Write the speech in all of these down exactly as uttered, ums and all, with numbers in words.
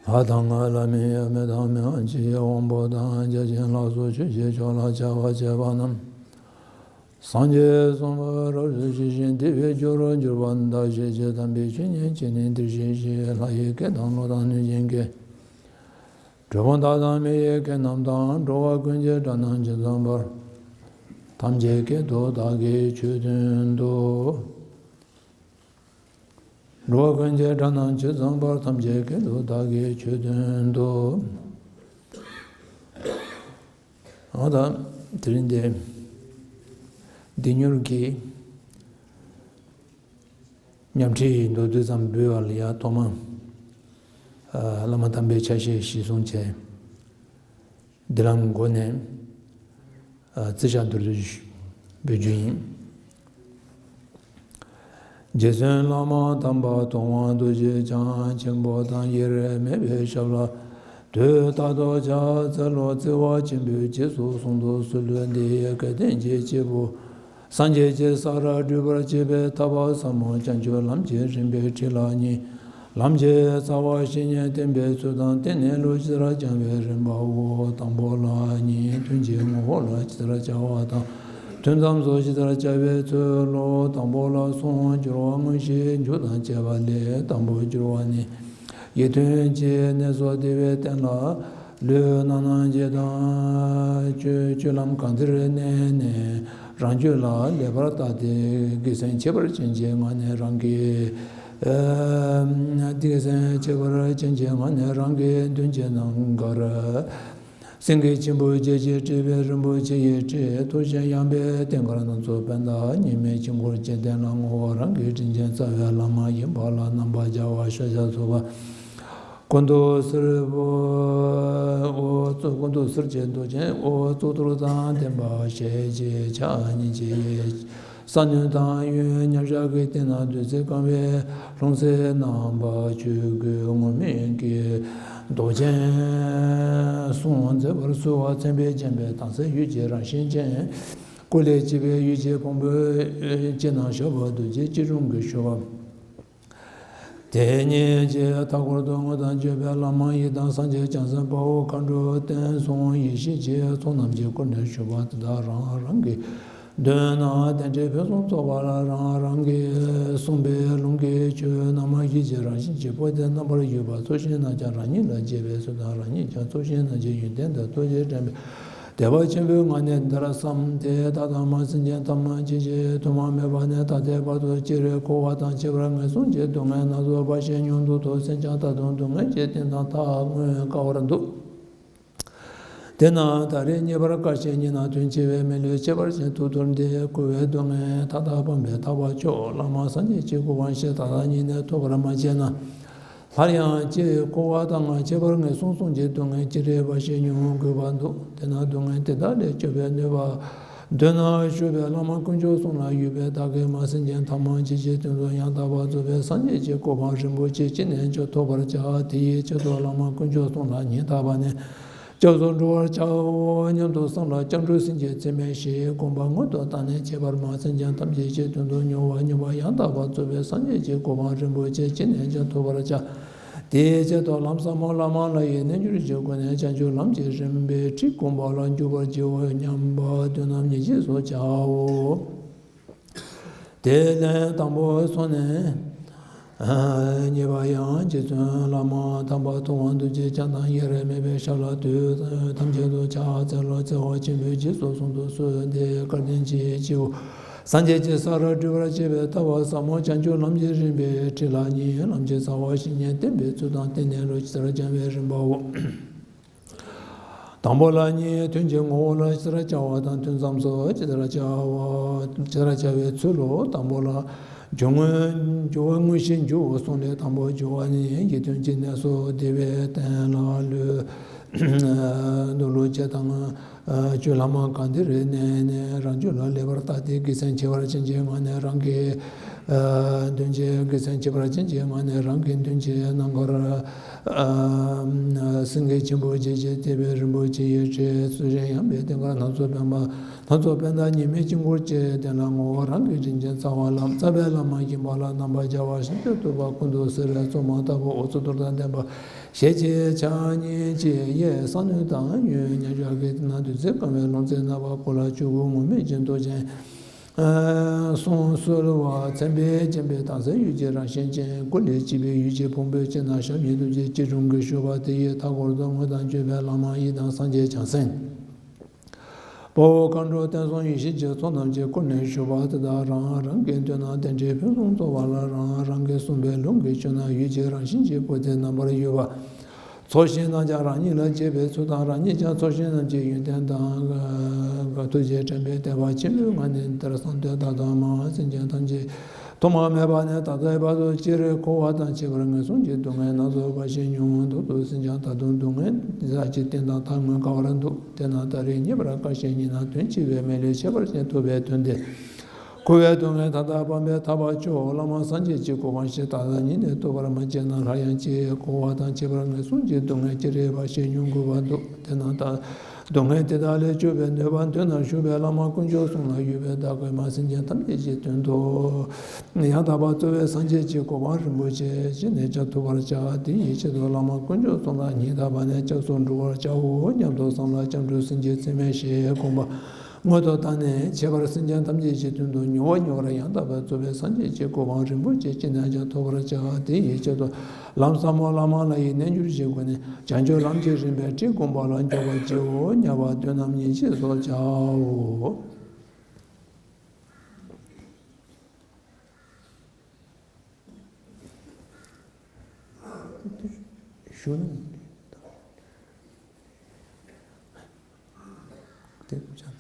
ལྷ་དང་ལྷ་མིན་མི་དང་མི་དབང་ཆེ་དབང་པོ་དང་བརྒྱ་བྱིན་ལ་སོགས་ཆོས་ཀྱི་ཕྱོགས་ལ་བྱ་བ་བྱེད་པ་རྣམས། སངས་རྒྱས་གསུངས་པ་རབ་ཏུ་ཞི་ཞིང་བདེ་བའི་རྒྱུར་གྱུར་པ་འདི་ཞེས་བྱ། དམ་པའི་ཆོས་ཉན་བྱས་ནས་འདིར་གཤེགས་ཤིག། ལྷ་ཡི་སྐད་དང་ཀླུ་དང་གནོད་སྦྱིན་སྐད། གྲུལ་བུམ་དག་དང་མི་ཡི་སྐད་རྣམས་དང་། འགྲོ་བ་ཀུན་གྱི་སྒྲ་རྣམས་ཇི་ཙམ་པར། ཐམས་ཅད་སྐད་དུ་བདག་གིས་ཆོས་བསྟན་ཏོ། འགྲོ་བ་ཀུན་གྱི་སྒྲ་རྣམས་ཇི་ཙམ་པར། ཐམས་ཅད་སྐད་དུ་བདག་གིས་ཆོས་བསྟན་ཏོ། འོ་ད་དེ་རིང་འདི་བདེ་མྱུར་གྱི་ཉམས་ཁྲིད་མདོར་བསྡུས་ཙམ་འབུལ་བ་ལ་ཡ། ཐོག་མ་བླ་མ་དམ་པའི་ཕྱག་བཞེས་གཞིར་བཟུང་བྱས། འདི་ལམ་འགོ་ནས་རྩིས་ཞག་མདོར་བསྡུས་འབུལ་རྒྱུ་ཡིན། རྗེ་བཙུན་བླ་མ་དམ་པ་ཐུབ་དབང་རྡོ་རྗེ་འཆང་ཆེན་པོ་དང་། དབྱེར་མེད་པའི་ཞབས་ལ་དུས་རྟག་ཏུ་ཕྱག་འཚལ་ལོ། བརྩེ་བ་ཆེན་པོས་རྗེས་སུ་གསུངས་ཏོ། སྲོལ་འདི་སྐལ་ལྡན་གྱི་སྐྱེས་བུ་སངས་རྒྱས་ཀྱི་ས་ར་སྒྲུབ་པར་བྱེད་པའི་ཐབས་ཟབ་མོ་བྱང་ཆུབ་ལམ་གྱི་རིམ་པའི་ཁྲིད་ལ་གཉིས། ལམ་གྱི་རྩ་བ་བཤེས་གཉེན་བསྟེན་པའི་ཚུལ་དང་། བསྟེན་ནས་ལུས་ཇི་ལྟར་བསྐྱང་བའི་རིམ་པའོ། དང་པོ་ལ་གཉིས། དོན་གྱི་ངོ་བོ་ལ་ཇི་ལྟར་བྱ་བ་དང་། ཐུན་མཚམས་སུ་ཇི་ལྟར་བྱ་བའི་ཚུལ་ལོ། དང་པོ་ལ་གསུང་སྦྱོར་བ་དངོས་གཞི་འཇུག་དང་བཅས་པ་ལས། དང་པོ་སྦྱོར་བ་ནི། ཡིད་མཐུན་གྱི་གནས་སུ་བདེ་བའི་སྟན་ལ་ལུས་རྣམ་སྣང་བྱེད་དང་། སྤྱོད་སྤྱོད་ལམ་གང་དེར་གནས་ནས་རང་རྒྱུད་ལ་ལེགས་པར་བལྟ་སྟེ། དགེ་མཚན་ཁྱད་པར་ཅན་གྱི་ངང་ནས་རང་གི། ཨ་དགེ་མཚན་ཁྱད་པར་ཅན་གྱི་ངང་ནས་རང་གི་མདུན་གྱི་ནམ་མཁར། སེང་གེ་ཆེན་པོ་བརྒྱད་ཀྱིས་སྤྲས་པའི་རིན་པོ་ཆེ་ཡི་ཁྲི། ཐུགས་རྗེ་ཡངས་པའི་རྟེན་དཀར་སྣ་ཚོགས་པད་འདབ། གཉིས་མེད་དཀྱིལ་འཁོར་གྱི་སྟེང་ལ་བསྔོ་བ་རང་གི་དྲིན་ཅན་རྩ་བའི་བླ་མ་ཡིན་པ་ལ་རྣམ་པར་སྦྱར་བ་ཤཱཀྱ་ཐུབ་པ། ཀུན་ཏུ་གསལ་བའི་འོད། ཀུན་ཏུ་གསལ་བྱེད་མདོག་ཅན་འོད་གཙུག་ཏོར་དང་ལྡན་པ་ཞལ་གཅིག་ཕྱག་གཉིས་ཀྱིས། ས་གནོན་དང་གཡོན་མཉམ་བཞག་གི་སྟེང་ན་བདུད་རྩིས་བཀང་བའི་ལྷུང་བཟེད་བསྣམས་པ། ཆོས་གོས་ངུར་སྨྲིག་གི་མདོག་ཅན་གསུང་མཛད་པར་གསོལ་བ། མཚན་དཔེས་བརྒྱན་པའི་དྭངས་གསལ་འོད་ཀྱི་རང་བཞིན་ཅན། སྐུ་ལས་སྐྱེས་པའི་འོད་ཀྱི་ཕུང་པོའི་སྤྱི་ན་ཞབས་པད་རྡོ་རྗེ་སྐྱིལ་ཀྲུང་གིས་ཞུ་བ། དེ་ཉིད་ཀྱི་མཐའ་སྐོར་དུ་དངོས་དང་བརྗོད་པའི་བླ་མ་ཡི་དམ་སངས་རྒྱས་བྱང་སེམས་དཔའ་བོ་མཁའ་འགྲོ་བསྟན་སྲུང་ཡེ་ཤེས་ཀྱི་ཚོགས་རྣམས་ཀྱིས་བསྐོར་ནས་བཞུགས་པ་དེ་དག་རང་རང་གི་མདུན་ན་རྟེན་འབྲེལ་ཕུན་སུམ་ཚོགས་པ་ལ་རང་རང་གིས་གསུངས་པའི་ལུང་གི་ཆོས་རྣམས་ཡིད་ཀྱི་རང་བཞིན་གྱིས་སྤོབས་ཏེ་རྣམ་པར་འགྱུར་བ། ཚུལ་བཞིན་རྣམས་ཀྱང་རང་ཉིད་ལ་འཇལ་བའི་ཚུལ་དང་། རང་ཉིད་ཀྱང་ཚུལ་བཞིན་རྣམས་ཀྱི་ཡོན་ཏན་དང་ཐུགས་རྗེས་དྲན་པའི་དད་པ་ཆེན་པོའི་ངང་ནས་འདིར་བསམ་སྟེ། ད་ལྟ་མ་སེམས་ཅན་ཐ་མ་སྐྱེ་འཆི་ཐོག་མ་མེད་པ་ནས་ད་ལྟའི་བར་དུ་སྤྱིར་འཁོར་བ་དང་ཁྱད་པར་ངན་སོང་གི་སྡུག་བསྔལ་སྣ་ཚོགས་འབའ་ཞིག་མྱོང་འདུག་ཏོ། སེམས་ཅན་ད་དུང་སྡུག་བསྔལ་གྱི་རྟེན་དང་ཐག་བསྔོ་དཀའ་བར་འདུག་དེས་ན་ད་རེས་ངེས་པར་དཀའ་ཞིང་སྙིང་ནང་དོན་ཆེ་བའི་མི་ལུས་ཁྱད་པར་ཅན་དུ་གྱུར་འདི་འཁོར་བའི་སྡུག་བསྔལ་མཐའ་དག་སྤངས་པའི་ཐར་པ་མཆོག་བླ་མ་སངས་རྒྱས་ཀྱི་གོ་འཕང་ཞེས་ད་ལྟ་ཉིད་ནས་ཐོབ་པར་མ་བྱས་ན། སླར་ཡང་སྤྱིར་འཁོར་བ་དང་ཁྱད་པར་ངན་སོང་གསུམ་གྱི་སྡུག་བསྔལ་ཅི་རིགས་འབའ་ཞིག་མྱོང་དགོས་པ་འདུག་དེས་ན་སྡུག་བསྔལ་དེ་དག་ལས་སྐྱོབ་པའི་ནུས་པ་འདོད་ན་ཞུ་བའི་བླ་མ་དཀོན་མཆོག་གསུམ་ལ་གུས་པས་བདག་གིས་མ་སེམས་ཅན་ཐ་མ་སྐྱེ་འཆིའི་དོན་དུ་ཡང་དག་པར་རྫོགས་པའི་སངས་རྒྱས་ཀྱི་གོ་འཕང་རིན་པོ་ཆེ་ཅི་ནས་ཀྱང་ཐོབ་པར་བྱ། དེའི་ཆེད་དུ་བླ་མ་དཀོན་མཆོག་གསུམ་ལ་ཉིད་བདག་པ་ནས། སྐྱབས་སུ་འགྲོ་བར་བྱའོ་སྙམ་དུ་བསམ་ལ་སྐྱབས་འགྲོ་སེམས་བསྐྱེད་ཚད་མེད་བཞི་བསྒོམ་པ་སྔོན་དུ་བཏང་ནས་ཁྱད་པར་མ་སེམས་ཅན་ཐམས་ཅད་ཀྱི་དོན་དུ་མྱུར་བ་མྱུར་བ་ཡང་དག་པར་རྫོགས་པའི་སངས་རྒྱས་ཀྱི་གོ་འཕང་རིན་པོ་ཆེ་ཅི་ནས་ཀྱང་ཐོབ་པར་བྱ། དེའི་ཆེད་དུ་ལམ་ཟབ་མོ་བླ་མ་ལྷ་ཡི་རྣལ་འབྱོར་གྱི་སྒོ་ནས་བྱང་ཆུབ་ལམ་གྱི་རིམ་པའི་ཁྲིད་བསྒོམ་པ་ལ་འཇུག་པར་བགྱིའོ་སྙམ་པ་དོན་རྣམས་ཉིད་རྗེས་སུ་བྱའོ། དེ་ལས་དང་པོ་སོང་ནས། གཉིས་པ་ཡང་རྗེ་བཙུན་བླ་མ་དམ་པ་ཐུབ་དབང་རྡོ་རྗེ་འཆང་དང་དབྱེར་མེད་པའི་ཞབས་ལ་དུས་ཐམས་ཅད་དུ་ཕྱག་འཚལ་ལོ། བརྩེ་བ་ཆེན་པོས་རྗེས་སུ་གསུངས་ཏོ། སྲོལ་འདི་སྐལ་ལྡན་གྱི་སྐྱེས་བུ་སངས་རྒྱས་ཀྱི་ས་ར་སྒྲུབ་པར་བྱེད་པའི་ཐབས་ཟབ་མོ་བྱང་ཆུབ་ལམ་གྱི་རིམ་པའི་ཁྲིད་ལ་གཉིས། ལམ་གྱི་རྩ་བ་བཤེས་གཉེན་བསྟེན་པའི་ཚུལ་དང་། བསྟེན་ནས་ལུས་ཇི་ལྟར་བསྐྱང་བའི་རིམ་པའོ། དང་པོ་ལ་གཉིས། དོན་གྱི་ངོ་བོ་ལ་ཇི་ལྟར་བྱ་བ་དང་། ཐུན་མཚམས་སུ་ཇི་ལྟར་བྱ་བ་ཇི་ལྟར་བྱ་བའི་ཚུལ་ལོ། དང་པོ་ལ་སྦྱོར་དངོས་སྦྱོར་བ་དངོས་གཞི་འཇུག་གསུངས་ཏེ། དང་པོ་སྦྱོར་བ་ནི། ཡིད་མཐུན་གྱི་གནས་སུ་བདེ་བའི་སྟན་ལ་ལུས་འདུལ་ལོ་བྱེད་དང་། སྤྱོད་ལམ་གང་དེར་གནས་ནས་རང་རྒྱུད་ལ་ལེགས་པར་བལྟ་སྟེ། དགེ་མཚན་ཁྱད་པར་ཅན་གྱི་ངང་ནས་རང་གི་མདུན་གྱི་དགེ་མཚན་ཁྱད་པར་ཅན་གྱི་ངང་ནས་རང་གི་མདུན་གྱི་ནམ་མཁར། སེང་གེ་ཆེན་པོ་བརྒྱད་ཀྱིས་བཏེགས་པའི་རིན་པོ་ཆེ་ཡི་ཁྲི། ཚུལ་བཞིན་ཡངས་པའི་རྟེན་དཀར་སྣ་ཚོགས་པདྨ། སྣ་ཚོགས་པད་འདབ་གཉིས་མེད་དཀྱིལ་འཁོར་གྱི་སྟེང་ལ་བསྔོ་བ་རང་གི་དྲིན་ཅན་རྩ་བ་ལ། རྩ་བའི་བླ་མ་ཡིན་པ་ལ་རྣམ་པར་སྦྱར་བ་ཤིན་ཏུ་གཏུབ་པ། ཀུན་ཏུ་གསལ་བའི་བཙོ་མ་ལྟ་བུ་འོད་ཟེར་གཏོར་དང་ལྡན་པ། ཞལ་གཅིག་ཕྱག་གཉིས་ཀྱིས་གཡས་བསམ་གནོན་དང་གཡོན་མཉམ་བཞག་གི་སྟེང་ན་བདུད་རྩིས་བཀང་བའི་ལོངས་སྤྱོད་རྣམ་པ་སྐུ་ལ་བཅུ་དགུ་ངུར་སྨྲིག་གི་མདོག་ཅན། གསུང་གསོལ་བ་མཚན་དཔེས་བརྒྱན་པའི་དྭངས་གསལ་གཡུ་བྱུར་རང་བཞིན་ཅན། སྐུ་ལས་སྐྱེས་པའི་གཡུ་བྱུར་ཕུང་པོའི་དཀྱིལ་ན་ཞབས་གཉིས་ཐུགས་ཀྱི་སྐྱིལ་ཀྲུང་གིས་བཞུགས་པ་དེ་ཡི་མཐའ་སྐོར་དུ་དངོས་དང་བརྒྱུད་པའི་བླ་མ་ཡི་དམ་སངས་རྒྱས་བྱང་སེམས། དཔའ་བོ་མཁའ་འགྲོ་བསྟན་སྲུང་ཡེ་ཤེས་ཀྱི་ཚོགས་རྣམས་ཀྱིས་བསྐོར་ནས་བཞུགས་པ་དེ་དག་རང་རང་གི་མདུན་ན་རྟེན་འབྲེལ་ཕུན་སུམ་ཚོགས་པ་ལ། རང་རང་གིས་གསུངས་པའི་ལུང་གི་ཆོས་རྣམས་གཡུ་བྱུར་རང་བཞིན་གྱི་སྐུ་དེ་རྣམ་པར་གཡོ་བ། ཚོགས་ཞིང་རྣམས་ཀྱང་རང་ཉིད་ལ་བྱེད་པའི་ཚུལ་དང་། རང་ཉིད་ཀྱང་ཚོགས་ཞིང་རྣམས་ཀྱི་ཡོན་ཏན་དང་། ཐུགས་རྗེ་དྲན་པས་དད་པ་ཆེན་པོའི་ངང་ནས་འདིར་གསང་སྟེ་བདག་དང་མ་སེམས་ཅན་ཐམས་ཅད་ཐོག་མ་མེད་པ་ནས་ད་ལྟའི་བར་དུ་སྤྱིར་འཁོར་བ་དང་ཁྱད་པར་ངན་སོང་གི་སྡུག་བསྔལ་སྣ་ཚོགས་པ་ཞིག་མྱོང་། འདུག་ཏུ་ཟིན་ཀྱང་ད་དུང་སྡུག་བསྔལ་ཟག་གི་རྟེན་དང་ཐག་ངོ་དཀའ་བར་འདུག་དེས་ན་ད་རེས་ངེས་པར་དཀའ་བཞིན་ཉིད་ན་དོན་ཆེ་བའི་མི་ལས་ཁྱད་པར་ཅན་ཐོབ་པའི་དོན་དེ། འཁོར་བའི་སྡུག་བསྔལ་མཐའ་དག་སྤང་བའི་ཐབས་ལ་སྤྱོད། བླ་མ་སངས་རྒྱས་ཀྱི་གོ་འཕང་ཞེས་བདག་ལ་ཉིད་ནས་ཐོབ་པར་མ་བྱས་ན། སླར་ཡང་ཅི་འཁོར་བ་དང་ཁྱད་པར་ངན་སོང་གི་སྡུག་བསྔལ་ཅི་རིགས་པ་ཞིག་མྱོང་དགོས་པ་འདུག་དེས་ན་ད་སྡུག་བསྔལ་དེ་དག་ལས་སྐྱོབ་པའི་ནུས་པ་མདུན་ན་བཞུགས་པའི་བླ་མ་དཀོན་མཆོག་གསུམ་ལ་གཡོ་བས་བདག་གིས་མ་སེམས་ཅན་ཐམས་ཅད་ཀྱི་དོན་དུ། ཡང་དག་པར་རྩོལ་བས་སངས་རྒྱས་ཀྱི་གོ་འཕང་རིན་པོ་ཆེ་ཅི་ནས་ཀྱང་ཐོབ་པར་བྱ། དེ་ཡི་ཆེད་དུ་བླ་མ་དཀོན་མཆོག་གསུམ་ལ་སྙིང་ཐག་པ་ནས་སྐྱབས་སུ་འགྲོ་བར་བྱའོ་སྙམ་དུ་བསམ་ལ་སྐྱབས་འགྲོ་སེམས་བསྐྱེད་ཚད་མེད་བཞིའི་དགོངས་པ་སྔོན་དུ་བཏང་ནས། ཁྱད་པར་སེམས་ཅན་ཐམས་ཅད་ཀྱི་དོན་དུ་མྱུར་བ་མྱུར་བར་ཡང་དག་པར་རྩོལ་བས་སངས་རྒྱས་ཀྱི་གོ་འཕང་རིན་པོ་ཆེ་ཅི་ནས་ཀྱང་ཐོབ་པར་བྱ། དེ་ཡི་ཆེད་དུ་ལམ་ཟབ་མོ་བླ་མ་ལྷ་ཡི་རྣལ་འབྱོར་གྱི་སྒོ་ནས་བྱང་ཆུབ་ལམ་གྱི་རིམ་པའི་ཁྲིད་བསྒོམ་པ་ལ་འཇུག་པར་བགྱིའོ་སྙམ་པ་དོན་རྣམས་ཉིད་ཅེས་སོགས་བྱའོ། ཞུ་ན་དེ་བྱ་ན།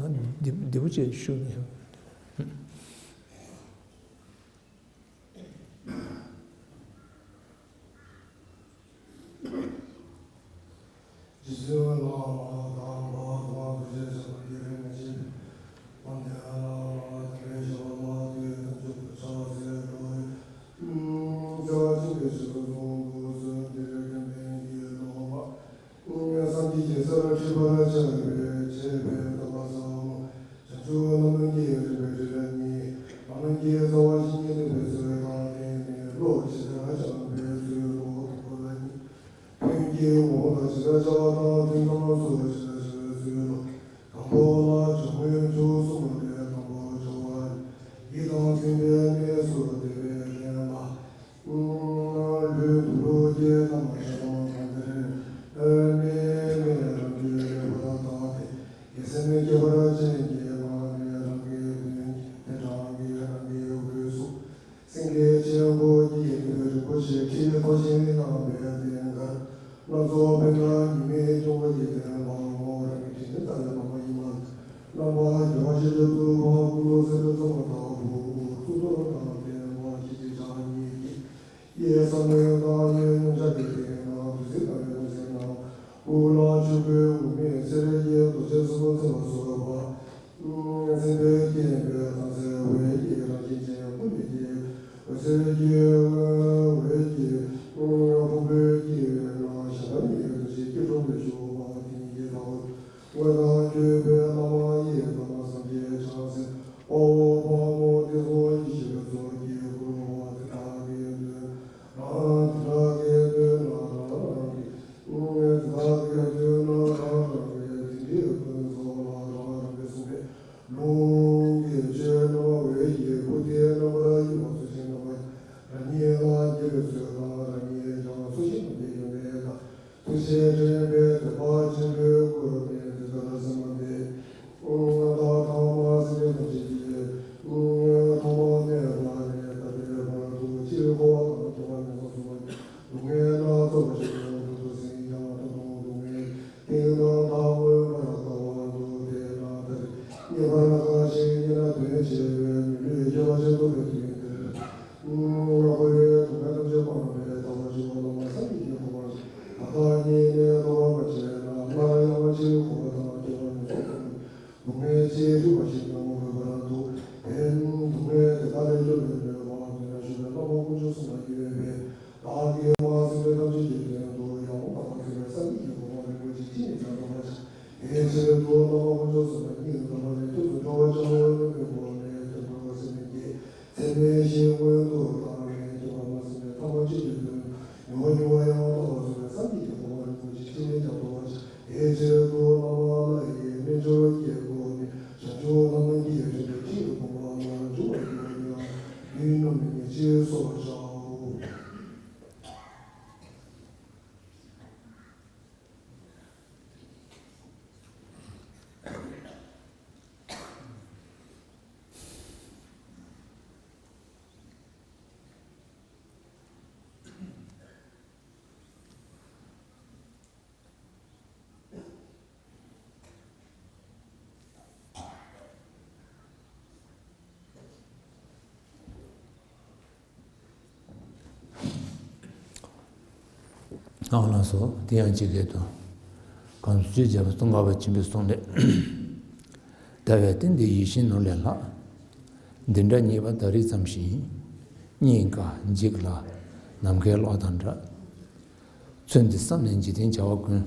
ང་འདི་འདི་པོ་ཅིག་ཞུ་ནས། སངས་རྒྱས་ཀྱི་ས་ལ་ཁྲིད་པར་བྱ་བའི་ཆེད་པའི་རྟོགས་པ་ཟབ་མོ། བྱང་ཆུབ་ལམ་སྣོད་ཀྱི་རིམ་པའི་ཁྲིད་ལ་གཉིས། ལམ་སྣོད་ཀྱི་རྩ་བ་བཤེས་གཉེན་སྟོན་པའི་ཚུལ་དང་ལྡན་ནས་བློ་ཇི་ལྟར་སྦྱངས་པའི་ཚུལ་ལོ་དང་པོ་ལ་གཉིས། དོན་གྱི་ངོ་བོ་དང་ཇི་ལྟར་བྱ་བ་དང་དོན་ཙམ་སོགས་ཇི་ལྟར་བྱ་བའི་ཚུལ་ལོ། དང་པོ་ལ་སྦྱོར་དངོས་མཆོག་གསུམ་ལས་དང་པོར་སྦྱོར་བ། ཡིད་དང་མཐུན་པའི་གནས་སུ་བསྡད་པའི་གནས་ལ། ལུས་དུ་ལུས་ཀྱི་རྣམ་པར་ཤར་བ་དང་དེར་མེད་མེད་རང་རྒྱུད་ལེགས་པར་བརྟགས་ཏེ། ཡིད་སེམས་ཁྱད་པར་ཅན་གྱི་ངང་ནས་རང་གི་དོན་གྱི་དེ་རང་གིས་རང་གི་འོད་སྲུང་སེང་གེ་ཆེན་པོ་ཉིད་ཀྱི་རིན་པོ་ཆེ་ཁྲི་མཐོ་ཞིང་རྣམ་པའི་རྟེན་འདིར་སྣ་ཚོགས་པད་ཟླ་ཉི་མའི་འཁྱུག་པ་ཡིས་བརྒྱན་པ་ངོ་བོ་རང་གི་དྲིན་ཅན་རྩ་བའི་བླ་མ་ཡིན་ལ། རྣམ་པར་རྒྱལ་བ་ཞི་ཁྲོ་གཙུག་ཕུད་ཀླུ་སེར་པོའི་གཙུག་ཏོར་དང་ལྡན་པ་ཁྱེད་ཀྱི་ཕྱག་གཉིས་ཀྱིས། གཡས་བསམ་གནོན་དང་གཡོན་མཉམ་བཞག་གི་སྟེང་ན་བདུད་རྩི་དང་ཡོད་ཟེར་ན། སྐུ་ལ་ཆུ་བོའི་འོད་མའི་ཚེ་རིལ་གྱི་རྡོ་རྗེ་གསུམ་པོ་འཛིན་པ་སོགས་པ། མཚན་དཔེས་བརྒྱན་པའི་དྭངས་གསལ་འོད་ཀྱི་རང་བཞིན་ཅན་སྐུ་མི་སྐྱེ། འོད་ཟེར་གྱི་འོད་ཀྱི་ཕུང་པོའི་དཀྱིལ་ན་ཞལ་ཟླ་གཉིས་ཀྱི་རྡོ་རྗེ་སྐྱིལ་ཀྲུང་ནས་བཞུགས་པ་དེ་ཉིད་ཀྱི་ལྟ་བ། དངོས་དང་བརྒྱུད་པའི་བླ་མ་ཡི་དམ་སངས་རྒྱས་བྱང་སེམས་དཔའ་བོ་དཔའ་མོ་བསྟན་སྲུང་ཡེ་ཤེས་པའི་ཚོགས་ཀྱིས་བསྐོར་བ་དེ་དག་གི་མདུན་ན་དེ་དག་གི་མདུན་ན་རང་རང་གི་དེ་དག་གི་མདུན་ན་རང་རང་གི་དེ་འདྲའི་ཀུན་རྫོབ་ལ་རང་རང་གིས་གསུངས་པའི་ལུང་གི་ཆོས་རྣམ་པ་འོད་ཀྱི་སྐུ་དེ་རྣམ་པར་གཡོ་བ་ཚུལ་བཞིན་རྣམ་པར་རང་ཉིད་ལ་དགེ་བའི་ཚུལ་དང་རང་ཉིད་ཀྱང་ཚུལ་བཞིན་དུ་ཡོད་མེད་དང་། ཐུགས་རྗེ་དྲན་པས་དད་པ་ཆེན་པོས་བསྐོར་ནས་འདི་ལྟར་གསུངས་པ་སྟེ། བདག་ཐ་མ་སེམས་ཅན་ཐམས་ཅད་ཀྱི། ཐོག་མ་མེད་པ་ནས་ད་ལྟའི་བར་དུ་སྤྱིར་འཁོར་བ་དང་སྐྱེ་བ་མེད་པ་སོགས་ཀྱི་སྡུག་བསྔལ་སྣ་ཚོགས་ཤིག་ཡོངས་སུ་ཟིན་ཀྱང་ད་དུང་སྡུག་བསྔལ་གཏིང་དང་མཐའ་མངོན་པར་དགའ་བ་འདུག་དེས་ན་ད་རེས་ངེས་པར་དགའ་ཞིང་ཉེ་ན་དོན་ཆེ་བའི་མི་ལུས་སྐྱེ་བ་ཆེན་པོ་ཡོད་པའི་དོན་འདིར། འཁོར་བའི་སྡུག་བསྔལ་ཐམས་ཅད་སྤངས་པའི་ཐར་པར་འགྱུར་བ་བླ་མ་སངས་རྒྱས་ཀྱི་གོ་འཕང་ཞིག་ད་ལྟ་ཉིད་ནས་ཐོབ་པར་མ་བྱས་ན་སླར་ཡང་སྤྱིར་འཁོར་བ་དང་སྐྱེ་བ་མེད་པ་སོགས་སྡུག་བསྔལ་ཅི་རིགས་པ་ཞིག་མྱོང་དགོས་པར་འདུག་དེ་སྡུག་བསྔལ་དེ་དག་ལས་སྐྱོབ་པའི་ནུས་པ་མདུན་ན་བཞུགས་པའི་བླ་མ་དཀོན་མཆོག་གསུམ་ལ་ཡོད་པས་བདག་གིས་ ཨང་ལགས་སོ། དེ་ཡང་ཇི་སྐད་དུ། གང་ཚུལ་བྱས་པ་ཙོང་ཁ་པ་ཆེན་པོའི་གསུང་ལས། ད་བས་རྟེན་འདི་ཡིད་བཞིན་ནོར་ལས་ལྷག་འདི་འདྲ་རྙེད་པ་ད་རེས་ཙམ་ཞིག་ཡིན། རྙེད་དཀའ་འཇིག་སླ་ནམ་མཁའི་གློག་དང་འདྲ། ཚུལ་འདི་བསམ་ནས་འཇིག་རྟེན་བྱ་བ་ཀུན།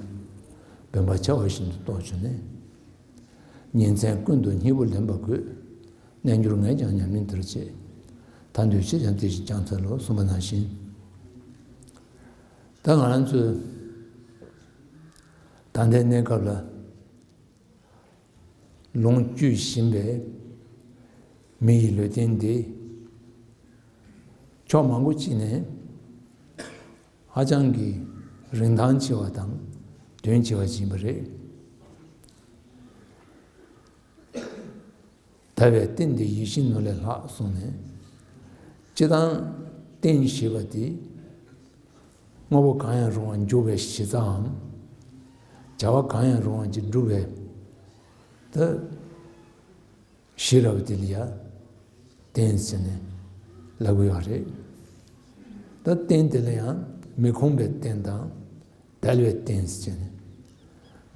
བེམ་པོ་འཆའ་བ་བཞིན་དུ་རྟོགས་བྱུང་ནས། ཉིན་མཚན་ཀུན་ཏུ་སྙིང་པོ་ལེན་པ་དགོས། རྣལ་འབྱོར་ངས་ཀྱང་ཉམས་ལེན་དེར་བྱེད། ཐར་འདོད་ཕྱིར་ཀྱང་དེ་བཞིན་སྦྱངས་འཚལ་ལོ། གསུངས་པ་ནང་བཞིན། ད་ང་རང་ཚོས་ད་ལྟའི་གནས་སྐབས་ལ་ལོངས་སྤྱོད་བཞིན་པའི་མི་ཡི་ལུས་རྟེན་འདི་ཕྱོགས་མང་པོ་ཅིག་ནས་ཧ་ཅང་གི་རིན་ཐང་ཆེ་བ་དང་དོན་ཆེ་བ་ཞིག་ཡིན་པ་རེད། ད་བས་རྟེན་འདི་ཡིད་བཞིན་ནོར་ལས་ལྷག་གསུངས་ནས། སྤྱིར་བཏང་རྟེན་ཞེས་པ་དེ་དངོས་པོ་གང་ཡང་རུང་བ་འཇུག་པའི་གཞི་རྩའམ། བྱ་བ་གང་ཡང་རུང་བ་ཅིག་སྒྲུབ་པའི་ད་གཞི་ར་བ་དེ་ལ་ཡང་རྟེན་ཟེར་ནས་ལབ་ཀྱི་ཡོད་རེད། ད་རྟེན་དེ་ལ་ཡང་མི་ཁོམ་པའི་རྟེན་དང་། དལ་བའི་རྟེན་ཟེར་ནས།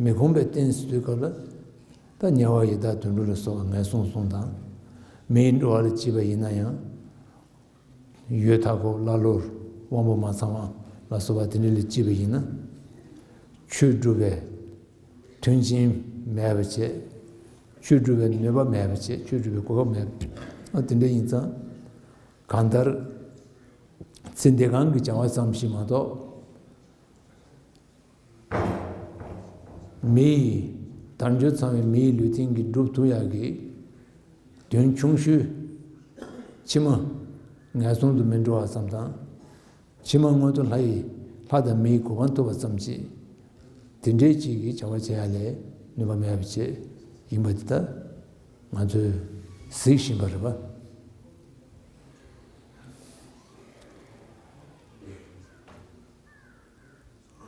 མི་ཁོམ་པའི་རྟེན་ཟེར་དུས་སྐབས་ལ། ད་དམྱལ་བ་ཡི་དྭགས་དུད་འགྲོ་ལ་སོགས་པ་ངན་སོང་གསུམ་དང་། མིའི་འགྲོ་བ་ལ་སྐྱེས་པ་ཡིན་ན་ཡང་། ཡུལ་མཐའ་འཁོབ་ཀླ་ཀློར་དབང་པོ་མ་ཚང་བ་ལ་སོགས་པ་དེ་འདྲ་ལ་སྐྱེས་པ་ཡིན་ན། ཆོས་སྒྲུབ་པའི་མཐུན་རྐྱེན་མེད་པ་བྱས། ཆོས་སྒྲུབ་པའི་ནུས་པ་མེད་པ་བྱས། ཆོས་སྒྲུབ་པའི་གོ་སྐབས་མེད་པ་བྱས། ཨ་དེ་འདྲ་ཡིན་ཙང་། གང་ལྟར་ཚེ་འདི་གང་གི་བྱ་བ་ཙམ་ཞིག་མ་གཏོགས། མི་ཡི་དལ་འབྱོར་ཚང་བའི་མི་ཡི་ལུས་རྟེན་གྱི་སྒྲུབ་ཐུབ་ཡག་གི་དོན་ཆུང་ཤོས། ཕྱི་མ་ངན་སོང་དུ་མི་འགྲོ་བ་ཙམ་དང་། ཕྱི་མ་མངོན་མཐོ་ལྷ་ཡི་ལྷ་དང་མི་ཡི་གོ་འཕང་ཐོབ་པ་ཙམ་གྱིས། དེ་འདྲའི་ཅིག་གི་བྱ་བ་བྱེད་ཡ་ལས་ནུས་པ་མེད་པ་བྱས་ཡིན་པ་འདི་ལྟ་ང་ཚོས་གཟིགས་བཞིན་པ་རེད་པ།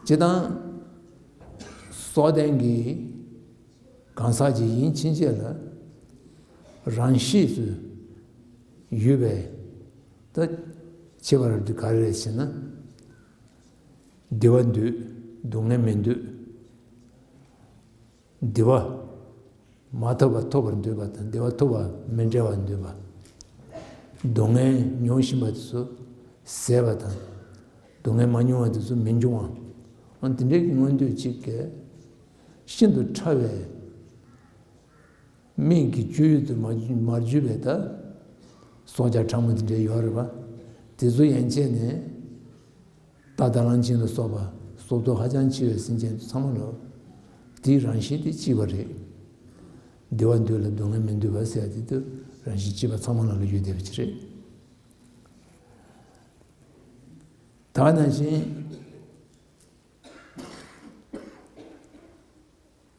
སྤྱིར་བཏང་། སྲོག་ལྡན་གྱི་གང་ཟག་ཅིག་ཡིན་ཕྱིན་ཆད་ལ། རང་གཤིས་སུ་ཡོད་པའི་ད་ཁྱད་པར་དེ་ག་རེ་རེད་ཟེར་ན། བདེ་བ་འདོད། སྡུག་བསྔལ་མི་འདོད། བདེ་བ་མ་ཐོབ་པ་ཐོབ་པར་འདོད་པ་དང་། བདེ་བ་ཐོབ་པ་མི་འབྲལ་བར་འདོད་པ། སྡུག་བསྔལ་མྱོང་བཞིན་པ་དེ་ཚོ་ཟད་པ་དང་། སྡུག་བསྔལ་མ་མྱོང་བ་དེ་ཚོ་མི་འབྱུང་བ། འོ་དེ་འདྲའི་གི་མངོན་འདོད་ཅིག་གིས་ཤིན་ཏུ་ཕྲ་བའི་མིག་གི་སྤྱོད་ཡུལ་དུ་མ་མར་གྱུར་པའི་ད་སྲོག་ཆགས་ཕྲ་མོ་དེ་འདྲ་ཡོད་རེད་པ། དེ་ཚོ་ཡན་ཆད་ནས། རྟ་དང་གླང་ཆེན་ལ་སོགས་པ་སྲོག་ཐོག་ཧ་ཅང་ཆེ་བའི་སེམས་ཅན་ཚང་མ་ལ་དེའི་རང་བཞིན་དེ་གཅིག་པ་རེད། བདེ་བ་འདོད་ལ་སྡུག་བསྔལ་མི་འདོད་པ་ཟེར་ཡ་དེ་དུ་རང་བཞིན་གཅིག་པ་ཚང་མ་ལ་ལ་ཡོད་བསྡད་པ་ཅིག་རེད། ད་ག་ནང་བཞིན།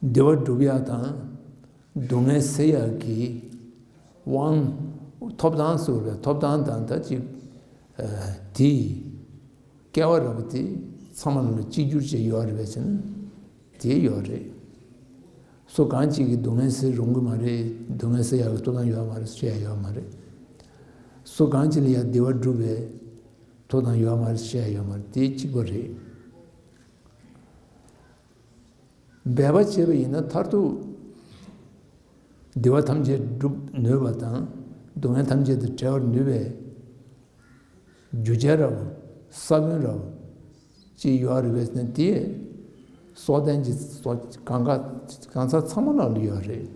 བདེ་བ་སྒྲུབ་ཡག་དང་སྡུག་བསྔལ་སེལ་ཡག་གི་དབང་། ཐོབ་ཐང་ཟེར་བའི་ཐོབ་ཐང་དང་ད་ཅིག་ཨ་དེའི་སྐལ་བ་རག་པ་དེ་ཚང་མ་ལ་གཅིག་གྱུར་བྱས་ཡོད་རེད་པས་ཟེར་ན། དེ་ཡོད་རེད། སུ་གང་ཅིག་གིས་སྡུག་བསྔལ་སེལ་རུང་གི་མ་རེད། སྡུག་བསྔལ་སེལ་ཡག་གི་ཐོབ་ཐང་ཡོད་མ་རེད་ཟེར་ཡ་ཡོད་མ་རེད། སུ་གང་ཅིག་ལ་ཡང་བདེ་བ་སྒྲུབ་པའི་ཐོབ་ཐང་ཡོད་མ་རེད་ཟེར་ཡ་ཡོད་མ་རེད། དེ་གཅིག་པ་རེད། འབད་པ་བྱས་པ་ཡིན་ན་མཐར་ཐུག་བདེ་བ་ཐམས་ཅད་སྒྲུབ་ནུས་པ་དང་སྡུག་བསྔལ་ཐམས་ཅད་དང་བྲལ་བར་ནུས་པའི་རྒྱུ་རྐྱེན་རབ་ས་བོན་རབ་ཅིག་ཡོད་རེད་པས་ན། དེ་སྲོག་ལྡན་གྱི་སྲོག་གང་ག་གང་ཟག་ཚང་མ་ལ་ལ་ཡོད་རེད།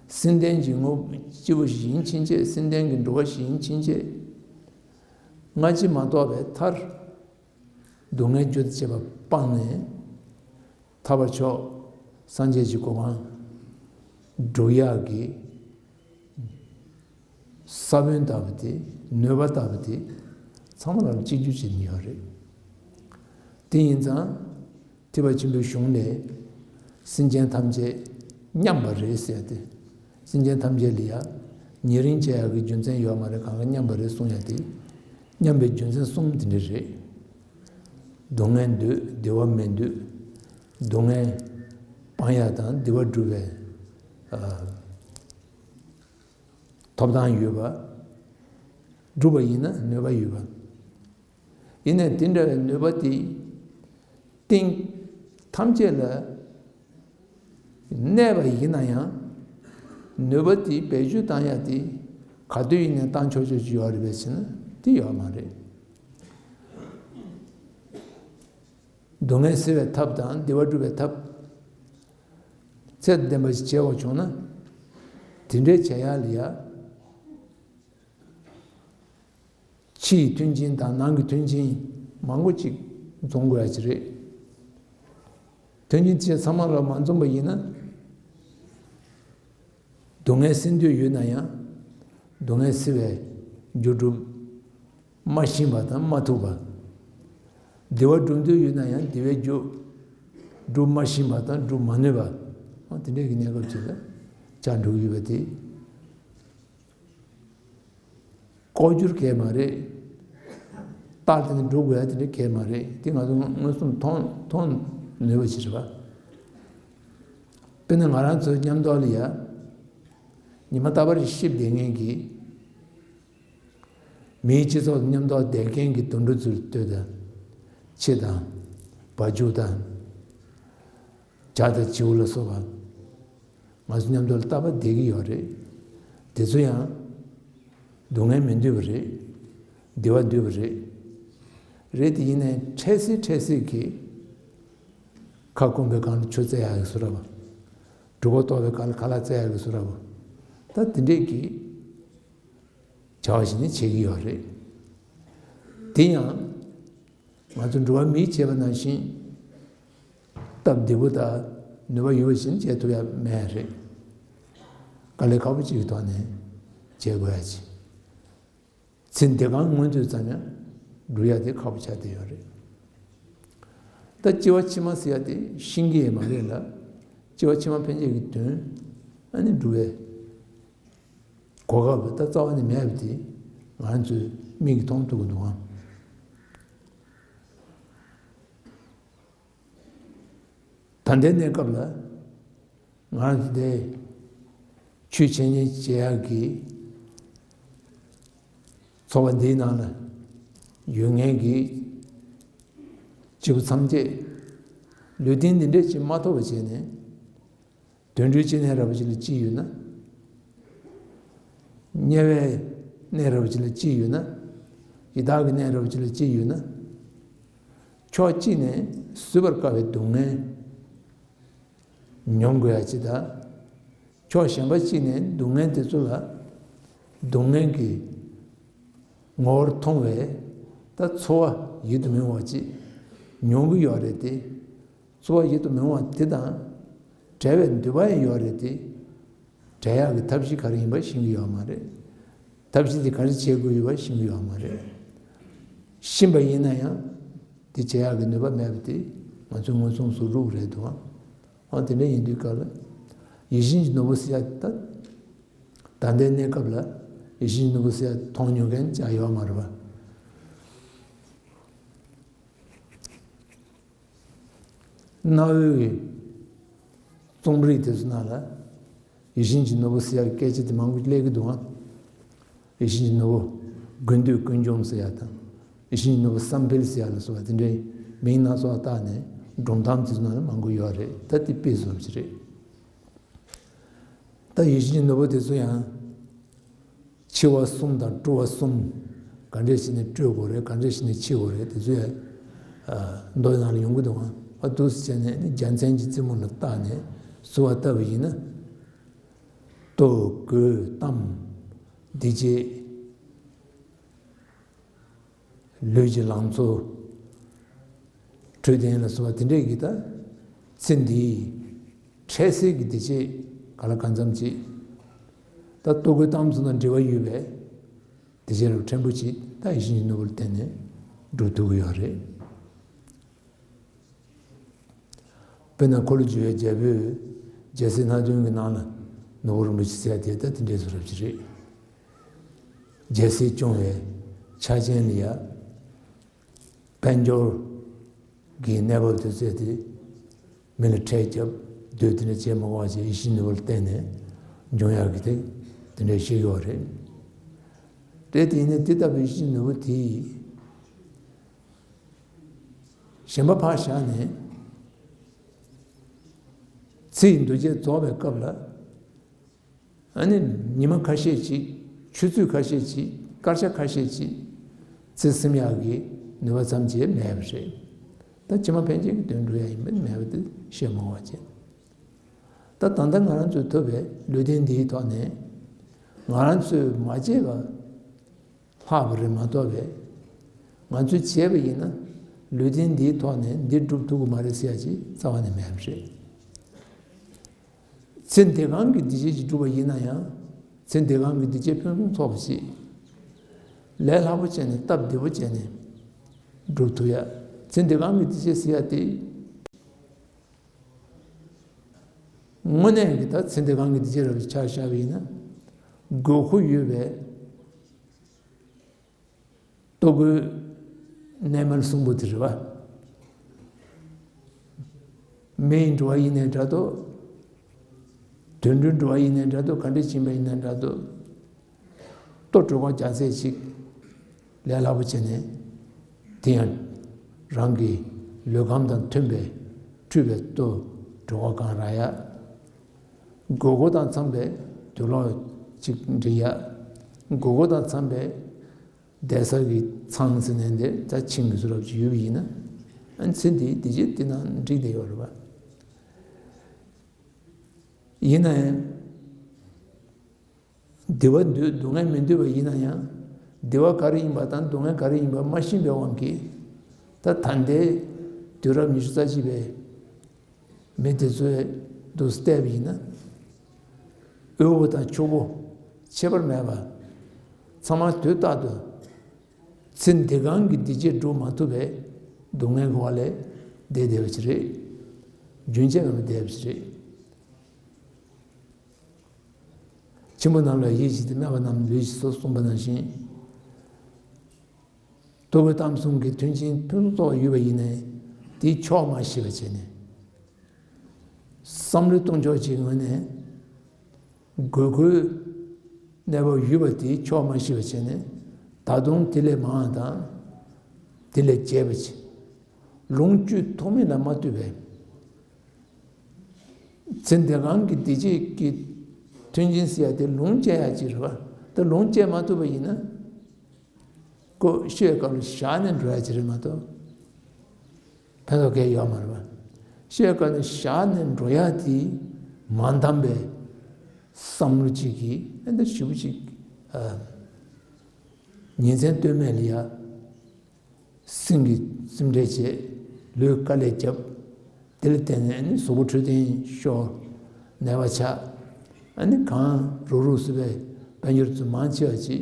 སེམས་ལྡན་གྱི་དངོས་པོ་སྐྱེ་བོ་ཞིག་ཡིན་ཕྱིན་ཆད། སེམས་ལྡན་གྱི་འགྲོ་བ་ཞིག་ཡིན་ཕྱིན་ཆད། སྔ་ཕྱི་མ་གཏོགས་པའི་མཐར། སྡུག་བསྔལ་རྒྱུ་དང་བཅས་པ་སྤངས་ནས། ཐར་པ་མཆོག་སངས་རྒྱས་ཀྱི་གོ་འཕང་སྒྲུབ་ཡག་གི་ས་བོན་ལྟ་བུ་དེ། ནུས་པ་ལྟ་བུ་དེ་ཚང་མ་ལ་གཅིག་གྱུར་བྱེད་ནི་ཡོད་རེད། དེ་ཡིན་ཙང་ཐེག་པ་ཆེན་པོའི་གཞུང་ལས་སེམས་ཅན་ཐམས་ཅད་མཉམ་པ་རེད་ཟེར་ཏེ། སེམས་ཅན་ཐམས་ཅད་ལ་ཡང་ཉེ་རིང་བྱེད་ཡག་གི་རྒྱུ་མཚན་ཡོད་མ་རེད། གང་ག་མཉམ་པ་རེད་གསུང་ཡ་དེ། མཉམ་པའི་རྒྱུ་མཚན་གསུམ་དེ་འདྲ་རེད། སྡུག་བསྔལ་འདོད། བདེ་བ་མི་འདོད། སྡུག་བསྔལ་སྤང་ཡག་དང་བདེ་བ་སྒྲུབ་པའི་ཨ་ཐོབ་ཐང་ཡོད་པ། སྒྲུབ་པ་ཡིན་ན་ནུས་པ་ཡོད་པ། ཡིན་ནའི་དེ་འདྲ་བའི་ནུས་པ་དེ་ སྟེང་ཐམས་ཅད་ལ་གནས་པ་ཡིན་ན་ཡང་། ནུས་པ་དེ་བེད་སྤྱོད་བཏང་ཡ་དེ་ག་དུས་ཡིན་ནའི་བཏང་ཆོག་ཆོག་ཅིག་ཡོད་རེད་པས་ཟེར་ན་དེ་ཡོད་མ་རེད། སྡུག་བསྔལ་སེལ་བའི་ཐབས་དང་བདེ་བ་སྒྲུབ་པའི་ཐབས་ཚད་དང་ལྡན་པ་ཞིག་བྱེད་དགོས་བྱུང་ན། དེ་འདྲའི་བྱེད་ཡ་ལ་ཡ། ཕྱིའི་མཐུན་རྐྱེན་དང་ནང་གི་མཐུན་རྐྱེན་མང་པོ་ཅིག་འཛོམས་དགོས་ཡ་ཅིག་རེད། མཐུན་རྐྱེན་དེ་ཚང་མ་ལ་མ་འཛོམས་པ་ཡིན་ན། སྡུག་བསྔལ་སེལ་འདོད་ཡོད་ན་ཡང་། སྡུག་བསྔལ་སེལ་བའི་རྒྱུ་སྒྲུབ་མ་ཤེས་པ་དང་མ་ཐུབ་པ། བདེ་བ་སྒྲུབ་འདོད་ཡོད་ན་ཡང་བདེ་བའི་རྒྱུ་སྒྲུབ་མ་ཤེས་པ་དང་སྒྲུབ་མ་ནུས་པ། འོ་དེ་འདྲའི་གི་གནས་སྐབས་ཅིག་ལ་བཅར་འགྲོ་གི་ཡོད་པ་དེ། ལྐོག་གྱུར་གས་མ་རེད། རྟགས་དེ་ནི་སྒྲུབ་དགོས་ཡ་དེ་འདྲ་གས་མ་རེད། དེ་ང་ཚོ་མངོན་སུམ་མཐོང་མཐོང་ནུས་པ་ཞིག་རེད་པ། དཔེར་ན་ང་རང་ཚོའི་མཉམ་དུ་ལ་ཡ། ཉི་མ་རྟག་པར་ཤི་བསྡད་མཁན་གྱི་མིའི་སྤྱི་ཚོགས་མཉམ་དུ་བསྡད་མཁན་གྱི་དུད་འགྲོ་ཚོར་ལྟོས་དང་། ཁྱི་དང་། བ་ཕྱུགས་དང་། བྱ་དང་བྱིའུ་ལ་སོགས་པ། ང་ཚོ་མཉམ་དུ་ལ་རྟག་པར་བསྡད་ཀྱི་ཡོད་རེད། དེ་ཚོ་ཡང་སྡུག་བསྔལ་མི་འདོད་པ་རེད། བདེ་བ་འདོད་པ་རེད། རེད་དེ་ཡིན་ནའི་འཕྲལ་སེལ་འཕྲལ་སེལ་གྱིས་ཁ་སྐོམ་པའི་སྒང་ལ་ཆུ་བཙལ་ཡག་གི་བཟོ་འདྲ་པོ། སྒྲུབ་པ་རྟོགས་པའི་སྒང་ལ་ཁ་ལག་བཙལ་ཡག་གི་བཟོ་འདྲ་པོ། ད་དེ་འདྲས་ཀྱི་བྱ་བ་ཞིག་ནི་བྱེད་ཀྱི་ཡོད་རེད། དེ་ཡང་། ང་ཚོ་འགྲོ་བ་མིས་བྱས་པ་ནང་བཞིན། སྟབས་བདེ་པོ་དང་ནུས་པ་ཡོད་པ་ཞིག་བྱེད་ཐུབ་ཡ་མེད་རེད། དཀའ་ལས་ཁག་པོ་ཅིག་གི་ཐོག་ནས་བྱེད་དགོས་ཡ་ཅིག་ཚེ་འདི་གང་མངོན་དུས་ཙམ་ཡང་འགྲུབ་ཡ་དེ་ཁག་པོ་ཆགས་བསྡད་ཡོད་རེད། ད་སྐྱེ་བ་ཕྱི་མ་ཟེར་ཡ་དེ་ཤེས་ཀྱི་ཡོད་མ་རེད་ལ། སྐྱེ་བ་ཕྱི་མ་ཕན་ཆད་ཀྱི་དོན་ཨ་ནི་འགྲུབ་པའི་གོ་སྐབས་ད་རྩ་བ་ནས་མེད་པ་དེ་ང་ཚོས་མིག་གིས་མཐོང་ཐུབ་ཀྱི་འདུག་ཨང་། ད་ལྟའི་གནས་སྐབས་ལ་ང་རང་ཚོ་འདི་ཆོས་འཆད་ཉན་བྱེད་ཡག་གི་ཚོགས་པ་འདིའི་ནང་ལ་ཡོད་མཁན་གྱི་སྐྱེས་བུ་ཐམས་ཅད་ལུས་རྟེན་འདི་འདྲས་ཅིག་མ་ཐོབ་པ་བྱས་ནས། དུད་འགྲོའི་སྐྱེ་གནས་འདྲ་པོ་ཅིག་ལ་སྐྱེས་ཡོད་ན། དམྱལ་བའི་གནས་འདྲ་པོ་ཅིག་ལ་སྐྱེས་ཡོད་ན། ཡི་དྭགས་ཀྱི་གནས་འདྲ་པོ་ཅིག་ལ་སྐྱེས་ཡོད་ན། ཕྱོགས་གཅིག་ནས་བཟོད་པར་དཀའ་བའི་སྡུག་བསྔལ་མྱོང་དགོས་ཡ་ཅིག་དང་། ཕྱོགས་གཞན་པ་གཅིག་ནས་སྡུག་བསྔལ་དེ་ཚོ་ལ་སྡུག་བསྔལ་གྱི་ངོ་བོར་མཐོང་བའི་ད་ཚོར་བ་ཡིད་དུ་མི་འོང་བ་ཅིག་མྱོང་གི་ཡོད་རེད་དེ། ཚོར་བ་ཡིད་དུ་མི་འོང་བ་དེ་དང་བྲལ་བའི་འདོད་པ་ཡང་ཡོད་རེད་དེ། བྲལ་ཡག་གི་ཐབས་ཤེས་ག་རེ་ཡིན་པ་ཤེས་ཀྱི་ཡོད་མ་རེད། ཐབས་ཤེས་དེ་ག་རེ་བྱེད་དགོས་ཡོད་པ་ཤེས་ཀྱི་ཡོད་མ་རེད། ཤེས་པ་ཡིན་ན་ཡང་དེ་བྱེད་ཡག་གི་ནུས་པ་མེད་པ་དེ་ང་ཚོས་མངོན་སུམ་སུ་རུག་རེད་འདུག་ཨང་། དེ་འདྲ་ཡིན་དུས་སྐབས་ལ་ཡིད་བཞིན་གྱི་ནོར་བུ་ཟེར་ཡ་ད། ད་ལྟའི་གནས་སྐབས་ལ་ཡིད་བཞིན་གྱི་ནོར་བུ་ཟེར་ཡ་མཐོང་མྱོང་མཁན་ཅང་ཡོད་མ་རེད་པ། གནའ་བོའི་རྩོམ་རིག་དེ་ཚོ་ནང་ལ་ཡིད་བཞིན་གྱི་ནོར་བུ་ཟེར་ཡག་གི་སྐད་ཆ་དེ་མང་པོ་སླེབས་ཀྱི་འདུག་ཨང་། ཡིད་བཞིན་གྱི་ནོར་བུ། དགོས་འདོད་ཀུན་འབྱུང་ཟེར་ཡག་དང་། ཡིད་བཞིན་གྱི་ནོར་བུ་བསམ་འཕེལ་ཟེར་ཡག་ལ་སོགས་པ་དེ་འདྲའི་མིང་སྣ་ཚོགས་བཏགས་ནས་སྒྲུང་གཏམ་དེ་ཚོ་ནང་ལ་མང་པོ་ཡོད་རེད། ད་དེ་དཔེ་བཟོ་འདྲ་ཅིག་རེད། ད་ཡིད་བཞིན་གྱི་ནོར་བུ་དེ་ཚོ་ཡང་། འཆི་བ་གསུམ་དང་བཀྲུ་བ་གསུམ། ག་འདྲས་བྱས་ནས་བཀྲུ་དགོས་རེད། ག་འདྲས་བྱས་ནས་འཆི་དགོས་རེད། དེ་ཚོ་ཡང་། ཨ། མདོ་ནང་ལ་ཡོང་གི་འདུག་ཨང་། ཨ། འདུག་སེ་བྱས་ནས་ནི་རྒྱལ་མཚན་གྱི་རྩེ་མོ་ལ་བཏགས་ནས་གསོལ་བ་བཏབ་པ་ཡིན་ན། ལྟོ་གོས་གཏམ། སྡིག་བྱས། ལུས་ཀྱི་ལང་ཚོ། འཕྲོད་བསྟེན་ལ་སོགས་པ་དེ་འདྲས་ཀྱི་ད། ཚེ་འདིའི་འཕྲལ་སེལ་གྱི་སྡིག་བྱས་ག་ལ་གང་འཚམ་ཅིག་ད་ལྟོ་གོས་གཏམ་ཚོ་དང་འབྲེལ་བ་ཡོད་པའི་སྡིག་བྱས་རབ་ཕྲན་བུ་ཅིག་ད་ཡིད་བཞིན་གྱི་ནོར་བུ་ལ་བརྟེན་ནས་སྒྲུབ་ཐུབ་ཀྱི་ཡོད་རེད། དཔེར་ན་འཁོར་ལོ་བསྒྱུར་བའི་རྒྱལ་པོས་རྒྱལ་སྲིད་སྣ་བདུན་གྱི་ནང་ལ་ནོར་བུ་རིན་པོ་ཆེ་ཟེར་ཡ་དེ་ད་དེ་འདྲས་བཟོ་འདྲ་ཅིག་རེད། རྒྱལ་སྲིད་སྐྱོང་བའི་ཆ་རྐྱེན་ལ་ཡ། དཔལ་འབྱོར་གྱི་གནས་བབ་དེ་ཚོ་དེ་མི་ལ་ཁྲལ་བརྒྱབ་སྡོད། དེ་འདྲ་བྱེད་མ་དགོས་པ་བྱས་ཡིད་བཞིན་ནོར་བུ་ལ་བརྟེན་ནས་འབྱུང་ཡག་གི་དེ་དེ་འདྲ་ཤེས་ཀྱི་ཡོད་རེད། དེ་དེ་ནས་དེ་ལྟ་བུའི་ཡིད་བཞིན་ནོར་བུ་དེ་གཞན་པ་ཕར་བཞག་ནས་ ཚེ་ཡི་འདུ་བྱེད་རྫོགས་པའི་སྐབས་ལ། ཨ་ནི་ཉི་མ་ཁ་ཤས་ཅིག་ཆུ་ཚོད་ཁ་ཤས་ཅིག་སྐར་ཆ་ཁ་ཤས་ཅིག་ཚེ་སིམ་ཡག་གི་ནུས་པ་ཙམ་ཅིག་མེད་པ་རེད། ད་ཕྱི་མ་ཕན་ཆད་ཀྱི་དོན་འགྲུབ་ཡ་ཡིན་པ་མེད་པ་དེ་བཤད་མ་དགོས་པ་བྱས། ད་ད་ལྟ་ང་རང་ཚོས་ཐོབ་པའི་ལུས་རྟེན་འདིའི་ཐོག་ནས་ང་རང་ཚོས་མ་བྱས་པ་ལྷག་པ་རེད་མ་གཏོགས་པས། ང་ཚོས་བྱས་པ་ཡིན་ན་ལུས་རྟེན་འདིའི་ཐོག་ནས་འདི་འགྲུབ་ཐུབ་ཀྱི་མ་རེད་ཟེར་ཡ་ཅིག་རྩ་བ་ནས་མེད་པ་རེད། ཚེ་འདས་གང་གི་འདུ་བྱེད་ཅིག་འགྲུབ་པ་ཡིན་ན་ཡང་། ཚེ་འདས་གང་གི་འདུ་བྱེད་ཕུན་སུམ་ཚོགས་པ་ཞིག་ལས་སླ་པོ་བྱས་ནས་སྟབས་བདེ་པོ་བྱས་ནས་འགྲུབ་ཐུབ་ཡ། ཚེ་འདས་གང་གི་འདུ་བྱེད་ཟེར་ཡ་དེ། དངོས་གནས་ཀྱི་ད་ཚེ་འདས་གང་གི་འདུ་བྱེད་རབ་ཆ་བཞག་པ་ཡིན་ན། དགོས་མཁོ་ཡོད་པའི་ལྟོ་གོས་གནས་མལ་གསུམ་པོ་དེ་རེད་བ། མི་ཡི་འགྲོ་བ་ཡིན་ནའི་འདྲ་འདུག་དུད་འགྲོའི་འགྲོ་བ་ཡིན་ནའི་འདྲ་འདུག་ག་འདྲ་ཕྱིན་པ་ཡིན་ནའི་འདྲ་འདུག་ལྟོ་གྲོད་ཁོག་རྒྱགས་ཚད་ཅིག་ལས་སླ་པོ་བྱས་ནས། དེ་ཡང་རང་གི་ལུས་ཁམས་དང་མཐུན་པའི་འཁྲུས་པའི་ལྟོ་གྲོད་ཁོག་གང་རག་ཡ། དགོས་མཁོ་དང་འཚམས་པའི་དུག་ལོག་ཅིག་འབྲི་ཡ། དགོས་མཁོ་དང་འཚམས་པའི་བསྡད་ས་གི་ཚང་ཟེར་ནས་འདི་ད་ཆིང་གི་བཟོ་འདྲ་ཅིག་ཡོད་པ་ཡིན་ན། ཨ་ནི་ཚེ་འདིའི་བདེ་སྐྱིད་དེ་ནང་འགྲིག་བསྡད་ཡོད་རེད་པ། ཡིན་ན་ཡང་། བདེ་བ་འདོད་སྡུག་བསྔལ་མི་འདོད་པ་ཡིན་ན་ཡང་། བདེ་བ་ག་རེ་ཡིན་པ་དང་སྡུག་བསྔལ་ག་རེ་ཡིན་པ་མ་ཤེས་པའི་དབང་གིས། ད་ད་ལྟའི་དུས་རབས་ཉི་ཤུ་རྩ་གཅིག་པའི་མི་དེ་ཚོས་འདུག་བལྟས་པ་ཡིན་ན། དབུལ་པོ་དང་ཕྱུག་པོ་ཁྱད་པར་མེད་པ། ཚང་མ་དུས་རྟག་ཏུ་ཚེ་འདས་གང་གི་བདེ་སྐྱིད་སྒྲུབ་མ་ཐུབ་པའི་སྡུག་བསྔལ་གྱི་འོག་ལ་བསྡད་བསྡད་པ་ཞིག་རེད། རྒྱུན་ཆད་མེད་པར་བསྡད་པ་ཞིག་རེད། ཆེན་པོ་རྣམས་ལ་ཡིད་ཆེས་ཏེ། དམན་པ་རྣམས་ལ་ལུས་ཀྱིས་གསོ་གསུངས་པ་ནང་བཞིན། ལྟོ་གོས་གཏམ་གསུམ་གྱི་མཐུན་རྐྱེན་ཕུན་སུམ་ཚོགས་པ་ཡོད་པ་ཡིན་ནའི་དེའི་ཕྱོགས་མ་ཤེས་པ་བྱས་ནས། བསམ་བློའི་གཏོང་ཕྱོགས་ཀྱི་ངོས་ནས་དགོས་མཁོའི་གནས་བབ་ཡོད་པ་དེའི་ཕྱོགས་མ་ཤེས་པ་བྱས་ནས། ད་དུང་དེ་ལས་མང་བ་དང་། དེ་ལས་རྒྱས་པ་ཅིག་ལོངས་སྤྱོད་ཐོགས་མེད་ལ་མ་ལྟོས་པའི། ཚེ་འདས་གང་གི་བདེ་སྐྱིད་ཀྱི་མཐུན་རྐྱེན་ཟེར་ཡ་དེ་ལོངས་སྤྱད་ཡ་ཅིག་རེད་པ། ད་ལོངས་སྤྱད་མ་ཐུབ་པ་ཡིན་ན། ཁོ་ཤི་བའི་སྐབས་ལ་བཞག་ནས་འགྲོ་ཡ་ཅིག་རེད་མ་གཏོགས། ཕན་ཐོགས་གང་ཡང་ཡོད་མ་རེད་པ། ཤི་བའི་སྐབས་ལ་བཞག་ནས་འགྲོ་ཡ་དེ་མ་འདང་བའི་བསམ་བློ་ཅིག་གིས་ཨ་ནི་ཞེ་པོ་ཅིག་ཨ། ཉིན་མཚན་ལྟོས་མེད་ལ་ཡ། སེམས་ཀྱིས་སེམས་ཁྲལ་བྱེད། ལུས་དཀའ་ལས་བརྒྱབ། དེ་ལ་བརྟེན་ནས་ནི་གཟུགས་པོ་འཕྲོད་བསྟེན་ཤོར། ནད་པ་ཆགས། ཨ་ནི་གང་རུག་རུག་སུ་བའི་དཔལ་འབྱོར་ཚོ་མང་ཆེ་བ་ཅིག་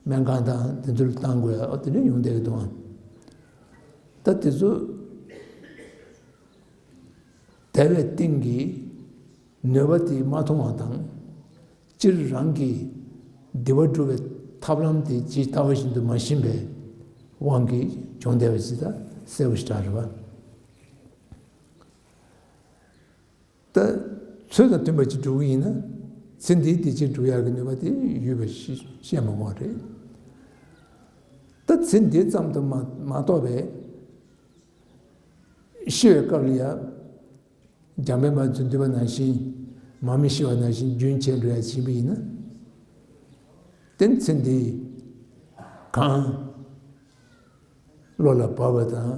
སྨན་ཁང་དང་དེ་ཚོར་བཏང་དགོས་ཡ། ཨོ་དེ་འདྲ་ཡོང་བསྡད་ཀྱི་འདུག་ཨང་། ད་དེ་ཚོ་དལ་བའི་སྟེང་གི་ནུས་པ་དེ་མ་མཐོང་བ་དང་། སྤྱིར་རང་གི་བདེ་བ་སྒྲུབ་པའི་ཐབས་ལམ་དེ་ཇི་ལྟ་བ་བཞིན་དུ་མ་ཤེས་པའི་དབང་གིས་བྱུང་བསྡད་པ་ཞིག་ད་གསལ་པོ་ཞེ་དྲག་རེད་པ། ད་ཚོད་དང་མཐུན་པ་ཅིག་སྒྲུབ་ཀྱི་ཡིན་ན། ཚེ་འདིའི་བདེ་སྐྱིད་སྒྲུབ་ཡག་གི་ནུས་པ་དེ་ཡོད་པ་ཞིག་བཤད་མ་དགོས་རེད། ད་ཚེ་འདི་ཙམ་དུ་མ་མ་གཏོགས་པའི། ཤི་བའི་སྐབས་ལ་ཡང་། འཇམ་དཔལ་དམར་པོས་འདུལ་བ་ནང་བཞིན། མར་མེ་ཤི་བ་ནང་བཞིན་རྒྱུན་ཆད་འགྲོ་ཡ་ཕྱིན་པ་ཡིན་ན། དེ་ཚེ་འདི་གང་བློ་ལ་བབས་པ་དང་།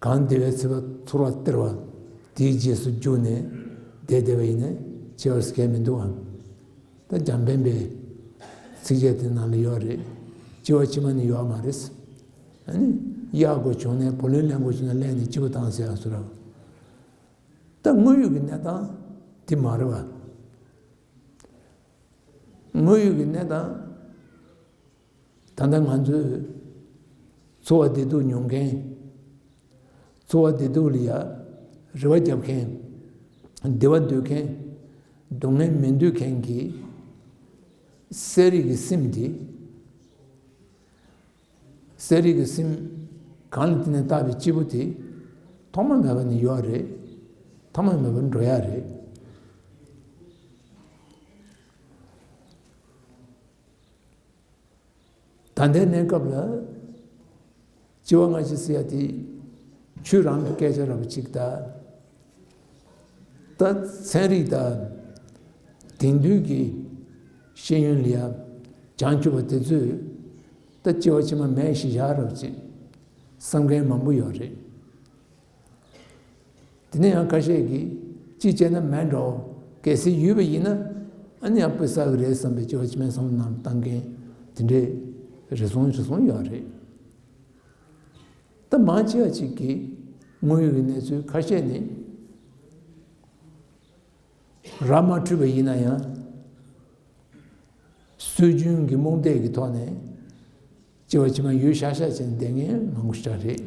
གང་བདེ་བའི་ཚོར་བ་ཚོར་བ་སྟེར་བ་དེའི་རྗེས་སུ་རྒྱུགས་ནས་བསྡད་བསྡད་པ་ཡིན་ན་ཆེ་བ་ཟེར་མཁན་མི་འདུག་ཨང་། ད་འཇམ་དཔལ་དམར་པོའི་ཚིགས་བཅད་དེ་ནང་ལ་ཡོད་རེད། སྐྱེ་བ་ཕྱི་མ་ནི་ཡོད་མ་རེད། ཨ་ནི་གཡག་དགོས་བྱུང་ནས། བུ་ལོན་ལེན་དགོས་བྱུང་ན་ལེན་ནས་སྐྱིད་པོ་བཏང་ཟེར་ཡག་བཟོ་འདྲ། ད་དངོས་ཡོད་ཀྱི་གནས་སྟངས་དེ་མ་རེད་བ། དངོས་ཡོད་ཀྱི་གནས་སྟངས། ད་ལྟ་ང་ཚོས་འཚོ་བ་བདེ་སྡུག་མྱོང་མཁན། འཚོ་བ་བདེ་སྡུག་ལ་ཡ་རེ་བ་རྒྱབ་མཁན། བདེ་བ་འདོད་མཁན། སྡུག་བསྔལ་མི་འདོད་མཁན་གྱི་གསལ་རིག་གི་སེམས་དེ། གསལ་རིག་གི་སེམས་གང་ལ་བརྟེན་ནས་བཏགས་པའི་སྐྱེས་བུ་དེ་ཐོག་མ་མེད་པ་ནས་ཡོད་རེད། ཐོག་མ་མེད་པར་འགྲོ་ཡ་རེད། ད་ལྟའི་གནས་སྐབས་ལ་སྐྱེ་བ་སྔ་ཕྱི་ཟེར་ཡ་དེ་ཆོས་རང་གི་སྐད་ཆ་ར་བ་ཅིག་ད། ད་ཚན་རིག་དང་དེང་དུས་ཀྱི་ཤེས་ཡོན་ལ་ཡ་བྱང་ཆུབ་པ་དེ་ཚོས་ད་སྐྱེ་བ་ཕྱི་མ་མེད་ཞེས་བཞག་རབས་ཅིག་བསམ་མཁན་མང་པོ་ཡོད་རེད། དེ་ནས་ཡང་ཁ་ཤས་ཀྱིས་ཅི་བྱས་ན་མེད་འགྲོ། གལ་སྲིད་ཡོད་པ་ཡིན་ན་ཨ་ནི་ཡང་དཔེ་བསགས་ཀྱི་རེད་བསམ་པའི་སྐྱེ་བ་ཕྱི་མའི་བསམ་བློ་ནང་བཏང་མཁན་དེ་འདྲའི་རེ་ཟུང་རེ་ཟུང་ཡོད་རེད། ད་མང་ཆེ་བ་ཅིག་གིས་དངོས་ཡོད་ཀྱི་གནས་ཚུལ་ཁ་ཤས་ནི་ར་མ་འཕྲོད་པ་ཡིན་ན་ཡང་སྲོལ་རྒྱུན་གྱི་རྨོངས་དད་ཀྱི་ཐོག་ནས་སྐྱེ་བ་ཕྱི་མ་ཡོད་ཤག་ཤག་བྱས་ནས་བསྡད་མཁན་མང་པོ་ཞིག་རེད།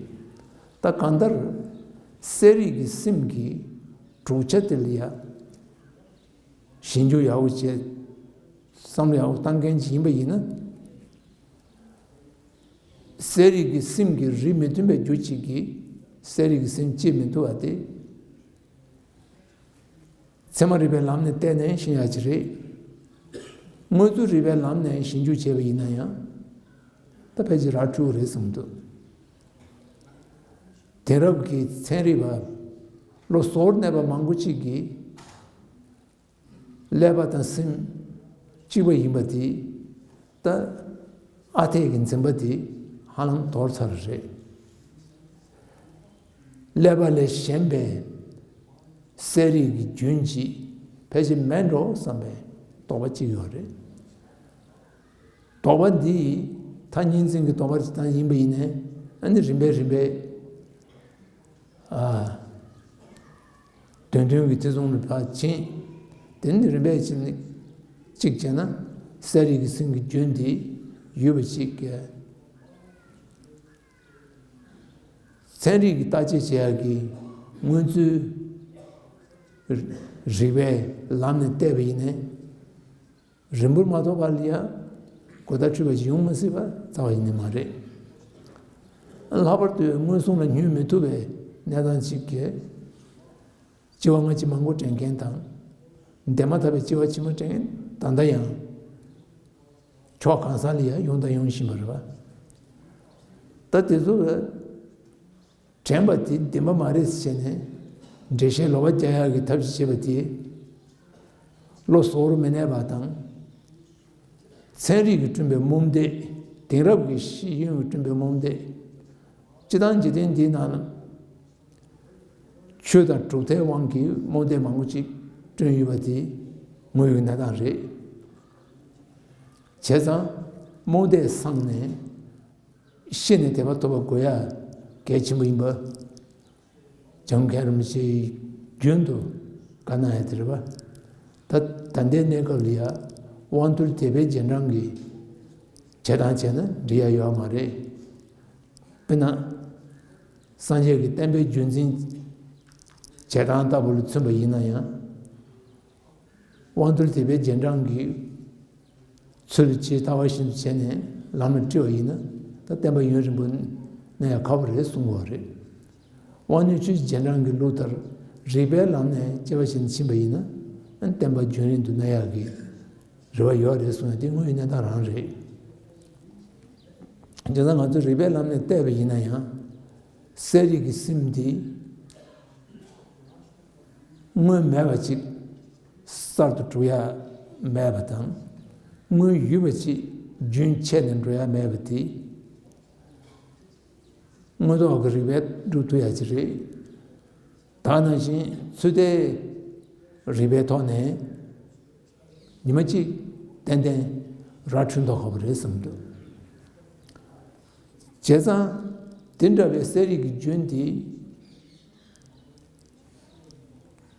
ད་གང་ལྟར་གསལ་རིག་གི་སེམས་ཀྱི་གྲུབ་ཆ་དེ་ལ་ཡ་ཞིབ་འཇུག་ཡག་པོ་བྱས། བསམ་བློ་ཡག་པོ་བཏང་མཁན་ཅིག་ཡིན་པ་ཡིན་ན། གསལ་རིག་གི་སེམས་ཀྱི་རིགས་མི་མཐུན་པའི་རྒྱུ་གཅིག་གིས་གསལ་རིག་གི་སེམས་སྐྱེ་མི་ཐུབ་པ་དེ། ཚད་མ་རིག་པའི་ལམ་ནས་བལྟས་ནས་ཤེས་ཡག་ཅིག་རེད། དངོས་ཚུལ་རིག་པའི་ལམ་ནས་ཞིབ་འཇུག་བྱས་པ་ཡིན་ན་ཡང་། ད་ཕལ་ཆེར་ར་འཕྲོད་རེད་བསམ་འདུག་དེང་རབས་ཀྱི་ཚན་རིག་པ་ལོ་སོར་གནས་པ་མང་པོ་ཅིག་གིས། ཀླད་པ་དང་སེམས་གཅིག་པ་ཡིན་པ་དེ། ད་ཨ་འཐས་ཀྱི་འཛིན་པ་དེ་ཧ་ལམ་དོར་ཚར་རེད། ཀླད་པ་ལས་གཞན་པའི་གསལ་རིག་གི་རྒྱུན་ཅིག་ཕལ་ཆེར་མེད་འགྲོ་བསམ་པའི་དོགས་པ་གཅིག་ཡོད་རེད། དོགས་པ་འདི་ཐག་ཉེ་འཛིན་གྱི་དོགས་པ་ཅིག་ཡིན་པ་ཡིན་ནའི་ཨ་ནི་རིམ་པས་རིམ་པས། ཨ། དོན་མཐུན་གྱི་ཐེ་ཚོམ་ལ་ཕར་ཕྱིན། དེ་ནི་རིམ་པས་ཕྱིན་ནས་གཅིག་བྱས་ན་གསལ་རིག་གི་སེམས་ཀྱི་རྒྱུན་དེ་ཡོད་པ་ཞིག་གིས། ཚན་རིག་གི་བརྟག་དཔྱད་བྱེད་ཡག་གི་སྔོན་ཚུལ་རིག་པའི་ལམ་ནས་བལྟས་པ་ཡིན་ནའི། རིང་པོར་མ་ཐོགས་པ་ལ་ཡང་གོ་བརྡ་འཕྲོད་པ་ཞིག་ཡོང་མི་སྲིད་པ་རྩ་བ་ཉིད་ནས་མ་རེད། ལྷག་པར་དུ་མངོན་སུམ་ལ་སྙོན་མི་ཐུབ་པའི་གནས་སྟངས་ཤིག་གིས་སྐྱེ་བ་སྔ་ཕྱི་མང་པོ་དྲན་མཁན་དང་། འདས་མ་ཐག་པའི་སྐྱེ་བ་ཕྱི་མ་དྲན་མཁན་ད་ལྟ་ཡང་ཕྱོགས་གང་ས་ལ་ཡང་ཡོང་དང་ཡོང་བཞིན་པ་རེད་པ། ད་དེ་ཚོ་ལ། དྲན་པ་དེ་བདེན་པ་མ་རེད་ཟེར་ནས་འགྲེལ་བཤད་ལོག་པ་རྒྱག་ཡག་གི་ཐབས་ཤེས་བྱེད་པ་དེ་བློ་གཟུ་བོར་མི་གནས་པ་དང་། ཚན་རིག་གིས་བསྐྲུན་པའི་རྨོངས་དད། དེང་རབས་ཀྱི་ཤེས་ཡོན་གྱིས་བསྐྲུན་པའི་རྨོངས་དད། སྤྱིར་བཏང་འཇིག་རྟེན་འདིའི་ནང་ན་ཆོས་དང་གྲུབ་མཐའི་དབང་གིས་རྨོངས་དད་མང་པོ་ཅིག་བསྐྲུན་ཡོད་པ་དེ་དངོས་ཡོད་གནས་སྟངས་རེད། བྱས་ཙང་རྨོངས་དད་སངས་ནས། ཤི་ནས་དད་པ་ཐོབ་པ་དགོས་ཡ་གལ་ཆེན་པོ་ཡིན་པ། འཇམ་མགོན་རིན་པོ་ཆེས་རྒྱུན་དུ་བཀའ་གནང་ཡ་དེ་རེད་པ། ད་ད་ལྟའི་གནས་སྐབས་ལ་ཡ་དབང་རྟུལ་དད་པའི་རྗེས་འབྲང་གི་བྱེད་སྟངས་བྱས་ན་འགྲིག་ཡ་ཡོད་མ་རེད། དཔེར་ན། སངས་རྒྱས་ཀྱི་བསྟན་པའི་རྒྱུན་འཛིན་བྱེད་སྟངས་ལྟ་བུ་ལ་མཚོན་པ་ཡིན་ན་ཡང་། དབང་རྟུལ་དད་པའི་རྗེས་འབྲང་གི་ཚུལ་ཇི་ལྟ་བ་བཞིན་དུ་བྱས་ནས་ལམ་ལ་ཁྲིད་པ་ཡིན་ན་ད་བསྟན་པ་ཡུན་རིང་པོ་གནས་ཡག་ཁག་པོ་རེད་གསུང་གི་ཡོད་རེད། དབང་རྣོན་ཆོས་ཀྱི་རྗེས་འབྲང་གི་ལུགས་ལྟར་རིགས་པའི་ལམ་ནས་དཔྱད་པ་བྱས་ནས་ཕྱིན་པ་ཡིན་ན་བསྟན་པ་རྒྱུན་རིང་དུ་གནས་ཡག་གི་རེ་བ་ཡོད་རེད་གསུང་ཡ་དེ་དངོས་ཡོད་གནས་སྟངས་རང་རེད། བྱས་ཙང་ང་ཚོས་རིགས་པའི་ལམ་ནས་བལྟས་པ་ཡིན་ན་ཡང་གསལ་རིག་གི་སེམས་འདི། སྔོན་མེད་པ་ཅིག་གསར་དུ་གྲུབ་ཡ་མེད་པ་དང་། སྔོན་ཡོད་པ་ཅིག་རྒྱུན་ཆད་ནས་འགྲོ་ཡ་མེད་པ་དེ། དངོས་ཐོག་གི་རིགས་པས་སྒྲུབ་ཐུབ་ཡ་ཅིག་རེད། ད་ནང་བཞིན་ཚུལ་དེ་རིགས་པའི་ཐོག་ནས། ཉི་མ་གཅིག་ཏན་ཏན་ར་འཕྲོད་མདོག་ཁ་པོ་རེད་བསམ་འདུག་བྱས་ཙང་དེ་འདྲ་བའི་གསལ་རིག་གི་རྒྱུན་དེ་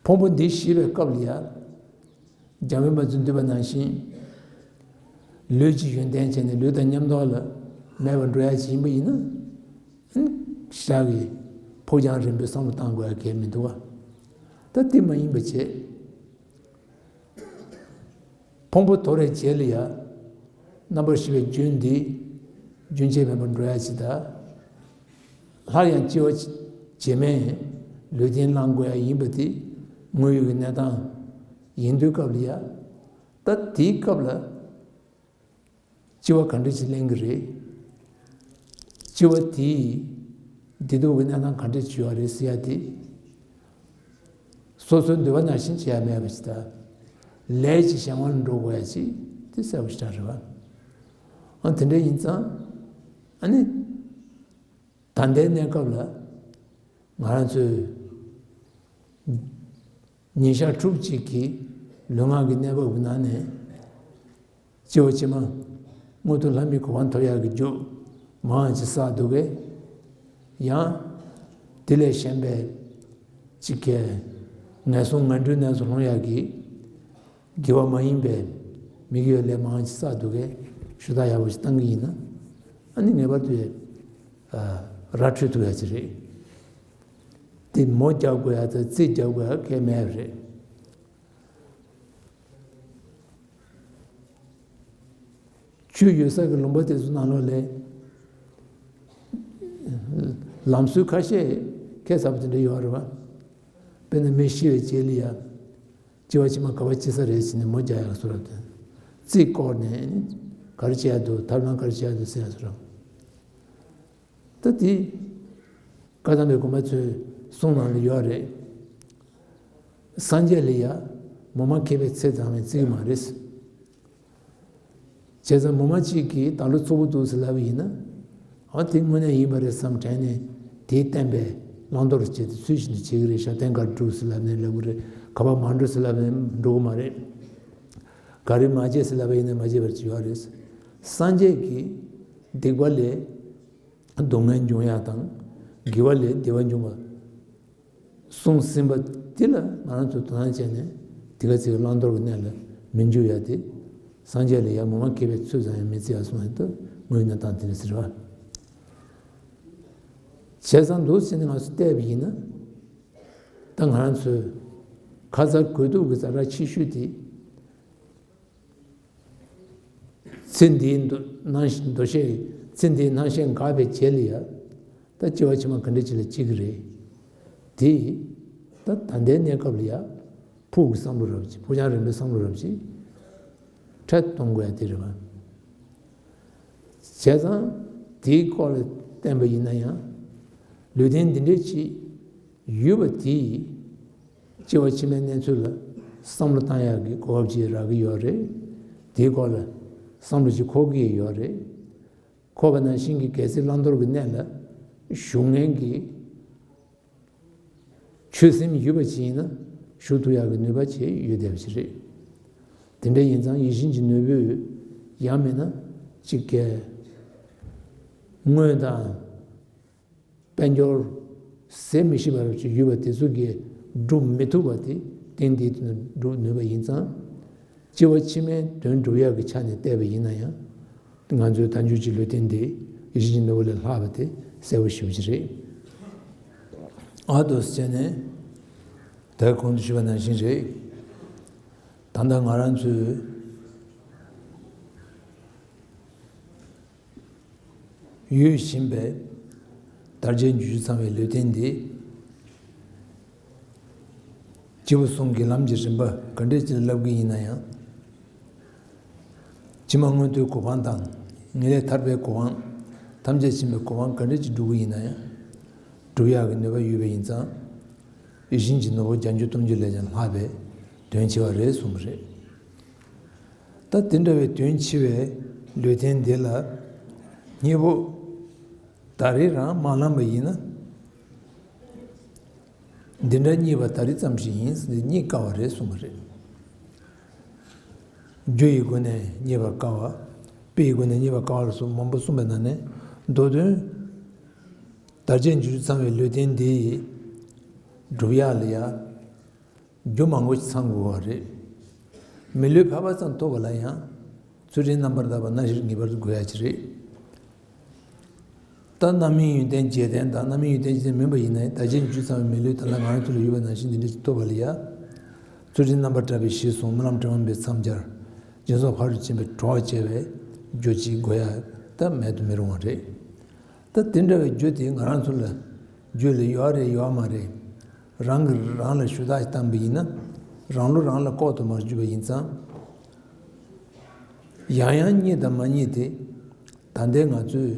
ཕུང་པོ་འདི་ཤི་བའི་སྐབས་ལ་ཡ། འཇམ་དཔལ་དམ་ཚིག་འདུས་པ་ནང་བཞིན་ལུས་ཀྱི་ཡོན་ཏན་བྱས་ནས་ལུས་དང་མཉམ་དུ་ལ་མེད་པར་འགྲོ་ཡ་ཅིག་ཡིན་པ་ཡིན་ན། ཞག་གི་ཕུགས་རྒྱང་རིང་པོའི་བསམ་བློ་བཏང་དགོས་ཡ་གལ་མི་འདུག་བ། ད་དེ་མ་ཡིན་པ་བྱས། ཕུང་པོ་དོར་བའི་རྗེས་ལ་ཡང་རྣམ་པར་ཤེས་པའི་རྒྱུན་འདི་རྒྱུན་ཆད་མེད་པར་འགྲོ་ཡ་ཅིག་དང་། སླར་ཡང་སྐྱེ་བ་རྗེས་མའི་ལུས་རྟེན་བླང་དགོས་ཡ་ཡིན་པ་དེ་དངོས་ཡོད་ཀྱི་གནས་སྟངས་ཡིན་དུས་སྐབས་ལ་ཡང་། ད་དེའི་སྐབས་ལ་སྐྱེ་བ་ག་འདྲ་ཞིག་ལེན་གྱི་རེད། སྐྱེ་བ་དེས་བདེ་སྡུག་གི་གནས་སྟངས་ག་འདྲ་ཞིག་ཡོད་རེད་ཟེར་ཡ་དེ། སོ་སོའི་འདོད་པ་ནང་བཞིན་བྱེད་ཡ་མེད་པ་ཞིག་དང་། ལས་ཀྱི་གཞན་དབང་ལ་འགྲོ་དགོས་ཡ་ཅིག་དེ་གསལ་པོ་ཞེ་དྲག་རེད་བ། ཨ་དེ་འདྲ་ཡིན་ཙང་། ཨ་ནི། ད་ལྟའི་གནས་སྐབས་ལ་ང་རང་ཚོའི་ཉིན་ཞག་ཕྲུགས་གཅིག་གི་ལུས་ངག་གི་གནས་བབ་ཀྱི་ནང་ནས་སྐྱེ་བ་ཕྱི་མ་མངོན་མཐོ་ལྷ་མིའི་གོ་འཕང་ཐོབ་ཡག་གི་རྒྱུ་མང་ཅིག་བསགས་འདུག་གས། ཡང་དེ་ལས་གཞན་པའི་གཅིག་གི་ངན་སོང་ངན་འགྲོའི་གནས་སུ་ལྷུང་ཡག་གི་དགེ་བ་མ་ཡིན་པའི་མི་དགེ་བའི་ལས་མང་ཅིག་བསགས་འདུག་གས། ཞུ་དག་ཡག་པོ་ཞིག་བཏང་གི་ཡིན་ན། ཨ་ནི་ངེས་པར་དུ་ཨ་ར་འཕྲོད་ཐུབ་ཡ་ཅིག་རེད། དེ་མོ་རྒྱག་དགོས་ཡ་དང་རྩིས་རྒྱག་དགོས་ཡ་གང་ཡང་མེད་པ་རེད། ཆོས་ཡོད་ས་གི་ལུང་པ་དེ་ཚོ་ནང་ལོགས་ལ་ལམ་སྲོལ་ཁ་ཤས་ཁ་གསལ་པོ་དེ་འདྲ་ཡོད་རེད་བ། དཔེར་ན་མི་ཤི་བའི་རྗེས་ལ་ཡ། སྐྱེ་བ་ཕྱི་མ་ག་པར་སྐྱེ་ས་རེད་ཟེར་ནས་མོ་རྒྱག་ཡག་བཟོ་འདྲ་དང་། རྩིས་བསྐོར་ནས་ག་རེ་བྱེད་ཡག་འདུག་ཐབས་ལམ་ག་རེ་བྱེད་ཡག་འདུག་ཟེར་ཡག་བཟོ་འདྲ། ད་དེ་བཀའ་གདམས་པའི་དགོན་པ་ཚོའི་གསུང་ནང་ལ་ཡོད་རེད། སངས་རྒྱས་ལ་ཡ་མོ་མ་ཁེ་ཕན་ཚེ་ཚང་བའི་རྩིས་མ་རེད། བྱས་ཙང་མོ་མ་གཅིག་གིས་ད་ལོ་ཚུགས་པོ་འདུག་ཟེར་ལབ་པ་ཡིན་ན། ཨ་དེ་དངོས་གནས་ཡིན་པ་རེད་བསམ་དྲན་ནས་དེའི་བསྟན་པའི་བླང་དོར་བྱེད་དེ་ཚུལ་བཞིན་དུ་བྱེད་ཀྱི་རེད། ཞབས་བརྟན་ག་རེ་སྒྲུབ་ཟེར་ལབ་ནས་ལབ་ཀྱི་རེད། ག་པར་མ་འགྲོ་ཟེར་ལབ་ནས་འགྲོ་གི་མ་རེད། ག་རེ་མ་བྱེད་ཟེར་ལབ་པ་ཡིན་ན་མ་བྱེད་པར་བྱེད་ཡོད་རེད། སངས་རྒྱས་ཀྱིས་སྡིག་པ་ལས་སྡུག་བསྔལ་འབྱུང་ཡག་དང་། དགེ་བ་ལས་བདེ་བ་འབྱུང་བ་གསུངས་ཟིན་པ་དེ་ལ་ང་རང་ཚོ་དོ་སྣང་བྱས་ནས་དེ་ག་ཚིག་བླང་དོར་གྱི་གནས་ལ་མི་འཇུག་ཡ་དེ། སངས་རྒྱས་ལ་ཡ་མོ་མ་ཁེ་ཕན་ཚུལ་ཙམ་ཡང་མི་བརྩི་ཡ་གསུངས་ཡ་ད་དངོས་གནས་སྟངས་དེ་འདྲ་ཟེར་བ། བྱས་ཙང་འདུག་ཟེར་ནས་ང་ཚོ་བལྟས་པ་ཡིན་ན། ད་ང་རང་ཚོའི་ཁ་ཚ་དགོས་གཏུགས་ཀྱི་ཛ་དྲག་ཆེ་ཤོས་དེ། ཚེ་འདིའི་འདུ་སྣང་ཞེན། འདུ་ཤེས། ཚེ་འདིའི་སྣང་ཤས་འགགས་པའི་རྗེས་ལ་ཡ། ད་སྐྱེ་བ་ཕྱི་མ་ག་འདྲ་ཅིག་ལ་སྐྱེ་གི་རེད། དེ་ད་ད་ལྟའི་གནས་སྐབས་ལ་ཡ། ཕུགས་ཀྱི་བསམ་བློ་རབ་ཅིག་ཕུགས་རྒྱང་རིང་པོའི་བསམ་བློ་རབ་ཅིག་འཕྲལ་གཏོང་དགོས་ཡ་དེ་རེད་བ། བྱས་ཙང་དེའི་སྐོར་ལ་བསྟན་པ་ཡིན་ན་ཡང་། ལུས་རྟེན་འདི་འདྲ་ཅིག་ཡོད་པ་དེས་སྐྱེ་བ་ཕྱི་མའི་གནས་ཚུལ་ལ་བསམ་བློ་བཏང་ཡག་གི་གོ་སྐབས་ཅིག་རག་གི་ཡོད་རེད། དེའི་སྐོར་ལ་བསམ་བློ་ཅིག་འཁོར་གྱི་ཡོད་རེད། འཁོར་བ་ནང་བཞིན་གྱི་གལ་སྲིད་བླང་དོར་གྱི་གནས་ལ་ཞུགས་མཁན་གྱི་ཆོད་སེམས་ཡོད་པ་ཅིག་ཡིན་ན་ཞུགས་ཐུབ་ཡག་གི་ནུས་པ་ཅིག་ཡོད་བསྡད་པ་ཅིག་རེད། དེ་འདྲ་ཡིན་ཙང་ཡིད་བཞིན་གྱི་ནོར་བུ་ཡང་མིན་ན་གཅིག་གི་དངོས་དང་། དཔལ་འབྱོར་ཟད་མི་ཤེས་པ་རབ་ཅིག་ཡོད་པ་དེ་ཚོ་གིས་སྒྲུབ་མི་ཐུབ་པ་དེ་རྟེན་འདིའི་དོན་སྒྲུབ་ནུས་པ་ཡིན་ཙང་། སྐྱེ་བ་ཕྱི་མའི་དོན་སྒྲུབ་ཡག་གི་ཆ་ནས་བལྟས་པ་ཡིན་ན་ཡང་། ང་ཚོའི་མཐའ་མཇུག་གི་ལུས་རྟེན་འདི་ཡིད་བཞིན་གྱི་ནོར་བུ་ལས་ལྷག་པ་དེ་གསལ་པོ་ཞེ་པོ་ཅིག་རེད། ཨ་ཏོ་ཟེར་ནས་ད་གོང་དུ་ཞུས་པ་ནང་བཞིན་རེད། ད་ལྟ་ང་རང་ཚོའི་ཡོད་བཞིན་པའི་དར་རྒྱས་འབྱུང་འགྱུར་ཚང་བའི་ལུས་རྟེན་འདི། སྐྱེས་བུ་གསུམ་གྱི་ལམ་གྱི་རིམ་པ་ག་འདྲས་ཅིག་ལབ་ཀྱི་ཡིན་ན་ཡང་། ཕྱི་མ་མངོན་མཐོའི་གོ་འཕང་དང་ངེས་ལེགས་ཐར་པའི་གོ་འཕང་། ཐམས་ཅད་མཁྱེན་པའི་གོ་འཕང་ག་འདྲས་ཅིག་སྒྲུབ་ཀྱི་ཡིན་ན་ཡང་། སྒྲུབ་ཡག་གི་ནུས་པ་ཡོད་པ་ཡིན་ཙང་། ཡིད་བཞིན་གྱི་ནོར་བུ་བརྒྱ་འགྱུར་སྟོང་འགྱུར་ལས་ཀྱང་ལྷག་པའི་དོན་ཆེ་བ་རེད་གསུངས་པ་རེད། ད་དེ་འདྲ་བའི་དོན་ཆེ་བའི་ལུས་རྟེན་འདི་ལ་གཉིས་པོ་ད་རེས་རང་མ་བླངས་པ་ཡིན་ན། འདི་འདྲ་གཉིས་པ་ད་རེས་ཙམ་ཞིག་ཡིན་ཟེར་ནས་རྙེད་དཀའ་བ་རེད་གསུངས་པ་རེད། རྒྱུ་ཡི་སྒོ་ནས་རྙེད་པར་དཀའ་བ། དཔེ་ཡི་སྒོ་ནས་རྙེད་པར་དཀའ་བ་ལ་སོགས་མང་པོ་གསུངས་པའི་ནང་ནས་མདོ་དོན། དར་རྒྱས་འབྱུང་འགྱུར་ཚང་བའི་ལུས་རྟེན་འདི་ཡིས་སྒྲུབ་ཡག་ལ་ཡ། རྒྱུ་མང་པོ་ཞིག་ཚང་དགོས་པ་རེད། མི་ལུས་ཕལ་པ་ཙམ་ཐོབ་པ་ལ་ཡང་ཚུལ་ཁྲིམས་རྣམ་པར་དག་པ་སྣ་ཞིག་ངེས་པར་དུ་དགོས་ཡ་ཅིག་རེད། ད་རྣམ་སྨིན་ཡོན་ཏན་བརྒྱད་ལྡན་དང་རྣམ་སྨིན་ཡོན་ཏན་བརྒྱད་ལྡན་མིན་པ་ཡིན་ན་ཡང་དར་རྒྱས་འབྱུང་འགྱུར་ཚང་བའི་མི་ལུས་ད་ལྟ་ང་རང་ཚོ་ལ་ཡོད་པ་ནང་བཞིན་འདི་འདྲ་ཞིག་ཐོབ་པ་ལ་ཡ། ཚུལ་ཁྲིམས་རྣམ་པར་དག་པའི་གཞི་བཟུང་། སྨོན་ལམ་དྲི་མ་མེད་པའི་མཚམས་སྦྱར། སྦྱིན་སོགས་ཕ་རོལ་ཕྱིན་པའི་གྲོགས་བྱས་པའི་རྒྱུ་ཅིག་དགོས་ཡ་ད་མེད་དུ་མི་རུང་བ་རེད། ད་དེ་འདྲ་བའི་རྒྱུ་དེ་ང་རང་ཚོ་ལ་རྒྱུད་ལ་ཡོད་རེད་ཡོད་མ་རེད། རང་གིས་རང་ལ་ཞུ་དག་བཏང་པ་ཡིན་ན་རང་བློ་རང་ལ་ལྐོག་ཏུ་མར་གྱུར་པ་ཡིན་ཙང་། ཡང་ཡང་རྙེད་དང་མ་རྙེད་དེ་ད་ལྟའི་ང་ཚོས་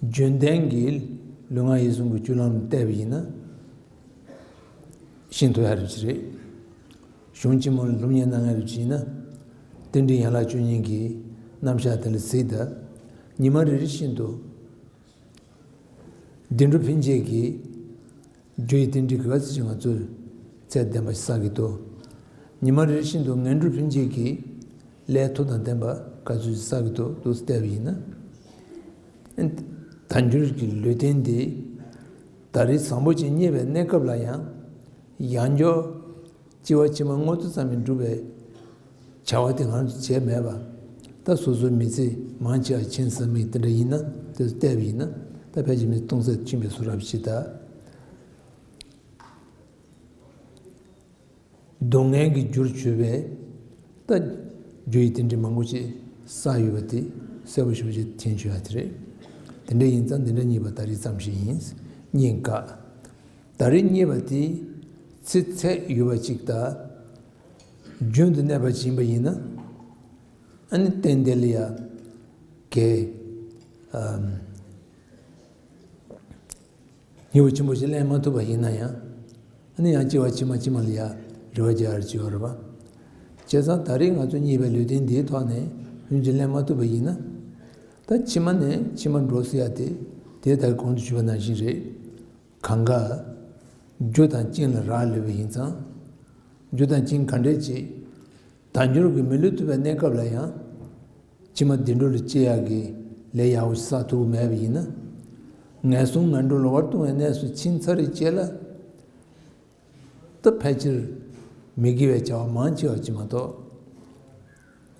རྒྱུན་ལྡན་གྱི་ལུས་ངག་ཡིད་གསུམ་གྱི་སྤྱོད་ལམ་བལྟས་པ་ཡིན་ན། ཤེས་ཐུབ་ཡ་རེད་ཅི་རེད། གཞུང་ཆེན་མོ་ལ་སློབ་གཉེར་གནང་ཡ་རེད་ཅི་ཡིན་ན། རྟེན་འབྲེལ་ཡན་ལག་བཅུ་གཉིས་ཀྱི་རྣམ་གཞག་དེ་ལ་གཟིགས་དང་། ཉི་མ་རེ་རེ་བཞིན་དུ། བདེ་འགྲོ་ཕན་བྱེད་ཀྱི་རྒྱུ་ཡི་རྟེན་འབྲེལ་ག་ཚོད་ཅིག་ང་ཚོས་ཚད་ལྡན་པ་ཞིག་བསགས་ཀྱི་འདུག་ཉི་མ་རེ་རེ་བཞིན་དུ་ངན་འགྲོར་ཕན་བྱེད་ཀྱི་ལས་མཐུ་དང་ལྡན་པ་ག་ཚོད་ཅིག་བསགས་ཀྱི་འདུག་འདུག་བལྟས་པ་ཡིན་ན། དལ་འབྱོར་གྱི་ལུས་རྟེན་འདི་ད་རེས་བཟང་པོ་ཅིག་རྙེད་པའི་གནས་སྐབས་ལ་ཡང་ཡང་འགྱོ། སྐྱེ་བ་ཕྱི་མ་སྔོན་དུ་བསམ་པའི་སྒྲུབ་པའི་བྱ་བ་དེ་ང་ཚོས་བྱས་མེད་པ། ད་སོ་སོའི་མི་ཚེ་མང་ཆེ་བ་ཕྱིན་ཟིན་མིན་དེ་འདྲ་ཡིན་ན། དེ་ཚོ་བལྟས་པ་ཡིན་ན། ད་ཕལ་ཆེར་མི་ཚེ་སྟོང་ཟད་ཕྱིན་པའི་བཟོ་འདྲ་ཞིག་ད། སྡུག་བསྔལ་གྱི་རྒྱུར་གྱུར་པའི་ད་རྒྱུ་ཡི་རྟེན་འབྲེལ་མང་པོ་ཅིག་བསགས་ཡོད་པ་དེ་གསལ་པོ་ཞེ་པོ་ཅིག་མཁྱེན་ཆོག་ཡ་དེ་རེད། དེ་འདྲ་ཡིན་ཙང་འདི་འདྲ་རྙེད་པ་ད་རེས་ཙམ་ཞིག་ཡིན། རྙེད་དཀའ། ད་རེས་རྙེད་པ་དེ་ཚེ་ཚད་ཡོད་པ་ཅིག་དང་། རྒྱུན་དུ་གནས་པ་ཅིག་ཡིན་པ་ཡིན་ན། ཨ་ནི་རྟེན་འདི་ལ་ཡ་གལ་ཨམ། སྙིང་པོ་ཆེན་པོ་ཞིག་ལེན་མ་ཐུབ་པ་ཡིན་ན་ཡང་། ཨ་ནི་ཡང་སྐྱེ་བ་ཕྱི་མ་ཕྱི་མ་ལ་ཡ་རེ་བ་རྒྱག་ཡ་ཅིག་ཡོད་རེད་པ། བྱས་ཙང་ད་རེས་ང་ཚོ་རྙེད་པའི་ལུས་རྟེན་འདིའི་ཐོག་ནས་ལྷུན་གྱིས་ལེན་མ་ཐུབ་པ་ཡིན་ན། ད་ཕྱི་མ་ནས་ཕྱི་མ་འགྲོ་ཟེར་ཡ་དེ། དེ་ད་གོང་དུ་ཞུས་པ་ནང་བཞིན་རེད། གང་ག་རྒྱུ་དང་རྐྱེན་ལ་རག་ལུས་པ་ཡིན་ཙང་། རྒྱུ་དང་རྐྱེན་ག་འདྲས་ཅིག་དལ་འབྱོར་གྱི་མི་ལུས་ཐུབ་པའི་གནས་སྐབས་ལ་ཡང་། ཕྱི་མ་བདེ་འགྲོ་ལ་སྐྱེ་ཡག་གི་ལས་ཡག་པོ་ཞིག་བསགས་ཐུབ་ཀྱི་མེད་པ་ཡིན་ན། ངན་སོང་ངན་འགྲོ་ལ་བར་ལྟུང་བའི་གནས་སུ་ཕྱིན་ཚར་རེད་བྱས་ལ། ད་ཕལ་ཆེར་མི་དགེ་བའི་བྱ་བ་མང་ཆེ་བ་ཅིག་མ་གཏོགས།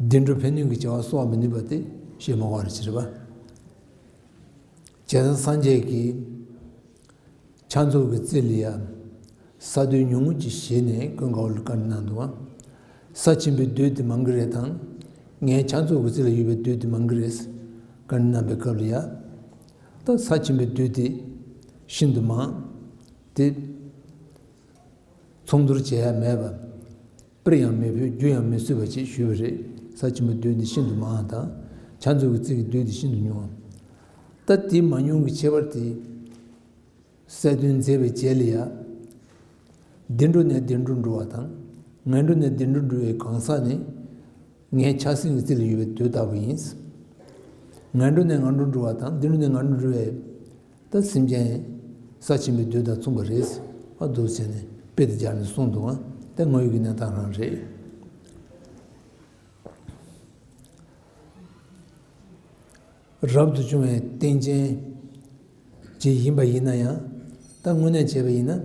བདེ་འགྲོ་ཕན་གནོད་ཀྱི་བྱ་བ་གསོག་མི་ནུས་པ་དེ་ཤེས་མ་དགོས་པ་རེད་ཅེས་རེད་པ། བྱས་ཙང་སངས་རྒྱས་ཀྱིས་ཕྱག་མཛུབ་ཀྱི་རྩེ་ལ་ཡ། ས་རྡུལ་ཉུང་ངུ་ཅིག་བཞེས་ནས་ཀུན་དགའ་བོ་ལ་བཀའ་འདྲི་གནང་འདུག་པ། ས་ཆེན་པོའི་རྡུལ་དེ་མང་གི་རེད་དང་། ངའི་ཕྱག་མཛུབ་ཀྱི་རྩེ་ལ་ཡོད་པའི་རྡུལ་དེ་མང་གི་རེད། བཀའ་འདྲི་གནང་པའི་སྐབས་ལ་ཡ། ད་ས་ཆེན་པོའི་རྡུལ་དེ་ཤིན་ཏུ་མང་། དེ་ཚོང་བསྡུར་བྱེད་ཡ་མེད་པ། སྤེར་ཡང་མི་ཕོད་རྒྱུ་ཡང་མི་སོས་པ་ཅིག་ཞུས་པ་རེད། ས་ཆེན་པོའི་རྡུལ་འདི་ཤིན་ཏུ་མང་བ་དང་། ཕྱག་མཛུབ་ཀྱི་རྩེ་གི་རྡུལ་འདི་ཤིན་ཏུ་ཉུང་བ། ད་དེ་མང་ཉུང་གི་ཁྱད་པར་དེ་གསལ་སྟོན་མཛད་པའི་རྗེས་ལ་ཡ། བདེ་འགྲོ་ནས་བདེ་འགྲོར་འགྲོ་བ་དང་། ངན་འགྲོ་ནས་བདེ་འགྲོར་འགྲོ་བའི་གང་ཟག་ནི། ངའི་ཕྱག་སེན་གྱི་རྩེ་ལ་ཡོད་པའི་རྡུལ་ལྟ་བུ་ཡིན། ངན་འགྲོ་ནས་ངན་འགྲོར་འགྲོ་བ་དང་། བདེ་འགྲོ་ནས་ངན་འགྲོར་འགྲོ་བའི། ད་སེམས་ཅན་ས་ཆེན་པོའི་རྡུལ་དང་མཚུངས་པ་རེད། ཨ་འདུག་ཟེར་ནས་དཔེ་དེ་སྦྱར་ནས་གསུངས་འདུག་ཨ། ད་དངོས་ཡོད་ཀྱི་གནས་སྟངས་རང་རེད། རབ་ཏུ་བྱུང་བའི་རྟེན་ཅན་ཅིག་ཡིན་པ་ཡིན་ན་ཡང་། ད་དངོས་གནས་བྱས་པ་ཡིན་ན།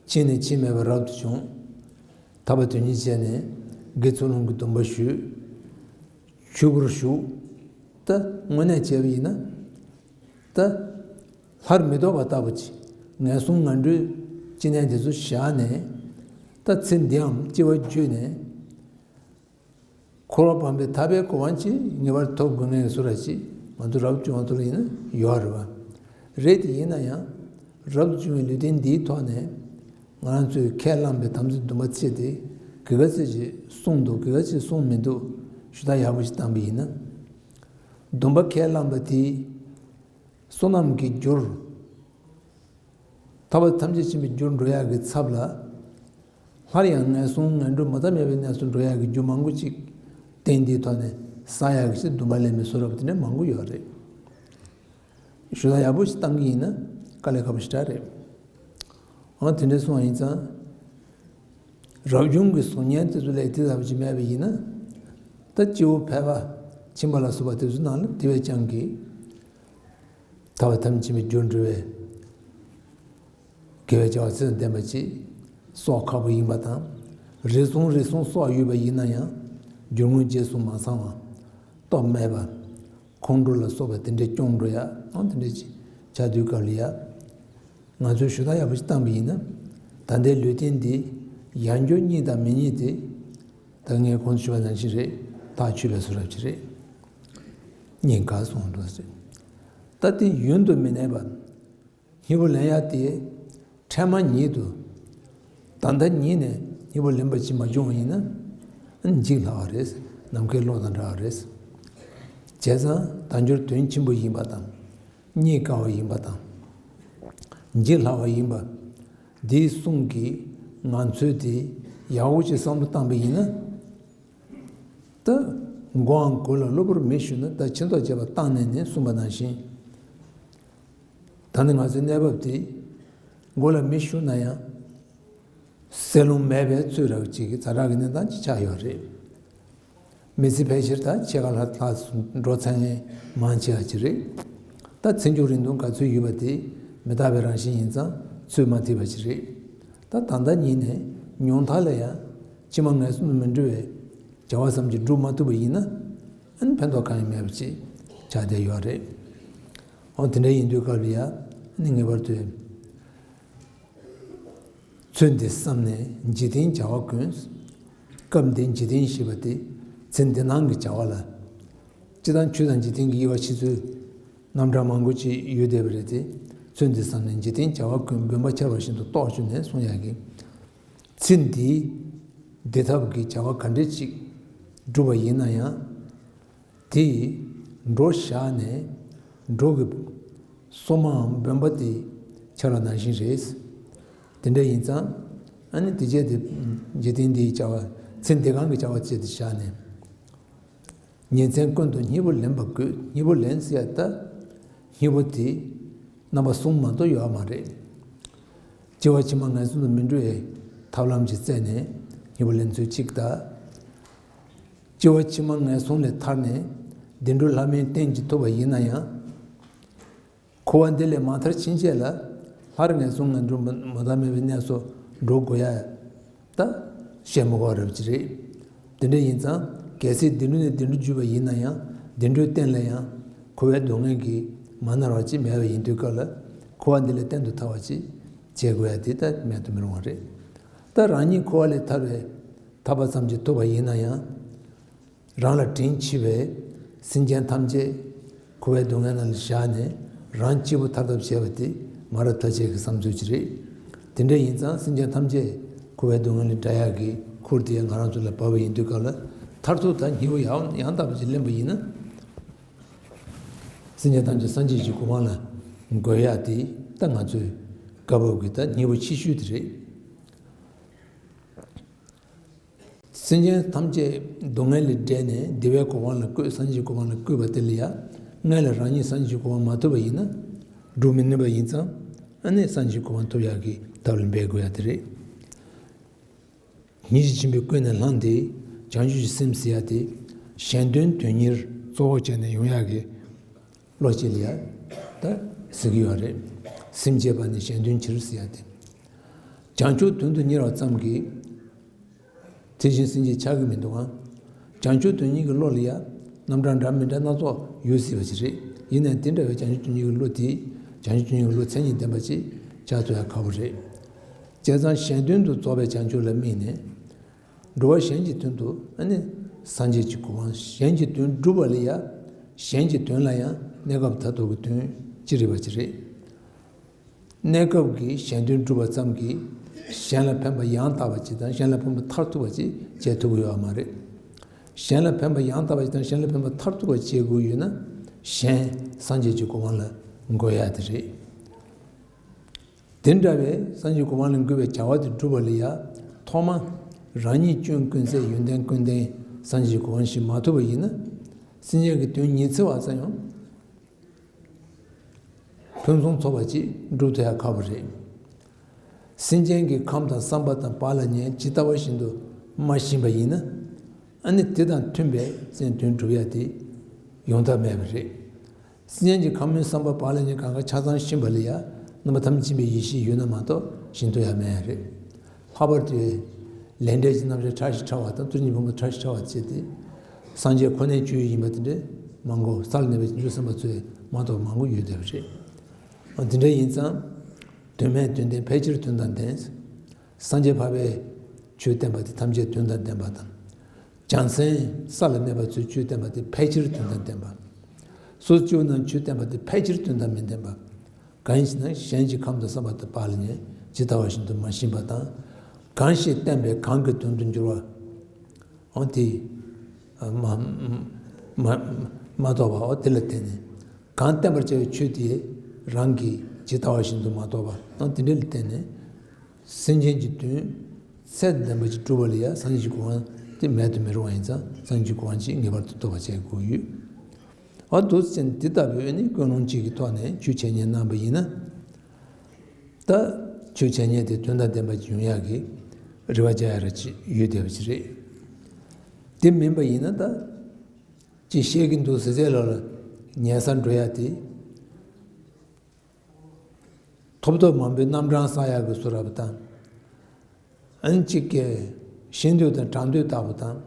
ཕྱིན་ནས་ཕྱིན་མེད་པར་རབ་ཏུ་བྱུང་། ཐར་པ་དོན་གཉེར་བྱས་ནས་དགེ་ཚུལ་སློང་གི་སྡོམ་པ་ཞུས། ཆོས་སྒོར་ཞུགས། ད་དངོས་གནས་བྱས་པ་ཡིན་ན། ད་སླར་མི་ལྡོག་པ་ལྟ་བུ་ཅིག་ངན་སོང་ངན་འགྲོའི་སྐྱེ་གནས་དེ་ཚོ་བཞག་ནས། ད་ཚེ་འདིའམ་སྐྱེ་བ་བརྒྱུད་ནས། འཁོར་བ་སྤངས་པའི་ཐར་པའི་གོ་འཕང་ཅིག་ངེས་པར་ཐོབ་དགོས་ངེས་ཀྱི་བཟོ་འདྲ་ཅིག་ང་ཚོ་རབ་བྱུང་བ་ཚོ་ལ་ཡིན་ན་ཡོད་རེད་པ། རེད་དེ་ཡིན་ན་ཡང་། རབ་ཏུ་བྱུང་བའི་ལུས་རྟེན་འདིའི་ཐོག་ནས། ང་རང་ཚོས་ཁས་བླངས་པའི་དམ་ཚིག་སྡོམ་པ་བཅས་དེ། ག་ག་ཚོད་ཅིག་བསྲུངས་འདུག་ག་ག་ཚོད་བསྲུངས་མི་འདུག་ཞུ་དག་ཡག་པོ་ཞིག་བཏང་པ་ཡིན་ན། སྡོམ་པ་ཁས་བླངས་པ་དེ། བསོད་ནམས་ཀྱི་རྒྱུར། ཐར་པ་ཐམས་ཅད་མཁྱེན་པའི་རྒྱུར་འགྲོ་ཡག་གི་ཚབ་ལ། སླར་ཡང་ངན་སོང་ངན་འགྲོ་མུ་མཐའ་མེད་པའི་གནས་སུ་འགྲོ་ཡག་གི་རྒྱུ་མང་པོ་ཅིག་རྟེན་འདིའི་ཐོག་ནས་བསགས་ཡག་གི་ཕྱིར་སྡོམ་པ་ལེན་པའི་བཟོ་འདྲ་པོ་དེ་འདྲ་མང་པོ་ཡོད་རེད། ཞུ་དག་ཡག་པོ་ཞིག་བཏང་གི་ཡིན་ན་དཀའ་ལས་ཁག་པོ་ཞེ་དྲག་རེད། འོ་དེ་འདྲ་སོང་བ་ཡིན་ཙང་། རབ་བྱུང་གི་གཟུགས་བརྙན་དེ་ཚོ་ལས་དེ་ལྟ་བུ་ཅིག་མེད་པ་ཡིན་ན། ད་སྐྱེ་བོ་ཕལ་པ་ཕྱིན་པ་ལ་སོགས་པ་དེ་ཚོའི་ནང་ལ་དེ་བས་ཀྱང་གི། ཐར་པ་ཐམས་ཅད་མཁྱེན་པའི་རྒྱུར་འགྲོ་བའི་དགེ་བའི་བྱ་བ་ཚད་ལྡན་པ་ཅིག་གསོག་ཁག་པོ་ཡིན་པ་དང་། རེ་ཟུང་རེ་ཟུང་གསོག་ཡོད་པ་ཡིན་ན་ཡང་། རྒྱུ་དངོས་རྗེས་སུ་མ་ཚང་བ། སྟོབས་མེད་པ། ཁོང་ཁྲོ་ལ་སོགས་པ་དེ་འདྲའི་སྐྱོང་འགྲོ་ཡ། ཨང་དེ་འདྲ་ཅིག་ཆགས་དུས་སྐབས་ལ་ཡ། ང་ཚོས་ཞུ་དག་ཡག་པོ་ཞིག་བཏང་པ་ཡིན་ན། ད་ལྟའི་ལུས་རྟེན་འདི་ཡང་འགྱུར་རྙེད་དང་མི་རྙེད་དེ། ད་ངས་གོང་དུ་ཞུས་པ་ནང་བཞིན་རེད། ཐག་ཆོད་པའི་བཟོ་འདྲ་ཅིག་རེད། རྙེད་དཀའ་སོང་འགྲོ་ཟེར། ད་དེ་ཡུན་དུ་མི་གནས་པ། སྙིང་པོ་ལེན་ཡག་དེ་འཕྲལ་མ་ཉིད་དུ། ད་ལྟ་ཉིད་ནས་སྙིང་པོ་ལེན་པ་ཅིག་མ་བྱུང་བ་ཡིན་ན། འཇིག་སླ་བ་རེད། ནམ་མཁའི་གློག་དང་འདྲ་བ་རེད། བྱས་ཙང་དལ་འབྱོར་དོན་ཆེན་པོ་ཡིན་པ་དང་། རྙེད་དཀའ་བ་ཡིན་པ་དང་། འཇིག་སླ་བ་ཡིན་པ། འདིའི་གསུང་གིས་ ང་ཚོས་དེ་ཡག་པོ་ཅིག་བསམ་བློ་བཏང་པ་ཡིན་ན། ད་མགོའམ་མགོ་ལ་གློ་བུར་མེ་ཞུགས་ན། ད་ཕྱི་ལྡོག་བྱས་པ་བཏང་ནས་ནི་གསུངས་པ་ནང་བཞིན། ད་ནི་ང་ཚོའི་གནས་བབ་དེ་མགོ་ལ་མེ་ཞུགས་ན་ཡང་། སེ་རླུང་མེད་པའི་ཚུལ་རག་ཅིག་གི་ཛ་དྲག་གི་གནས་སྟངས་ཅིག་ཆགས་ཡོད་རེད། མི་ཚེ་ཕལ་ཆེར་ད་ཕྱེད་ཀ་ལྷག་ལྷག་འགྲོ་ཚར་མཁན་མང་ཆེ་བ་ཅིག་རེད། ད་ཚེ་མཇུག་རིང་ཐུང་ག་ཚོད་ཡོད་པ་དེ་མི་རྟག་པའི་རང་བཞིན་ཡིན་ཙང་ཚོད་མ་ཐིག་པ་ཅིག་རེད། ད་ད་ལྟ་ཉིད་ནས་ཉུང་མཐའ་ལ་ཡང་ཕྱི་མ་ངན་སོང་དུ་མི་འགྲོ་བའི་བྱ་བ་བསམ་གྱིས་འགྲུབ་མ་ཐུབ་པ་ཡིན་ན། ཨ་ནི་ཕན་ཐོགས་གང་ཡང་མེད་པ་ཅིག་ཆགས་བསྡད་ཡོད་རེད། འོ་དེ་འདྲ་ཡིན་དུས་སྐབས་ལ་ཡང་ཨ་ནི་ངེས་པར་དུ། ཚུལ་འདི་བསམས་ནས་འཇིག་རྟེན་བྱ་བ་ཀུན། སྐབས་འདིར་འཇིག་རྟེན་ཞེས་པ་སྟེ། ཚེ་འདི་སྣང་གི་བྱ་བ་ལ། སྤྱིར་བཏང་ཆོས་དང་འཇིག་རྟེན་གྱི་དབྱེ་བ་ཕྱེ་ཚུལ་རྣམ་གྲངས་མང་པོ་ཅིག་ཡོད་བསྡད་པ་རེད་དེ། ཚུལ་འདི་བསམས་ནས་འཇིག་རྟེན་བྱ་བ་ཀུན། དགོན་པ་ཆར་པ་བཞིན་དུ་རྟོགས་བཅུག་ནས་གསུང་ཡག་གི། ཚེ་འདིའི་བདེ་ཐབས་ཀྱི་བྱ་བ་ག་འདྲ་ཅིག་བསྒྲུབས་པ་ཡིན་ན་ཡང་། དེ་ཡིས་འགྲོ་བཞག་ནས་འགྲོ་གི་སོ་མའམ་དཔོན་པོ་དེ་ཆགས་པ་ནང་བཞིན་རེད། དེ་འདྲ་ཡིན་ཙང་ཨ་ནི་དེ་བྱས་ཏེ་འཇིག་རྟེན་འདིའི་བྱ་བ་ཚེ་འདི་སྒང་གི་བྱ་བ་བྱས་ཏེ་བཞག་ནས། ཉིན་མཚན་ཀུན་ཏུ་སྙིང་པོ་ལེན་པ་དགོས། སྙིང་པོ་ལེན་ཟེར་ཡ་ད་སྙིང་པོ་དེ་རྣམ་པ་གསུམ་མ་གཏོགས་ཡོད་མ་རེད། སྐྱེ་བ་ཕྱི་མ་ངན་སོང་དུ་མི་འགྲོ་བའི་ཐབས་ལམ་ཅིག་བཙལ་ནས་སྙིང་པོ་ལེན་ཚུལ་གཅིག་དང་། སྐྱེ་བ་ཕྱི་མ་ངན་སོང་ལས་ཐར་ནས་བདེ་འགྲོ་ལྷ་མིའི་རྟེན་ཅིག་ཐོབ་པ་ཡིན་ན་ཡང་། འཁོར་བ་འདི་ལས་མ་ཐར་ཕྱིན་ཆད་ལ་སླར་ངན་སོང་ངན་འགྲོ་མུ་མུ་མཐའ་མེད་པའི་གནས་སུ་འགྲོ་དགོས་ཡ་ད་བཤད་མི་དགོས་རབས་ཅིག་རེད། དེ་འདྲ་ཡིན་ཙང་གལ་སྲིད་བདེ་འགྲོ་ནས་བདེ་འགྲོར་འཇུག་པ་ཡིན་ན་ཡང་། བདེ་འགྲོའི་རྟེན་ལ་ཡང་འཁོར་བའི་སྡུག་བསྔལ་གྱིས་མ་མནར་བ་ཅིག་མེད་པ་ཡིན་དུས་སྐབས་ལ། འཁོར་བ་འདི་ལས་གཏན་དུ་ཐར་བ་ཅིག་བྱེད་དགོས་ཡ་དེ་ད་མེད་དུ་མི་རུང་བ་རེད། ད་རང་ཉིད་འཁོར་བ་ལས་ཐར་བའི་ཐར་པ་ཙམ་གྱིས་ཐུབ་པ་ཡིན་ན་ཡང་། རང་ལ་དྲིན་ཆེ་བའི་སེམས་ཅན་ཐམས་ཅད་འཁོར་བའི་སྡུག་བསྔལ་ནང་ལ་བཞག་ནས་རང་གཅིག་པུ་ཐར་ཐབས་བྱས་པ་དེ་མ་རབས་ཐ་ཆད་ཀྱི་བསམ་ཚུལ་ཅིག་རེད། དེ་འདྲ་ཡིན་ཙང་སེམས་ཅན་ཐམས་ཅད་འཁོར་བའི་སྡུག་བསྔལ་ལས་བསྒྲལ་ཡག་གི་ཁུར་དེ་ང་རང་ཚོ་ལ་བབས་པ་ཡིན་དུས་སྐབས་ལ། མཐར་ཐུག་ད་སྙིང་པོ་ཡང་ཡང་དག་པ་ཅིག་ལེན་པ་ཡིན་ན། སེམས་ཅན་ཐམས་ཅད་སངས་རྒྱས་ཀྱི་གོ་འཕང་ལ་འགོད་ཡག་དེ་ད་ང་ཚོའི་སྐབས་བབ་ཀྱི་ད་སྙིང་པོ་ཆེ་ཤོས་དེ་རེད། སེམས་ཅན་ཐམས་ཅད་སྡུག་བསྔལ་ལས་བསྒྲལ་ནས་བདེ་བའི་གོ་འཕང་ལ་བཀོད། སངས་རྒྱས་ཀྱི་གོ་འཕང་ལ་བཀོད་པ་དེ་ལ་ཡང་སྔོན་ལ་རང་ཉིད་སངས་རྒྱས་ཀྱི་གོ་འཕང་མ་ཐོབ་པ་ཡིན་ན། འགྲུབ་མི་ནུས་པ་ཡིན་ཙང་། ཨ་ནི་སངས་རྒྱས་ཀྱི་གོ་འཕང་ཐོབ་ཡག་གི་ཐབས་ལ་འབད་དགོས་ཡག་དེ་རེད། ཉིན་ཞིག་ཕྱིན་པས་ཀུན་ནས་བསླངས་ཏེ། བྱང་ཆུབ་ཀྱི་སེམས་ཟེར་ཡག་དེ་གཞན་དོན་དོན་གཉེར་གཙོ་བོ་བྱས་ནས་ཡོང་ཡག་གི་བློ་སྐྱེད་ལ་ཡ་ད་ཟེར་གྱི་ཡོད་རེད། སེམས་བསྐྱེད་པ་ནི་གཞན་དོན་ཕྱིར་ཟེར་ཡ་དེ། བྱང་ཆུབ་དོན་དུ་གཉེར་བ་ཙམ་གྱིས་དེ་བཞིན་སེམས་བསྐྱེད་ཆགས་ཀྱི་མི་འདུག་ཨང་། བྱང་ཆུབ་དོན་གཉེར་གྱི་བློ་ལ་ཡ་རྣམ་གྲངས་འདྲ་མི་འདྲ་སྣ་ཚོགས་ཡོད་སྲིད་པ་ཞིག་རེད། ཡིན་ནའང་དེ་འདྲ་བའི་བྱང་ཆུབ་དོན་གཉེར་གྱི་བློ་དེ་བྱང་ཆུབ་དོན་གཉེར་གྱི་བློ་མཚན་ཉིད་ལྡན་པ་ཅིག་ཆགས་ཐུབ་ཡ་ཁག་པོ་རེད། བྱས་ཙང་གཞན་དོན་དུ་རྫོགས་པའི་བྱང་ཆུབ་ལ་དམིགས་ནས། འགྲོ་བ་གཞན་གྱི་དོན་དུ་ཨ་ནི་སངས་རྒྱས་ཀྱི་གོ་འཕང་། གཞན་གྱི་དོན་སྒྲུབ་པ་ལ་ཡ། གཞན་གྱི་དོན་ལ་ཡང་གནས་སྐབས་མཐར་ཐུག་གི་དོན་ཅི་རིགས་པ་ཅི་རེད། གནས་སྐབས་ཀྱི་གཞན་དོན་སྒྲུབ་པ་ཙམ་གྱིས་གཞན་ལ་ཕན་པ་ཡང་དག་པ་ཅིག་དང་། གཞན་ལ་ཕན་པ་མཐར་ཐུག་པ་ཅིག་བྱེད་ཐུབ་ཀྱི་ཡོད་པ་མ་རེད། གཞན་ལ་ཕན་པ་ཡང་དག་པ་ཅིག་དང་། གཞན་ལ་ཕན་པ་མཐར་ཐུག་པ་བྱེད་དགོས་ཡོད་ན། གཞན་སངས་རྒྱས་ཀྱི་གོ་འཕང་ལ་འགོད་ཡ་དེ་རེད། དེ་འདྲ་བའི་སངས་རྒྱས་གོ་འཕང་ལ་འགོད་པའི་བྱ་བ་དེ་བསྒྲུབ་པ་ལ་ཡ། ཐོག་མ་རང་ཉིད་སྐྱོན་ཀུན་ཟད། ཡོན་ཏན་ཀུན་ལྡན་སངས་རྒྱས་གོ་འཕང་ཞིག་མ་ཐོབ་པ་ཡིན་ན། སེམས་ཅན་གྱི་དོན་ཉི་ཚེ་བ་ཙམ་ཡང་ཕུན་སུམ་ཚོགས་པ་ཅིག་སྒྲུབ་ཐུབ་ཡ་ཁག་པོ་རེད། སེམས་ཅན་གྱི་ཁམས་དང་བསམ་པ་དང་བག་ལ་ཉལ་ཇི་ལྟ་བ་བཞིན་དུ་མ་ཞིག་པ་ཡིན་ན། ཨ་ནི་དེ་དང་མཐུན་པའི་སེམས་དོན་སྒྲུབ་ཡ་དེ་ཡོང་ཐབས་མེད་པ་རེད། སེམས་ཅན་གྱི་ཁམས་དང་བསམ་པ་བག་ལ་ཉལ་གང་ག་ཆ་ཚང་ཞིག་པ་ལ་ཡ། རྣམ་པ་ཐམས་ཅད་མཁྱེན་པའི་ཡེ་ཤེས་ཡོད་ན་མ་གཏོགས་ཞིག་ཐུབ་ཡ་མེད་ཡ་རེད། ལྷག་པར་དུ་ལས་འབྲས་ཀྱི་རྣམ་གཞག་ཕྲ་ཞིང་ཕྲ་བ་དང་། ཐུགས་རྗེ་ཉིད་ཕུང་པོ་ཕྲ་ཞིང་ཕྲ་བ་བྱས་ཏེ། སངས་རྒྱས་ཁོ་ནའི་ཆོས་ཡིན་པ་དེ་འདྲའི་མང་པོ། ས་ལ་གནས་པའི་བྱང་ཆུབ་སེམས་དཔའ་ཚོས་མ་གཏོགས་མང་པོ་ཡོད་བསྡད་པ་རེད། འོ་དེ་འདྲ་ཡིན་ཙང་། དོན་མེད་དོན་ལྡན་ཕལ་ཆེར་དོན་དང་ལྡན། སངས་རྒྱས་འཕགས་པས་ཆོས་བསྟན་པ་དེ་ཐམས་ཅད་དོན་དང་ལྡན་པ་དང་། བྱང་སེམས་ས་ལ་གནས་པ་ཚོས་ཆོས་བསྟན་པ་དེ་ཕལ་ཆེར་དོན་དང་ལྡན་པ། སོ་སོ་སྐྱེ་བོ་རྣམས་ཆོས་བསྟན་པ་དེ་ཕལ་ཆེར་དོན་དང་མི་ལྡན་པ། གང་ཡིན་ཞེ་ན། གཞན་གྱི་ཁམས་དང་བསམ་པ་དང་བག་ལ་ཉལ་ཇི་ལྟ་བ་བཞིན་དུ་མ་ཞིག་པ་དང་། གང་ཞིག་བསྟན་པས་གང་གི་དོན་དུ་འགྱུར་བ། འོ་དེ་མ་མ་མ་རྟོགས་པ། འོ་དེ་ལ་བརྟེན་ནས། གང་བསྟན་པར་བྱ་བའི་ཆོས་དེ་རང་གིས་ཇི་ལྟ་བ་བཞིན་དུ་མ་རྟོགས་པ་དང་། དེ་འདྲ་ལ་བརྟེན་ནས་སེམས་ཅན་གྱི་དོན་ ཚད་ལྡན་པ་ཅིག་སྒྲུབ་པ་ལ་ཡང་སངས་རྒྱས་ཀྱི་གོ་འཕང་དེ་མེད་དུ་མི་རུང་བ་ཡིན་ཙང་སངས་རྒྱས་ཀྱི་གོ་འཕང་ཅིག་ངེས་པར་དུ་ཐོབ་པ་བྱེད་དགོས་ཡོད། འོ་འདུག་ཟེར་ནས་འདི་ལྟ་བུའི་ནི་ཀུན་སློང་གཅིག་གི་ཐོག་ནས་ཆོས་འཆད་ཉན་གནང་བ་ཡིན་ན། ད་ཆོས་འཆད་ཉན་དེ་དོན་དང་ལྡན་པ་ཅིག་ཡོང་ཡག་གི་རེ་བ་རྒྱག་ཡ་ར་ཅིག་ཡོད་བསྡད་པ་ཅིག་རེད། དེ་མིན་པ་ཡིན་ན་ད་ཅིག་བཤད་ཀྱི་འདུག་ཟེར་ཟེར་ལ་ལ་ཉན་ས་འགྲོ་ཡ་དེ། ཐོབ་ཐོབ་མང་པོའི་རྣམ་གྲངས་བསགས་ཡག་གི་བཟོ་འདྲ་པོ་དང་། ཨན་གཅིག་གི་ཤེས་འདོད་དང་དྲང་འདོད་ལྟ་བུ་དང་།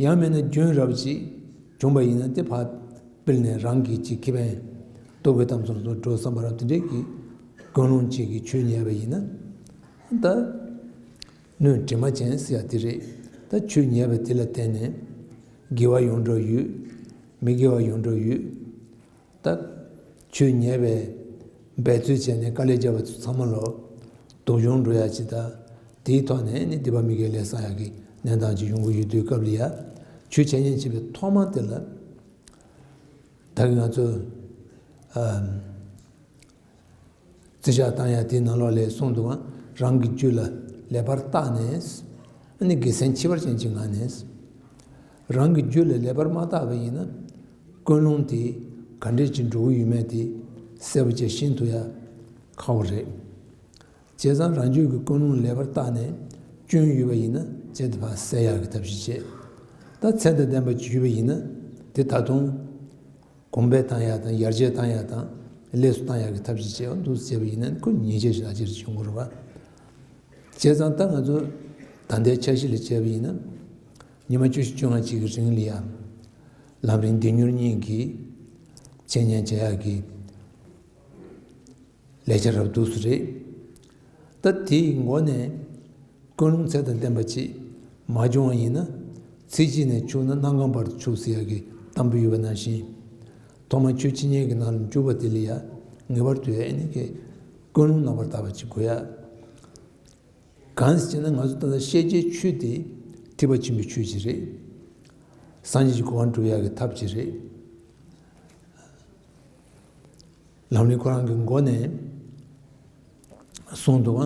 ཡང་མིན་ན་རྒྱུན་རབ་ཅིག་བྱུང་པ་ཡིན་ན་དེ་ཕར་སྤེལ་ནས་རང་གི་ཅིག་ཁེ་ཕན་ལྟོ་གོས་གཏམ་གསུམ་སོགས་འགྲོ་བསམ་པ་རབ་དེ་འདྲས་ཀྱི་ཀུན་སློང་གཅིག་གིས་ཆོས་ཉན་པ་ཡིན་ན། ད་སྣོད་དྲི་མ་ཅན་ཟེར་ཡ་དེ་རེད། ད་ཆོས་ཉན་པ་དེ་ལ་བརྟེན་ནས་དགེ་བ་ཡོང་འགྲོ་ཡོད། མི་དགེ་བ་ཡོང་འགྲོ་ཡོད། ད་ཆོས་ཉན་པའི་འབད་རྩོལ་བྱས་ནས་དཀའ་ལས་བརྒྱབ་པ་ཚོ་ཚང་མ་ལོ་སྡུག་སྦྱོང་འགྲོ་ཡ་ཅིག་ད། དེའི་ཐོག་ནས་ནི་སྡིག་པ་མི་དགེ་ལས་བསགས་ཡག་གི་གནས་སྟངས་ཅིག་ཡོང་གི་ཡོད་དུས་སྐབས་ལ་ཡ། ཆོས་འཆད་ཉན་བྱེད་པའི་ཐོག་མ་དེ་ལ། ད་གིན་ང་ཚོ་ཨ་རྩིས་ཆགས་བཏང་ཡ་དེའི་ནང་ལོགས་ལ་གསུངས་འདུག་ག་རང་གི་རྒྱུད་ལ་ལེགས་པར་བརྟགས་ནས། ཨ་ནི་དགེ་མཚན་ཁྱད་པར་ཅན་གྱི་ངང་ནས། རང་གི་རྒྱུད་ལ་ལེགས་པར་མ་བརྟགས་པ་ཡིན་ན། ཀུན་སློང་དེ་ག་འདྲས་ཅིག་འགྲོ་གི་ཡོད་མེད་དེ་གསལ་པོ་བྱས་ཤེས་ཐུབ་ཡ་ཁག་པོ་རེད། བྱས་ཙང་རང་རྒྱུད་ཀྱི་ཀུན་སློང་ལེགས་པར་བརྟགས་ནས་སྐྱོན་ཡོད་པ་ཡིན་ན་བྱས་ཏེ་ཕར་སེལ་ཡག་གི་ཐབས་ཤེས་བྱེད། ད་ཚད་དང་ལྡན་པ་ཅིག་ཡོད་པ་ཡིན་ན་དེ་ད་དུང་གོང་འཕེལ་བཏང་ཡག་དང་ཡར་རྒྱས་བཏང་ཡག་དང་ལེགས་སུ་བཏང་ཡག་གི་ཐབས་ཤེས་བྱེད་པ་འདུག་ཟེར་བ་ཡིན་ན་ཁོ་ཉེས་ཆད་ཞིག་ལ་ཅིག་བྱུང་དགོས་རེད་པ། བྱས་ཙང་ད་ང་ཚོ་ད་ལྟའི་འཆར་གཞི་ལ་བྱས་པ་ཡིན་ན། ཉི་མ་བཅུ་བཞི་བཅོ་ལྔ་གཅིག་གི་རིང་ལ་ཡང་ལམ་རིམ་བདེ་མྱུར་གཉིས་ཀྱི་འཆད་ཉན་བྱེད་ཡག་གི་ལས་འཆར་རབ་ཏུ་སུ་རེད། ད་དེའི་འགོ་ནས་ཀུན་སློང་ཚད་དང་ལྡན་པ་ཅིག་མ་བྱུང་བ་ཡིན་ན། ཚིག་གཅིག་ནས་ཆུག་ན་གནམ་གང་བར་དུ་ཆུག་ཟེར་ཡག་གི་གཏམ་དཔེ་ཡོད་པ་ནང་བཞིན། ཐོག་མར་ཆོས་འཆད་ཉན་གྱི་ནང་ལ་འཇུག་པ་དེ་ལ་ཡང་ངེས་པར་དུ་ཡང་ཨེ་ནི་གི་ཀུན་སློང་རྣམ་པར་དག་པ་ཅིག་དགོས་ཡ། གང་ཟེར་ན་ང་ཚོ་ད་ལྟ་བཤད་བྱའི་ཆོས་དེ་ཐེག་པ་ཆེན་པོའི་ཆོས་ཅིག་རེད། སངས་རྒྱས་ཀྱི་གོ་འཕང་སྒྲུབ་ཡག་གི་ཐབས་ཅིག་རེད། ལམ་རིམ་ཁོ་རང་གི་མགོ་ནས་གསུངས་འདུག་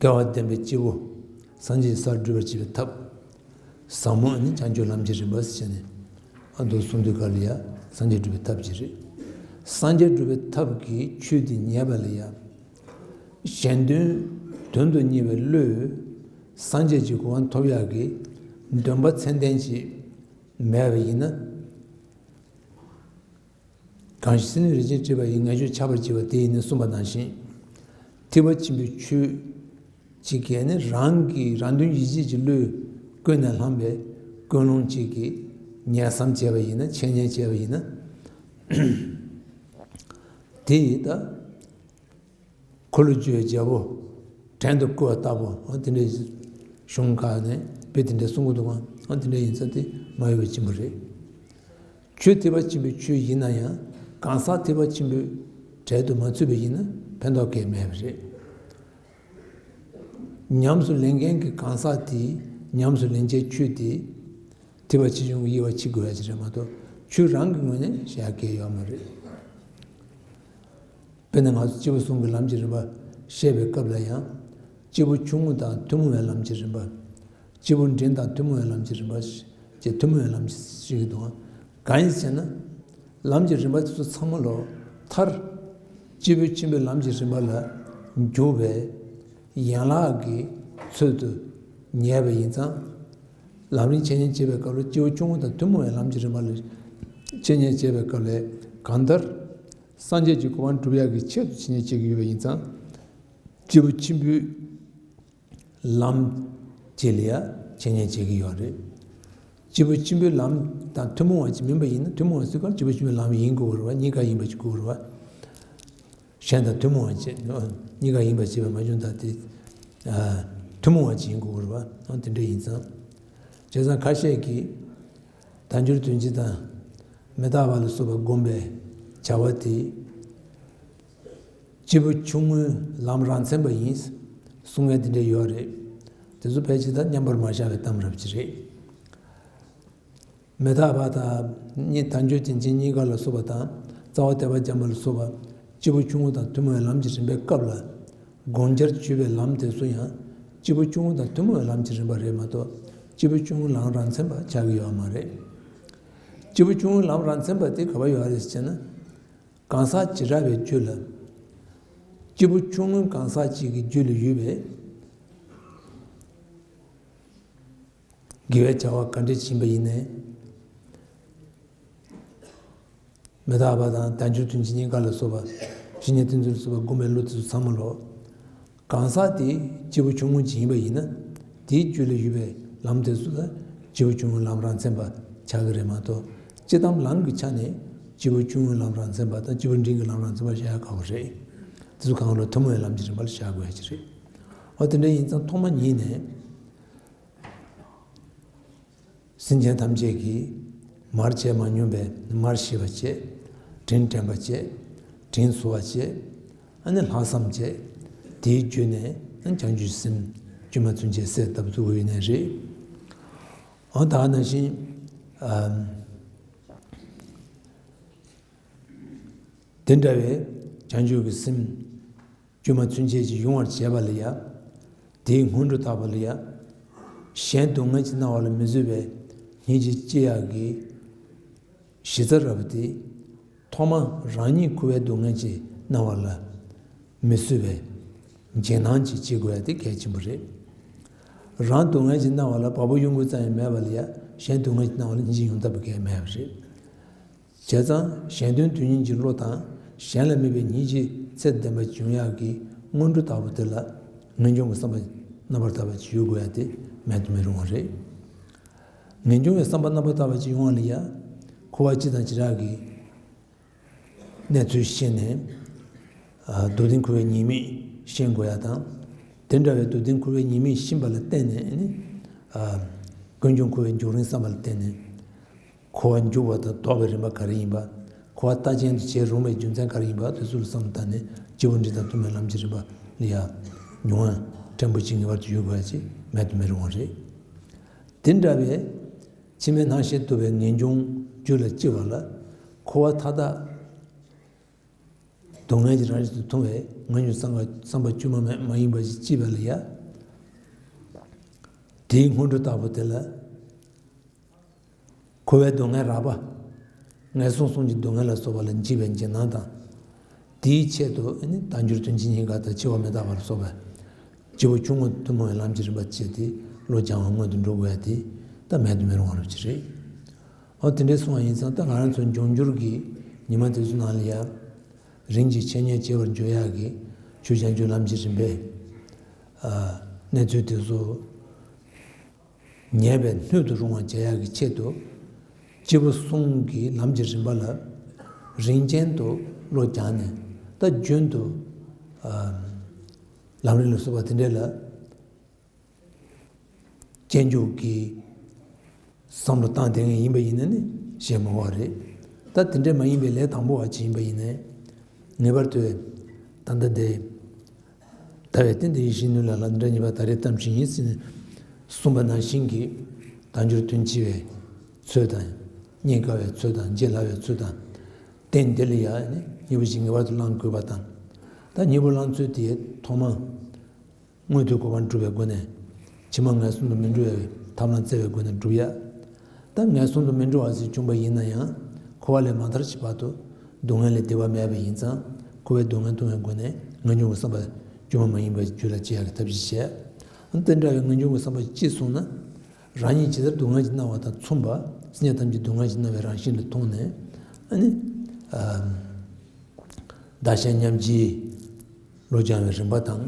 ག་སྐལ་བ་ལྡན་པའི་སྐྱེས་བུ་སངས་རྒྱས་ཀྱི་སར་འགྲོ་བར་བྱེད་པའི་ཐབས། ཟབ་མོ་ནི་བྱང་ཆུབ་ལམ་གྱི་རིམ་པ་ཟེར་ནས་ཨ་མདོ་གསུང་དུས་ག་ལ་ཡ་སངས་རྒྱས་སྒྲུབ་པའི་ཐབས་ཀྱི་རེད། སངས་རྒྱས་སྒྲུབ་པའི་ཐབས་ཀྱི་ཆོས་དེ་ཉན་པ་ལ་ཡ། གཞན་དོན་དོན་དུ་གཉེར་བའི་བློས་སངས་རྒྱས་ཀྱི་གོ་འཕང་ཐོབ་ཡག་གི་འདུན་པ་ཚད་ལྡན་ཅིག་མེད་པ་ཡིན་ན། གང་ཞིག་སེམས་ནི་རིན་ཆེན་སྤྲས་པ་ཡི། ངེས་འབྱུང་ཆགས་པར་བགྱིད་པ་དེ་ཡིས་ནི་གསུངས་པ་ནང་བཞིན། ཐེག་པ་ཆེན་པོའི་ཆོས་གཅིག་གིས་ནི་རང་གི་རང་དོན་ཡིད་བྱེད་ཀྱི་བློས་ཀུན་ནས་བསླངས་པའི་ཀུན་སློང་གཅིག་གིས་ཉན་བསམ་བྱས་པ་ཡིན་ན། འཆད་ཉན་བྱས་པ་ཡིན་ན། དེ་ཡིས་ད། འཁོར་ལོས་སྒྱུར་བའི་རྒྱལ་པོ་བྲན་དུ་བཀོལ་བ་ལྟ་བུ། འོ་དེ་འདྲའི་གཞུང་ཁག་ནས་དཔེ་དེ་འདྲ་གསུང་གི་འདུག་ག་འོ་དེ་འདྲ་ཡིན་ཙང་དེ་མ་འོས་པ་ཆེན་པོ་རེད། ཆོས་ཐེག་པ་ཆེན་པོའི་ཆོས་ཡིན་ན་ཡང་གང་ཟག་ཐེག་པ་ཆེན་པོའི་གྲལ་དུ་མ་ཚུད་པ་ཡིན་ན་ཕན་ཐོགས་གང་ཡང་མེད་པ་རེད། ཉམས་སུ་ལེན་མཁན་གྱི་གང་ཟག་དེས་ཉམས་སུ་ལེན་བྱའི་ཆོས་དེ་ཐེག་པ་ཆེ་ཆུང་གི་དབྱེ་བ་ཕྱེ་དགོས་ཡ་ཅིག་རེད་མ་གཏོགས་ཆོས་རང་གི་ངོས་ནས་བཤད་ཡ་གང་ཡང་ཡོད་མ་རེད། དཔེར་ན་ང་ཚོ་སྐྱེས་བུ་གསུམ་གྱི་ལམ་གྱི་རིམ་པ་བཤད་པའི་སྐབས་ལ་ཡང་། སྐྱེས་བུ་ཆུང་ངུ་དང་ཐུན་མོང་བའི་ལམ་གྱི་རིམ་པ། སྐྱེས་བུ་འབྲིང་དང་ཐུན་མོང་བའི་ལམ་གྱི་རིམ་པ་ཞེས་ཐུན་མོང་བའི་ལམ་ཞེས་ཀྱི་འདུག་ག་གང་ཡིན་ཟེར་ན། ལམ་གྱི་རིམ་པ་དེ་ཚོ་ཚང་མ་ལོ་མཐར། སྐྱེས་བུ་ཆེན་པོའི་ལམ་གྱི་རིམ་པ་ལ་འཇུག་པའི་ཡན་ལག་གི་ཚུལ་དུ་ངེས་པ་ཡིན་ཙང་། ལམ་རིམ་འཆད་ཉན་བྱེད་པའི་སྐབས་ལ་སྐྱེས་བུ་ཆུང་ངུ་དང་ཐུན་མོང་བའི་ལམ་གྱི་རིམ་པ་ལ་འཆད་ཉན་བྱེད་པའི་སྐབས་ལ་གང་ལྟར། སངས་རྒྱས་ཀྱི་གོ་འཕང་སྒྲུབ་ཡག་གི་ཆེད་དུ་འཆད་ཉན་བྱེད་ཀྱི་ཡོད་པ་ཡིན་ཙང་། སྐྱེས་བུ་ཆེན་པོའི་ལམ་གྱི་ལ་ཡ་འཆད་ཉན་བྱེད་ཀྱི་ཡོད་རེད། སྐྱེས་བུ་ཆེན་པོའི་ལམ་དང་ཐུན་མོང་བ་ཅིག་མིན་པ་ཡིན་ན་ཐུན་མོང་བ་ཟེར་སྐབས་སྐྱེས་བུ་ཆེན་པོའི་ལམ་ཡིན་དགོས་རེད་བ། གཉིས་ཀ་ཡིན་པ་ཅིག་དགོས་རེད་བ། གཞན་དང་ཐུན་མོང་བ་ཅིག་གཉིས་ཀ་ཡིན་པ་ཅིག་བས་མ་བྱུང་ད་དེ། ཐུན་མོང་བ་ཅིག་ཡིན་དགོས་རེད་བ། དེ་འདྲ་ཡིན་ཙང་། བྱས་ཙང་ཁ་ཤས་ཀྱིས་དལ་འབྱོར་དོན་སྤྱི་དང་མི་རྟག་པ་ལ་སོགས་པ་བསྒོམ་པའི་བྱ་བ་དེ། སྐྱེས་བུ་ཆུང་ངུའི་ལམ་རང་མཚན་པ་ཡིན། གསུང་མཁན་དེ་འདྲ་ཡོད་རེད། དེ་ཚོ་ཕལ་ཆེར་ད་མཉམ་པར་མ་བཞག་པའི་གཏམ་རབ་ཅིག་རེད། མི་རྟག་པ་དང་གཉིས་དལ་འབྱོར་རྒྱན་ཅན་གཉིས་ཀ་ལ་སོགས་པ་དང་རྩ་བ་དད་པ་བརྒྱ་མ་ལ་སོགས་པ་སྐྱེས་བུ་ཆུང་ངུ་དང་ཐུན་མོང་བའི་ལམ་གྱི་རིམ་པའི་སྐབས་ལ་ སྒོམ་རྒྱུར་གྱུར་པའི་ལམ་དེ་ཚོ་ཡང་སྐྱེས་བུ་ཆུང་ངུ་དང་ཐུན་མོང་བའི་ལམ་གྱི་རིམ་པ་རེད་མ་གཏོགས། སྐྱེས་བུ་ཆུང་ངུ་ལམ་རང་མཚན་པ་ཆགས་ཀྱི་ཡོད་མ་རེད། སྐྱེས་བུ་ཆུང་ངུ་ལམ་རང་མཚན་པ་དེ་ག་པར་ཡོད་རེད་ཟེར་ན། གང་ཟག་བྱེ་བྲག་པའི་རྒྱུད་ལ། སྐྱེས་བུ་ཆུང་ངུ་གང་ཟག་གཅིག་གི་རྒྱུད་ལ་ཡོད་པའི། དགེ་བའི་བྱ་བ་ག་འདྲ་ཞིག་ཡིན་པ་ཡིན་ནའི། མི་རྟག་པ་དང་དལ་འབྱོར་དོན་གྱི་རྙེད་དཀའ་ལ་སོགས་པ། ཇི་སྙེད་དེ་ཚོ་ལ་སོགས་པ་སྒོམ་པའི་བློ་དེ་ཚོ་ཚང་མ་ལོ། གང་ཟག་དེ་སྐྱེས་བུ་ཆུང་ངུ་ཅིག་ཡིན་པ་ཡིན་ན། དེའི་རྒྱུད་ལ་ཡོད་པའི་ལམ་དེ་ཚོ་ལ་སྐྱེས་བུ་ཆུང་ངུ་ལམ་རང་མཚན་པ་ཆགས་ཀྱི་རེད་མ་གཏོགས། སྤྱིར་བཏང་ལམ་གྱི་ཆ་ནས་སྐྱེས་བུ་ཆུང་ངུའི་ལམ་རང་མཚན་པ་དང་སྐྱེས་བུ་འབྲིང་གི་ལམ་རང་མཚན་པ་བཤད་ཡ་ཁག་པོ་རེད། དེ་ཚོ་གང་ལ་ཐུན་མོང་བའི་ལམ་གྱི་རིམ་པ་ལ་བཞག་དགོས་ཡ་ཅིག་རེད། འོ་དེ་འདྲ་ཡིན་ཙང་ཐོག་མ་ཉིད་ནས། སེམས་ཅན་ཐམས་ཅད་ཀྱིས་མར་བྱས་མ་མྱོང་བའི་མར་ཤེས་པ་བྱས། དྲིན་དྲན་པ་བྱས། དྲིན་གཟོ་བ་བྱས། ཨ་ནི་ལྷག་བསམ་བྱས། དེའི་བརྒྱུད་ནས་ཨ་ནི་བྱང་ཆུབ་སེམས་བཅོས་མ་ཚུན་ཆད་གསལ་བཏབ་ཐུབ་ཀྱི་ཡོད་ནའི་རེད། འོ་ད་ག་ནང་བཞིན། ཨམ། དེ་འདྲ་བའི་བྱང་ཆུབ་ཀྱི་སེམས་བཅོས་མ་ཚུན་ཆད་ཅིག་ཡོང་བར་བྱས་པ་ལ་ཡ། དེའི་སྔོན་འགྲོ་ལྟ་བུ་ལ་ཡ། གཞན་སྡུག་བསྔལ་གྱིས་མནར་བ་ལ་མི་བཟོད་པའི་སྙིང་རྗེ་སྐྱེ་ཡག་གི་གཞི་རྩ་ར་བ་དེ། ཐོག་མར་རང་ཉིད་འཁོར་བའི་སྡུག་བསྔལ་གྱིས་མནར་བ་ལ་མི་བཟོད་པའི་འཇིགས་སྣང་ཅིག་སྐྱེ་དགོས་ཡ་དེ་གལ་ཆེན་པོ་རེད། རང་སྡུག་བསྔལ་གྱིས་མནར་བ་ལ་བ་སྤུ་གཡོ་འགུལ་ཙམ་ཡང་མེད་པ་ལ་ཡ། གཞན་སྡུག་བསྔལ་གྱིས་མནར་བ་ལ་སྙིང་རྗེ་ཡོང་ཐབས་གལ་མེད་པ་རེད། བྱས་ཙང་གཞན་དོན་དོན་གཉེར་གྱི་བློ་དང་། གཞན་ལ་དམིགས་པའི་སྙིང་རྗེ་ཚད་ལྡན་པ་བྱུང་ཡག་གི་སྔོན་འགྲོ་ལྟ་བུ་དེ་ལ། ངེས་འབྱུང་གི་བསམ་པ་རྣམ་པར་དག་པ་ཅིག་ཡོད་དགོས་ཡ་དེ་མེད་དུ་མི་རུང་བ་རེད། ངེས་འབྱུང་གི་བསམ་པ་རྣམ་པར་དག་པ་ཅིག་ཡོང་བ་ལ་ཡ། འཁོར་བ་སྤྱི་དང་བྱེ་བྲག་གི་གནས་ཚུལ་ཤེས་ནས། ཨ། སྡུག་བདེན་འཁོར་བའི་ཉེས་དམིགས་ཤེས་དགོས་ཡ་དང་། དེ་འདྲ་བའི་སྡུག་བདེན་འཁོར་བའི་ཉེས་དམིགས་ཤེས་པ་ལ་བརྟེན་ནས་ནི། ཨ། ཀུན་འབྱུང་འཁོར་བའི་འབྱུང་རིམ་བསམ་པ་ལ་བརྟེན་ནས། འཁོར་བ་འཇུག་པ་དང་ལྡོག་པའི་རིམ་པ་ག་རེ་ཡིན་པ། འཁོར་བ་རྟག་ཅན་དུ་བྱེད་རུང་བའི་རྒྱུ་མཚན་ག་རེ་ཡིན་པ་དེ་ཚོ་ལ་བསམ་བློ་བཏང་ནས། སྐྱེས་བུ་འབྲིང་དང་ཐུན་མོང་ལམ་གྱི་རིམ་པ་ལ་ཡ། མྱོང་བ་ཕྲན་བུ་ཅིག་ངེས་པར་དུ་ཡོད་དགོས་ཡ་ཅིག་མེད་དུ་མི་རུང་བ་རེད། དེ་འདྲ་བའི་ཕྱི་མའི་སྣང་ཤས་རྟོགས་པའི་ངེས་འབྱུང་རྒྱུད་ལ་སྐྱེ་བ་ལ། འཁོར་བ་མཐའ་དག་སྡུག་བསྔལ་གྱི་རང་བཞིན་དུ་མཐོང་བའི་ངེས་འབྱུང་བསམ་པ་བསམ་པ་བཅོས་མ་མ་མ་ཡིན་པ་ཞིག་སྐྱེས་པ་ལ་ཡ། དེའི་སྔོན་འགྲོ་ལྟ་བུ་དེ་ལ། འཁོར་བའི་སྡུག་བསྔལ་རགས་པ། ངན་སོང་གསུམ་གྱི་སྡུག་བསྔལ་ལ་སོགས་པ་ལ་འཇིགས་པའི་འཇིགས་སྣང་དང་། དེའི་ཆེད་དུ་ནི་དལ་འབྱོར་དོན་གྱི་རྙེད་དཀའ་དང་འཆི་བ་མི་རྟག་པ་ལ་སོགས་པའི་སྐྱེས་བུ་ཆུང་ངུ་ཐུན་མོང་བའི་ལམ་གྱི་རིམ་པ་བྱས་ཏེ་བློ་སྦྱང་བ་སྔོན་དུ་འགྲོ་དགོས་ཡ་དེ་ད་མེད་དུ་མི་རུང་བ་རུ་ཅི་རེད། འོ་དེ་འདྲའི་གསུང་བ་ཡིན་ཙང་། ད་ང་རང་ཚོ་འབྱུང་འགྱུར་གྱི་ཉི་མ་དེ་ཚོ་ནང་ལ་ཡ། རིམ་གྱིས་འཆད་ཉན་བྱེད་པར་འགྱུར་ཡག་གི་ཆོས་བྱང་ཆུབ་ལམ་གྱི་རིམ་པའི། ཨ། གནས་ཚུལ་དེ་ཚོ་ཉན་པའི་སྣོད་དུ་རུང་བ་བྱ་ཡག་གི་ཆེད་དུ། སྐྱེས་བུ་གསུམ་གྱི་ལམ་གྱི་རིམ་པ་ལ་རིམ་ཅན་དུ་བློ་སྦྱངས་ནས། ད་རྒྱུན་དུ། ཨ། ལམ་རིམ་ལ་སོགས་པ་དེ་འདྲ་ལ་དཔྱད་འཇུག་གི་བསམ་བློ་བཏང་བསྡད་མཁན་ཡིན་པ་ཡིན་ན་ནི་བཤད་མི་དགོས་པ་རེད། ད་དེ་འདྲ་མ་ཡིན་པའི་ལས་དང་པོ་བ་ཅིག་ཡིན་པ་ཡིན་ནའི། ངེས་པར་དུ་ད་ལྟ་འདི་ཟླ་བའི་སྟེང་དུ་ཡིད་བཞིན་ནོར་ལ་ལ་འདྲ་གཉིས་པ་ད་རེས་གཏམ་ཞིག་ཡིན་ཟེར་ནས་གསུངས་པ་ནང་བཞིན་གྱི་དལ་འབྱོར་དོན་ཆེ་བའི་ཚུལ་དང་། རྙེད་དཀའ་བའི་ཚུལ་དང་། བརྗེད་སླ་བའི་ཚུལ་དང་། རྟེན་འདི་ལ་ཡང་ནི་གཉིས་པོ་ཞིག་ངེས་པར་དུ་བླང་དགོས་པ་དང་། ད་གཉིས་པོ་བླང་ཚུལ་དེ་ཐོག་མ། མངོན་མཐོའི་གོ་འཕང་སྒྲུབ་པའི་སྒོ་ནས། ཕྱི་མ་ངན་སོང་དུ་མི་འགྲོ་བའི་ཐབས་ལམ་བཙལ་བའི་སྒོ་ནས་སྒྲུབ་ཡ། ད་ངན་སོང་དུ་མི་འགྲོ་བ་ཞིག་བྱུང་པ་ཡིན་ན་ཡང་། འཁོར་བ་ལས་མ་ཐར་གྱི་བར་དུ་སྡུག་བསྔལ་ལས་བདེ་བ་མེད་པ་ཡིན་ཙང་། འཁོར་བའི་སྡུག་བསྔལ་མཐོང་བའི་སྒོ་ནས་ངེས་འབྱུང་གི་བསམ་པ་བཅོས་མ་མ་ཡིན་པའི་རྒྱུད་ལ་སྐྱེ་ཡག་གི་ཐབས་ཤེས་བྱས། དེ་འདྲ་བའི་ངེས་འབྱུང་གི་བསམ་པ་སྐྱེས་སོང་ན། རང་ཉིད་ཇི་ལྟར་སྡུག་བསྔལ་གྱིས་མནར་བ་དང་མཚུངས་པ། སེམས་ཅན་ཐམས་ཅད་སྡུག་བསྔལ་གྱིས་མནར་བའི་རང་བཞིན་ལ་མཐོང་ནས། ཨ་ནི། ཨ། བདག་གཞན་མཉམ་བརྗེའི་བློ་སྦྱང་བའི་རིམ་པ་དང་།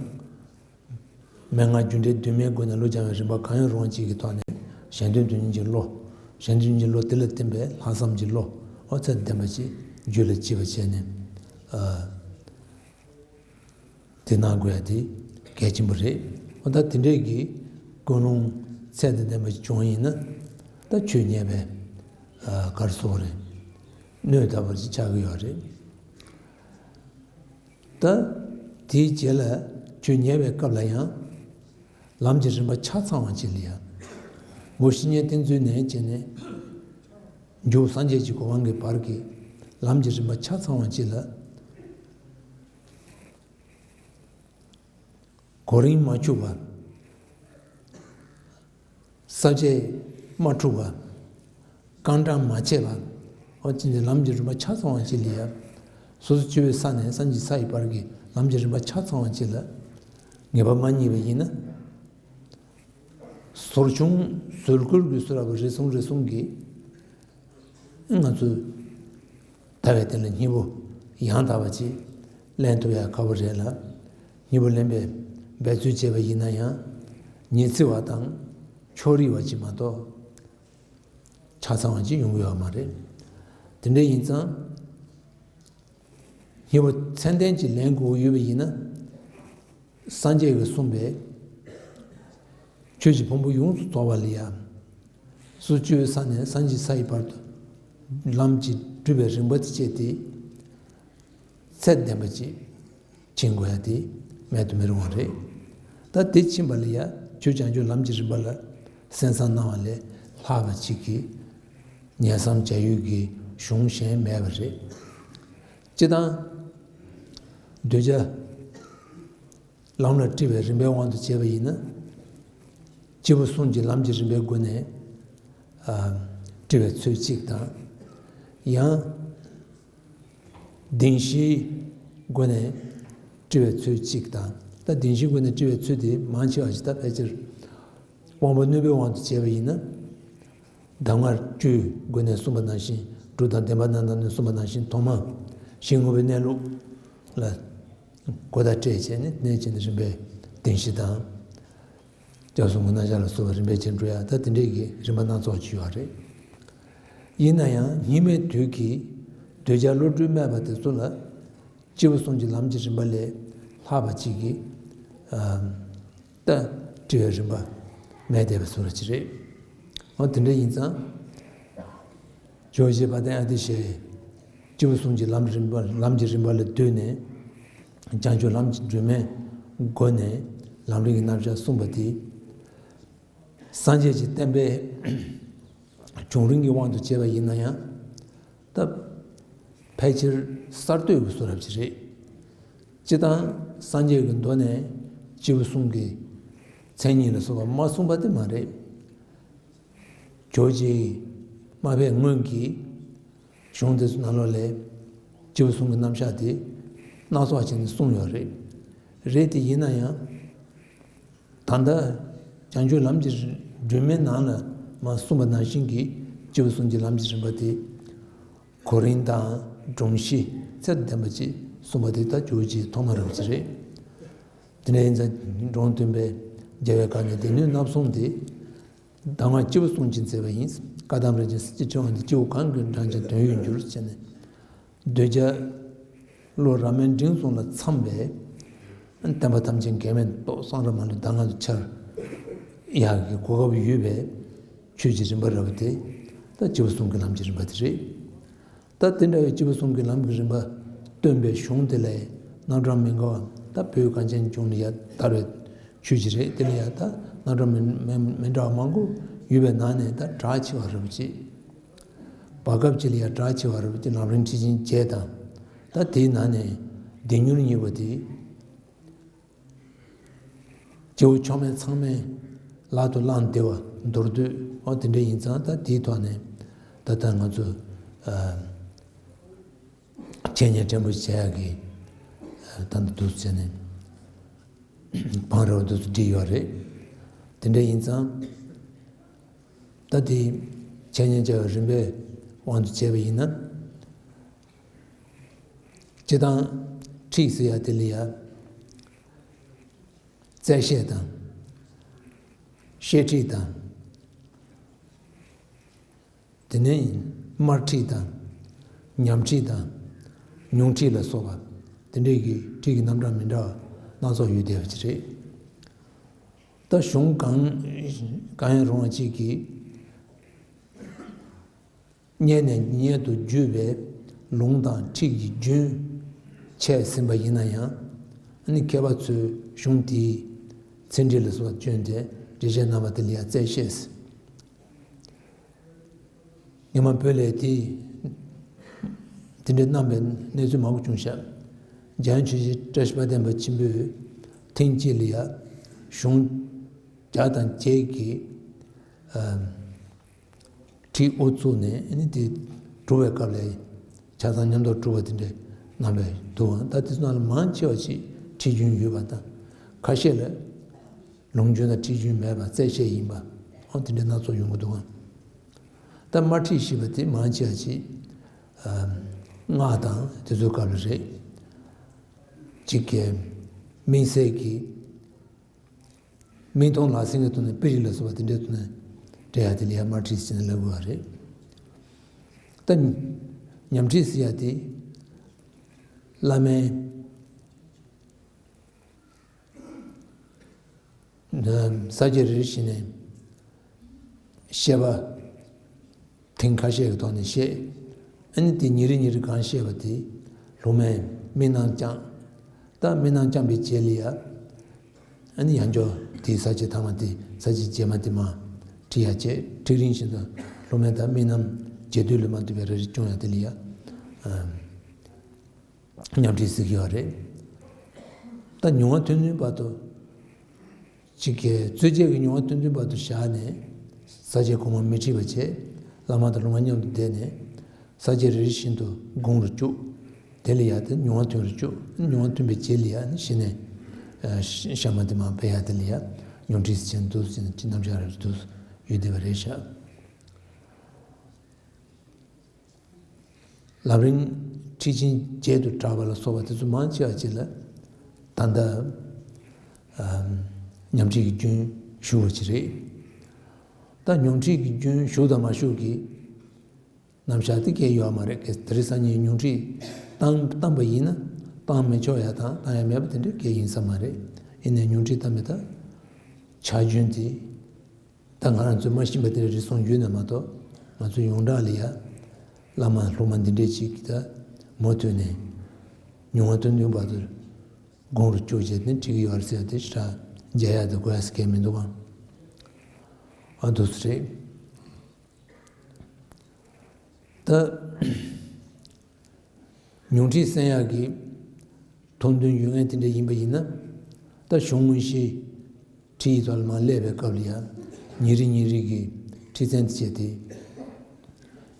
མན་ངག་རྒྱུ་འབྲས་བདུན་མའི་སྒོ་ནས་བློ་སྦྱང་བའི་རིམ་པ་གང་ཡང་རུང་བ་ཅིག་གི་ཐོག་ནས། གཞན་དོན་དོན་གཉེར་གྱི་བློ། གཞན་དོན་གྱི་བློ་དེ་ལ་བརྟེན་པའི་ལྷག་བསམ་གྱི་བློ། འོ་ཚད་ལྡན་པ་ཅིག་རྒྱུད་ལ་སྐྱེས་པ་བྱས་ནས། ཨ། དེ་གནང་དགོས་ཡ་དེ་གལ་ཆེན་པོ་རེད། འོ་ད་དེ་འདྲས་ཀྱི་ཀུན་སློང་ཚད་དང་ལྡན་པ་ཅིག་བྱུང་བ་ཡིན་ན། ད་ཆོས་ཉན་པའི། ཨ། ག་རེ་ཟེར་དགོས་རེད། སྣོད་ལྟ་བུ་ཅིག་ཆགས་ཀྱི་ཡོད་རེད། ད་དེའི་རྗེས་ལ་ཆོས་ཉན་པའི་སྐབས་ལ་ཡང་། ལམ་གྱི་རིམ་པ་ཆ་ཚང་བ་ཅིག་ལ་ཡང་། སྒོ་བཤེས་གཉེན་བསྟེན་ཚུལ་ནས་བྱས་ནས། མཇུག་སངས་རྒྱས་ཀྱི་གོ་འཕང་གི་བར་གྱི་ལམ་གྱི་རིམ་པ་ཆ་ཚང་བ་ཅིག་ལ། གོ་རིམ་མ་འཆུག་པ། ས་བཅད་མ་འཁྲུགས་པ། རྐང་གྲངས་མ་ཆད་པ། འོ་ཅི་འདི་ལམ་གྱི་རིམ་པ་ཆ་ཚང་བ་ཅིག་ལ་ཡ། སོ་སོ་སྐྱེ་བོའི་ས་ནས་སངས་རྒྱས་ས་ཡི་བར་གྱི་ལམ་གྱི་རིམ་པ་ཆ་ཚང་བ་ཅིག་ལ་ངེས་པ་མ་རྙེད་པ་ཡིན་ན། ཟོར་ཆུང་ཟོར་ཁུར་གྱི་སུ་ར་བ་རེ་ཟུང་རེ་ཟུང་གིས། ང་ཚོས་ད་བས་དེ་ལ་སྙིང་པོ་ཡང་དག་པ་ཅིག་ལེན་ཐུབ་ཡ་ཁག་པོ་རེད་ལ། སྙིང་པོ་ལེན་པའི་འབད་རྩོལ་བྱས་པ་ཡིན་ན་ཡང་། ཉི་ཚེ་བ་དང་ཕྱོགས་རིས་བ་ཅིག་མ་གཏོགས་ཆ་ཚང་བ་ཅིག་ཡོང་གི་ཡོད་མ་རེད། དེ་འདྲ་ཡིན་ཙང་། སྙིང་པོ་ཚད་ལྡན་ཅིག་ལེན་དགོས་ཡོད་པ་ཡིན་ན། སངས་རྒྱས་ཀྱིས་གསུངས་པའི་ཆོས་ཀྱི་ཕུང་པོ་ཡོངས་སུ་རྫོགས་པ་ལ་ཡང་། སོ་སོ་སྐྱེ་བོའི་ས་ནས་སངས་རྒྱས་ས་ཡི་བར་དུ་ལམ་གྱི་སྒྲུབ་པའི་རིམ་པ་དེ་བཅད་དེ། ཚད་ལྡན་པ་ཅིག་ཕྱིན་དགོས་ཡ་དེ་མེད་དུ་མི་རུང་བ་རེད། ད་དེ་ཕྱིན་པ་ལ་ཡང་ཆོས་བྱང་ཆུབ་ལམ་གྱི་རིམ་པ་ལ་གསན་བསམ་གནང་བ་ལས་ལྷག་པ་ཅིག་གིས་ཉན་བསམ་བྱ་ཡུལ་གྱི་གཞུང་གཞན་མེད་པ་རེད། སྤྱིར་བཏང་། གདུལ་བྱ་ལམ་ལ་སྤྲུལ་པའི་རིམ་པའི་དབང་དུ་བྱས་པ་ཡིན་ན། སྐྱེས་བུ་གསུམ་གྱི་ལམ་གྱི་རིམ་པའི་སྒོ་ནས་ཨ་སྤྲུལ་པའི་ཚུལ་གཅིག་དང་། ཡང་། བདེན་བཞིའི་སྒོ་ནས་སྤྲུལ་པའི་ཚུལ་གཅིག་དང་། ད་བདེན་བཞིའི་སྒོ་ནས་སྤྲུལ་པའི་ཚུལ་དེ་མང་ཆེ་བ་ཞིག་ད་ཕལ་ཆེར་དབང་པོ་རྣོན་པོའི་དབང་དུ་བྱས་པ་ཡིན་ན། གདམས་ངག་བཅུའི་སྒོ་ནས་གསུངས་པ་ནང་བཞིན། འབྲུག་དང་བདེན་པ་རྣམས་དང་ནི་གསུངས་པ་ནང་བཞིན། ཐོག་མར་གཞི་དངོས་པོའི་གནས་ལུགས་ལ་གོ་བརྡ་སྤྲད་བྱས་ནས། ནས་བྱས་ནས་རིམ་པས་བདེན་བཞི་དང་། སྐྱབས་གསུམ་གྱི་རྣམ་གཞག་ལ་སོགས་པ་རིམ་པས་བྱས་འགྲོ་ཡ། ད་དེ་འདྲས་ཀྱི་རིམ་པ་སྣ་ཚོགས་ཅིག་ཡོད་རེད། ཡིན་ན་ཡང་སྙིགས་མའི་དུས་ཀྱི་གདུལ་བྱ་བློ་གྲོས་དམན་པ་དེ་ཚོ་ལ། སྐྱེས་བུ་གསུམ་གྱི་ལམ་གྱི་རིམ་པ་ལས་ལྷག་པ་ཅིག་གིས་ཨ་ད་སྤྲུལ་པའི་རིམ་པ་མེད་བསྡད་པའི་བཟོ་འདྲ་ཅིག་རེད། འོ་དེ་འདྲ་ཡིན་ཙང་། ཇོ་བོ་རྗེ་དཔལ་ལྡན་ཨ་ཏི་ཤའི་སྐྱེས་བུ་གསུམ་གྱི་ལམ་རིམ་པ། ལམ་གྱི་རིམ་པ་ལ་བསྡུས་ནས། བྱང་ཆུབ་ལམ་གྱི་སྒྲོན་མེའི་སྒོ་ནས་ལམ་རིམ་གྱི་རྣམ་གཞག་གསུངས་པ་དེ། སངས་རྒྱས་ཀྱི་བསྟན་པའི་བྱུང་རིམ་གྱི་དབང་དུ་བྱས་པ་ཡིན་ན་ཡང་། ད་ཕལ་ཆེར་གསར་གཏོད་ཀྱི་བཟོ་འདྲ་ཅིག་རེད། སྤྱིར་བཏང་སངས་རྒྱས་ཀྱི་མདོ་ནས་སྐྱེས་བུ་གསུམ་གྱི་མཚན་ཉིད་ལ་སོགས་པ་མ་གསུངས་པ་དེ་མ་རེད། ཇོ་བོ་རྗེ་མ་ཕེབས་སྔོན་གྱི་གཞུང་དེ་ཚོ་ནང་ལོགས་ལས་སྐྱེས་བུ་གསུམ་གྱི་རྣམ་གཞག་དེ་སྣ་ཚོགས་བྱས་ནས་གསུངས་ཡོད་རེད། རེད་དེ་ཡིན་ན་ཡང་། ད་ལྟ་བྱང་ཆུབ་ལམ་གྱི་སྒྲོན་མེའི་ནང་ལ་མར་གསུངས་པ་ནང་བཞིན་གྱི་སྐྱེས་བུ་གསུམ་གྱི་ལམ་གྱི་རིམ་པ་དེ། གོ་རིམ་དང་སྒྲོམ་གཞི་ཚད་ལྡན་པ་ཅིག་གསུངས་པ་དེ་ད་ཇོ་བོ་རྗེ་ཐོག་མ་རེད་པ་ཅིག་རེད། དེ་ནས་ཡིན་ཙང་འགྲོ་བ་སྟོན་པའི་རྒྱལ་བའི་བཀའ་ནི་སྡེ་སྣོད་རྣམ་གསུམ་སྟེ། གདམས་ངག་སྐྱེས་བུ་གསུམ་གྱིས་མཛད་པ་ཡིན། བཀའ་གདམས་རིན་ཆེན་གསེར་གྱི་ཕྲེང་བ་འདི། སྐྱེས་བུ་གང་གིས་བགྲངས་ཀྱང་དོན་ཡོད་འགྱུར། ཟེར་ནས། གདུལ་བྱ་བློ་རབ་དམན་འབྲིང་གསུམ་ལ་འཚམ་པའི་བསྟན་པ་ཐམས་ཅད་འགལ་མེད་རྟོགས། གསང་རབ་མ་ལུས་གདམས་ངག་ཏུ་འཆར་ཡག་གི་གོ་སྐབས་ཡོད་པའི་ཆོས་ཀྱི་རིམ་པ་རབ་དེ་ད་སྐྱེས་བུ་གསུམ་གྱི་ལམ་གྱི་རིམ་པ་དེ་རེད། ད་དེ་འདྲ་བའི་སྐྱེས་བུ་གསུམ་གྱི་ལམ་གྱི་རིམ་པ་སྟོན་པའི་གཞུང་དེ་ལས་རྣམ་གྲངས་མི་འགལ་བ། ད་བོད་གངས་ཅན་ལྗོངས་ལ་ཡ་དར་བའི་ཆོས་ཅིག་རེད། དེ་ལ་ཡ་ད་རྣམ་གྲངས་མི་མི་མི་འདྲ་བ་མང་པོ་ཡོད་པའི་ནང་ནས་ད་གྲགས་ཆེ་བ་རབ་ཅིག་བར་སྐབས་ཅིག་ལ་ཡ་གྲགས་ཆེ་བ་རབ་ཀྱི་ལམ་རིམ་ཁྲིད་ཆེན་བརྒྱད་དང་། ད་དེའི་ནང་ནས་བདེ་མྱུར་གཉིས་པོ་དེ། སྐྱེ་བོ་མཆོག་དམན་ཚང་མས་ལག་ཏུ་བླངས་བདེ་བ་མདོར་བསྡུས། འོ་དེ་འདྲ་ཡིན་ཙང་ད་དེའི་ཐོག་ནས་ད་ལྟ་ང་ཚོ་ཨ་འཆད་ཉན་ཕྲན་བུ་བྱེད་ཡག་གི་ཨ་ད་ལྟ་འདུག་ཟེར་ནས་བང་རིམ་འདུག་སེ་བསྒྲིགས་ཡོད་རེད། དེ་འདྲ་ཡིན་ཙང་། ད་དེ་འཆད་ཉན་བྱ་བའི་རིམ་པའི་དབང་དུ་བྱས་པ་ཡིན་ན། སྤྱིར་བཏང་ཁྲིད་ཟེར་ཡ་དེ་ལ་ཡ། རྩལ་བཤད་དང་། བཤད་ཁྲིད་དང་། དེ་ནས་དམར་ཁྲིད་དང་། ཉམས་ཁྲིད་དང་། མྱོང་ཁྲིད་ལ་སོགས་པ་དེ་འདྲའི་གི་ཁྲིད་ཀྱི་རྣམ་གྲངས་མི་འདྲ་བ་སྣ་ཚོགས་ཡོད་བསྡད་པ་ཅིག་རེད། ད་གཞུང་གང་གང་ཡང་རུང་བ་ཅིག་གིས། སྙན་ནས་སྙན་དུ་བརྒྱུད་པའི་ལུང་དང་ཁྲིད་ཀྱི་རྒྱུན་འཆད་ཟིན་པ་ཡིན་ན་ཡང་། ཨ་ནི་མཁས་པ་ཚོས་གཞུང་དེའི་ཚིག་འགྲེལ་ལ་སོགས་པ་བསྐྱོན་ཏེ་འགྲེལ་བཤད་གནང་བ་དེ་ལ་ཡང་རྩལ་བཤད་ཟེར། སྔོན་མ་བོད་ལ་དེ་དེ་འདྲའི་གནང་བའི་གནས་ཚུལ་མང་པོ་བྱུང་ཤག་འཇམ་དབྱངས་ཆོས་རྗེ་བཀྲ་ཤིས་དཔལ་ལྡན་པ་ཆེན་པོས། ཐེངས་གཅིག་ལ་ཡ་གཞུང་བརྒྱ་དང་བརྒྱད་ཀྱི་ཨ་ཁྲིད་དབུ་བཙུགས་ནས་ཨ་ནི་དེ་གྲུབ་པའི་སྐབས་ལ་ཆ་ཚང་མཉམ་དུ་གྲུབ་པ་དེ་འདྲའི་རྣམ་པ་འདུག་ད་དེ་ཚོ་ནང་ལ་མང་ཆེ་བ་ཞིག་ཁྲིད་རྒྱུན་ཡོད་པ་དང་། ཁ་ཤས་ལ་ལུང་རྒྱུན་དང་ཁྲིད་རྒྱུན་མེད་པ་རྩད་བཤད་ཡིན་པ། འོ་དེ་འདྲའི་སྣ་ཚོགས་ཡོང་གི་འདུག་ད་དམར་ཁྲིད་ཞེས་པ་དེ་མང་ཆེ་བ་ཞིག་ཨ་སྔགས་དང་དེ་ཚོའི་སྐབས་ལ་རེད། གཅིག་གིས་སྨིན་གསལ་གྱི་སྨིན་མཐོང་ལག་ཟིན་གྱི་ཐོག་ནས་དཔེ་རིས་ལ་སོགས་པ་དེ་འདྲའི་ཐོག་ནས་འགྲེལ་ཡ་དེ་ལ་ཡ་དམར་ཁྲིད་ཟེར་ནས་ལབ་དགོས་པ་རེད། ད་ཉམས་ཁྲིད་ཟེར་ཡ་དེ་བླ་མའི་ས་བཅད་རེ་རེ་བཞིན་ནས་བཤད་པ། ཐེངས་ཁ་ཤས་ཀྱི་ཐོག་ནས་བཤད། ཨ་ནི་དེ་ཉིན་རེ་ཉིན་རེ་གང་བཤད་པ་དེ་སློབ་མས་དམིགས་རྣམ་བསྐྱངས། ད་དམིགས་རྣམ་བསྐྱངས་པའི་རྗེས་ལ་ཡ། ཨ་ནི་ཡང་བསྐྱར་དེའི་ས་བཅད་ཐ་མ་དེ་ས་བཅད་རྗེས་མ་དེ་མར་ཁྲིད་ཡ་བྱས། ཁྲིད་རིམ་བཞིན་དུ་སློབ་མས་ད་དམིགས་རྣམ་རྗེས་ཟློས་ལས་མ་བཏུབ་པའི་རེ་རེ་སྐྱོང་ཡ་དེ་ལ་ཡ། ཨ། ཉམས་ཁྲིད་ཟེར་གྱི་ཡོད་རེད། ད་མྱོང་བ་ཐུན་ཐུན་བར་དུ། གཅིག་གིས་རྩོད་བཅས་ཀྱི་མྱོང་བ་ཐུན་ཐུན་བར་དུ་བཞག་ནས། ས་བཅད་གོང་མ་མི་ཁྲིད་པ་བྱས། བླ་མ་དང་སློབ་མ་མཉམ་དུ་བསྡད་ནས། ས་བཅད་རེ་རེ་བཞིན་དུ་དགོངས་རུ་བཅུག་དེ་ལ་ཡ་དེ་མྱོང་བ་ཐུན་རུ་བཅུག་མྱོང་བ་ཐུན་པའི་རྗེས་ལ་ཡ་ནི་གཞི་ནས་ཨ་གཤའ་མ་དེ་མར་སྦས་ཡ་དེ་ལ་ཡ་ཉམས་ཁྲིད་ཟེར་གྱི་འདུག་ཟེར་ནས་ཅི་རྣམ་གཞག་རེ་འདུག་ཡོད་བསྡད་པ་རེད་ཤག་ལམ་རིམ་ཁྲིད་ཆེན་བརྒྱད་དུ་གྲགས་པ་ལ་སོགས་པ་དེ་ཚོ་མང་ཆེ་བ་ཅིག་ལ་ད་ལྟ་ཨམ་ཉམས་ཁྲིད་ཀྱི་རྒྱུན་ཞུ་བ་ཅིག་རེད། ད་ཉམས་ཁྲིད་ཀྱི་རྒྱུན་ཞུགས་དང་མ་ཞུགས་ཀྱི་རྣམ་གཞག་དེ་གལ་ཡོད་མ་རེད། གལ་དེ་རིང་སང་ཉིན་ཉམས་ཁྲིད་བཏང་བཏང་པ་ཡིན་ན་བཏང་མི་ཆོག་ཡ་དང་བཏང་ཡ་མེད་པ་དེ་འདྲ་གལ་ཡིན་ས་མ་རེད། ཡིན་ནའི་ཉམས་ཁྲིད་བཏང་མི་ད་ཆ་རྒྱུན་དེ། ད་ང་རང་ཚོས་མ་ཤེས་པ་དེ་འདྲ་རེ་ཟུང་ཡོད་ན་མ་གཏོགས། ང་ཚོ་ཡོངས་གྲགས་ལ་ཡ། བླ་མ་སློབ་མ་འདི་འདྲས་ཅིག་གིས་ད་མུ་མཐུད་ནས་མྱོང་བ་ཐུན་ཐུན་བར་དུ་དགོངས་རུ་བཅུག་བྱས་ནས་ཁྲིད་ཀྱི་ཡོད་རེད་ཟེར་ཏེ་ཞེ་དྲག་མཇལ་ཡག་དང་གོ་ཡག་ཟེར་མཁན་མི་འདུག་ག་ཨ་འདུག་སེ་རེད། ད་མྱོང་ཁྲིད་གསན་ཡག་གི་ཐོབ་ཐང་ཡོད་མཁན་དེ་འདྲ་ཡིན་པ་ཡིན་ན། ད་གཞུང་དངོས་གཞི་ཁྲིད་ཡིག་ཐོག་ལ་མར་སླེབས་པའི་སྐབས་ལ་ཡང་ཉིན་རེ་ཉིན་རེ་གི་ཁྲིད་ཚན་དེ་བྱས་ཏེ།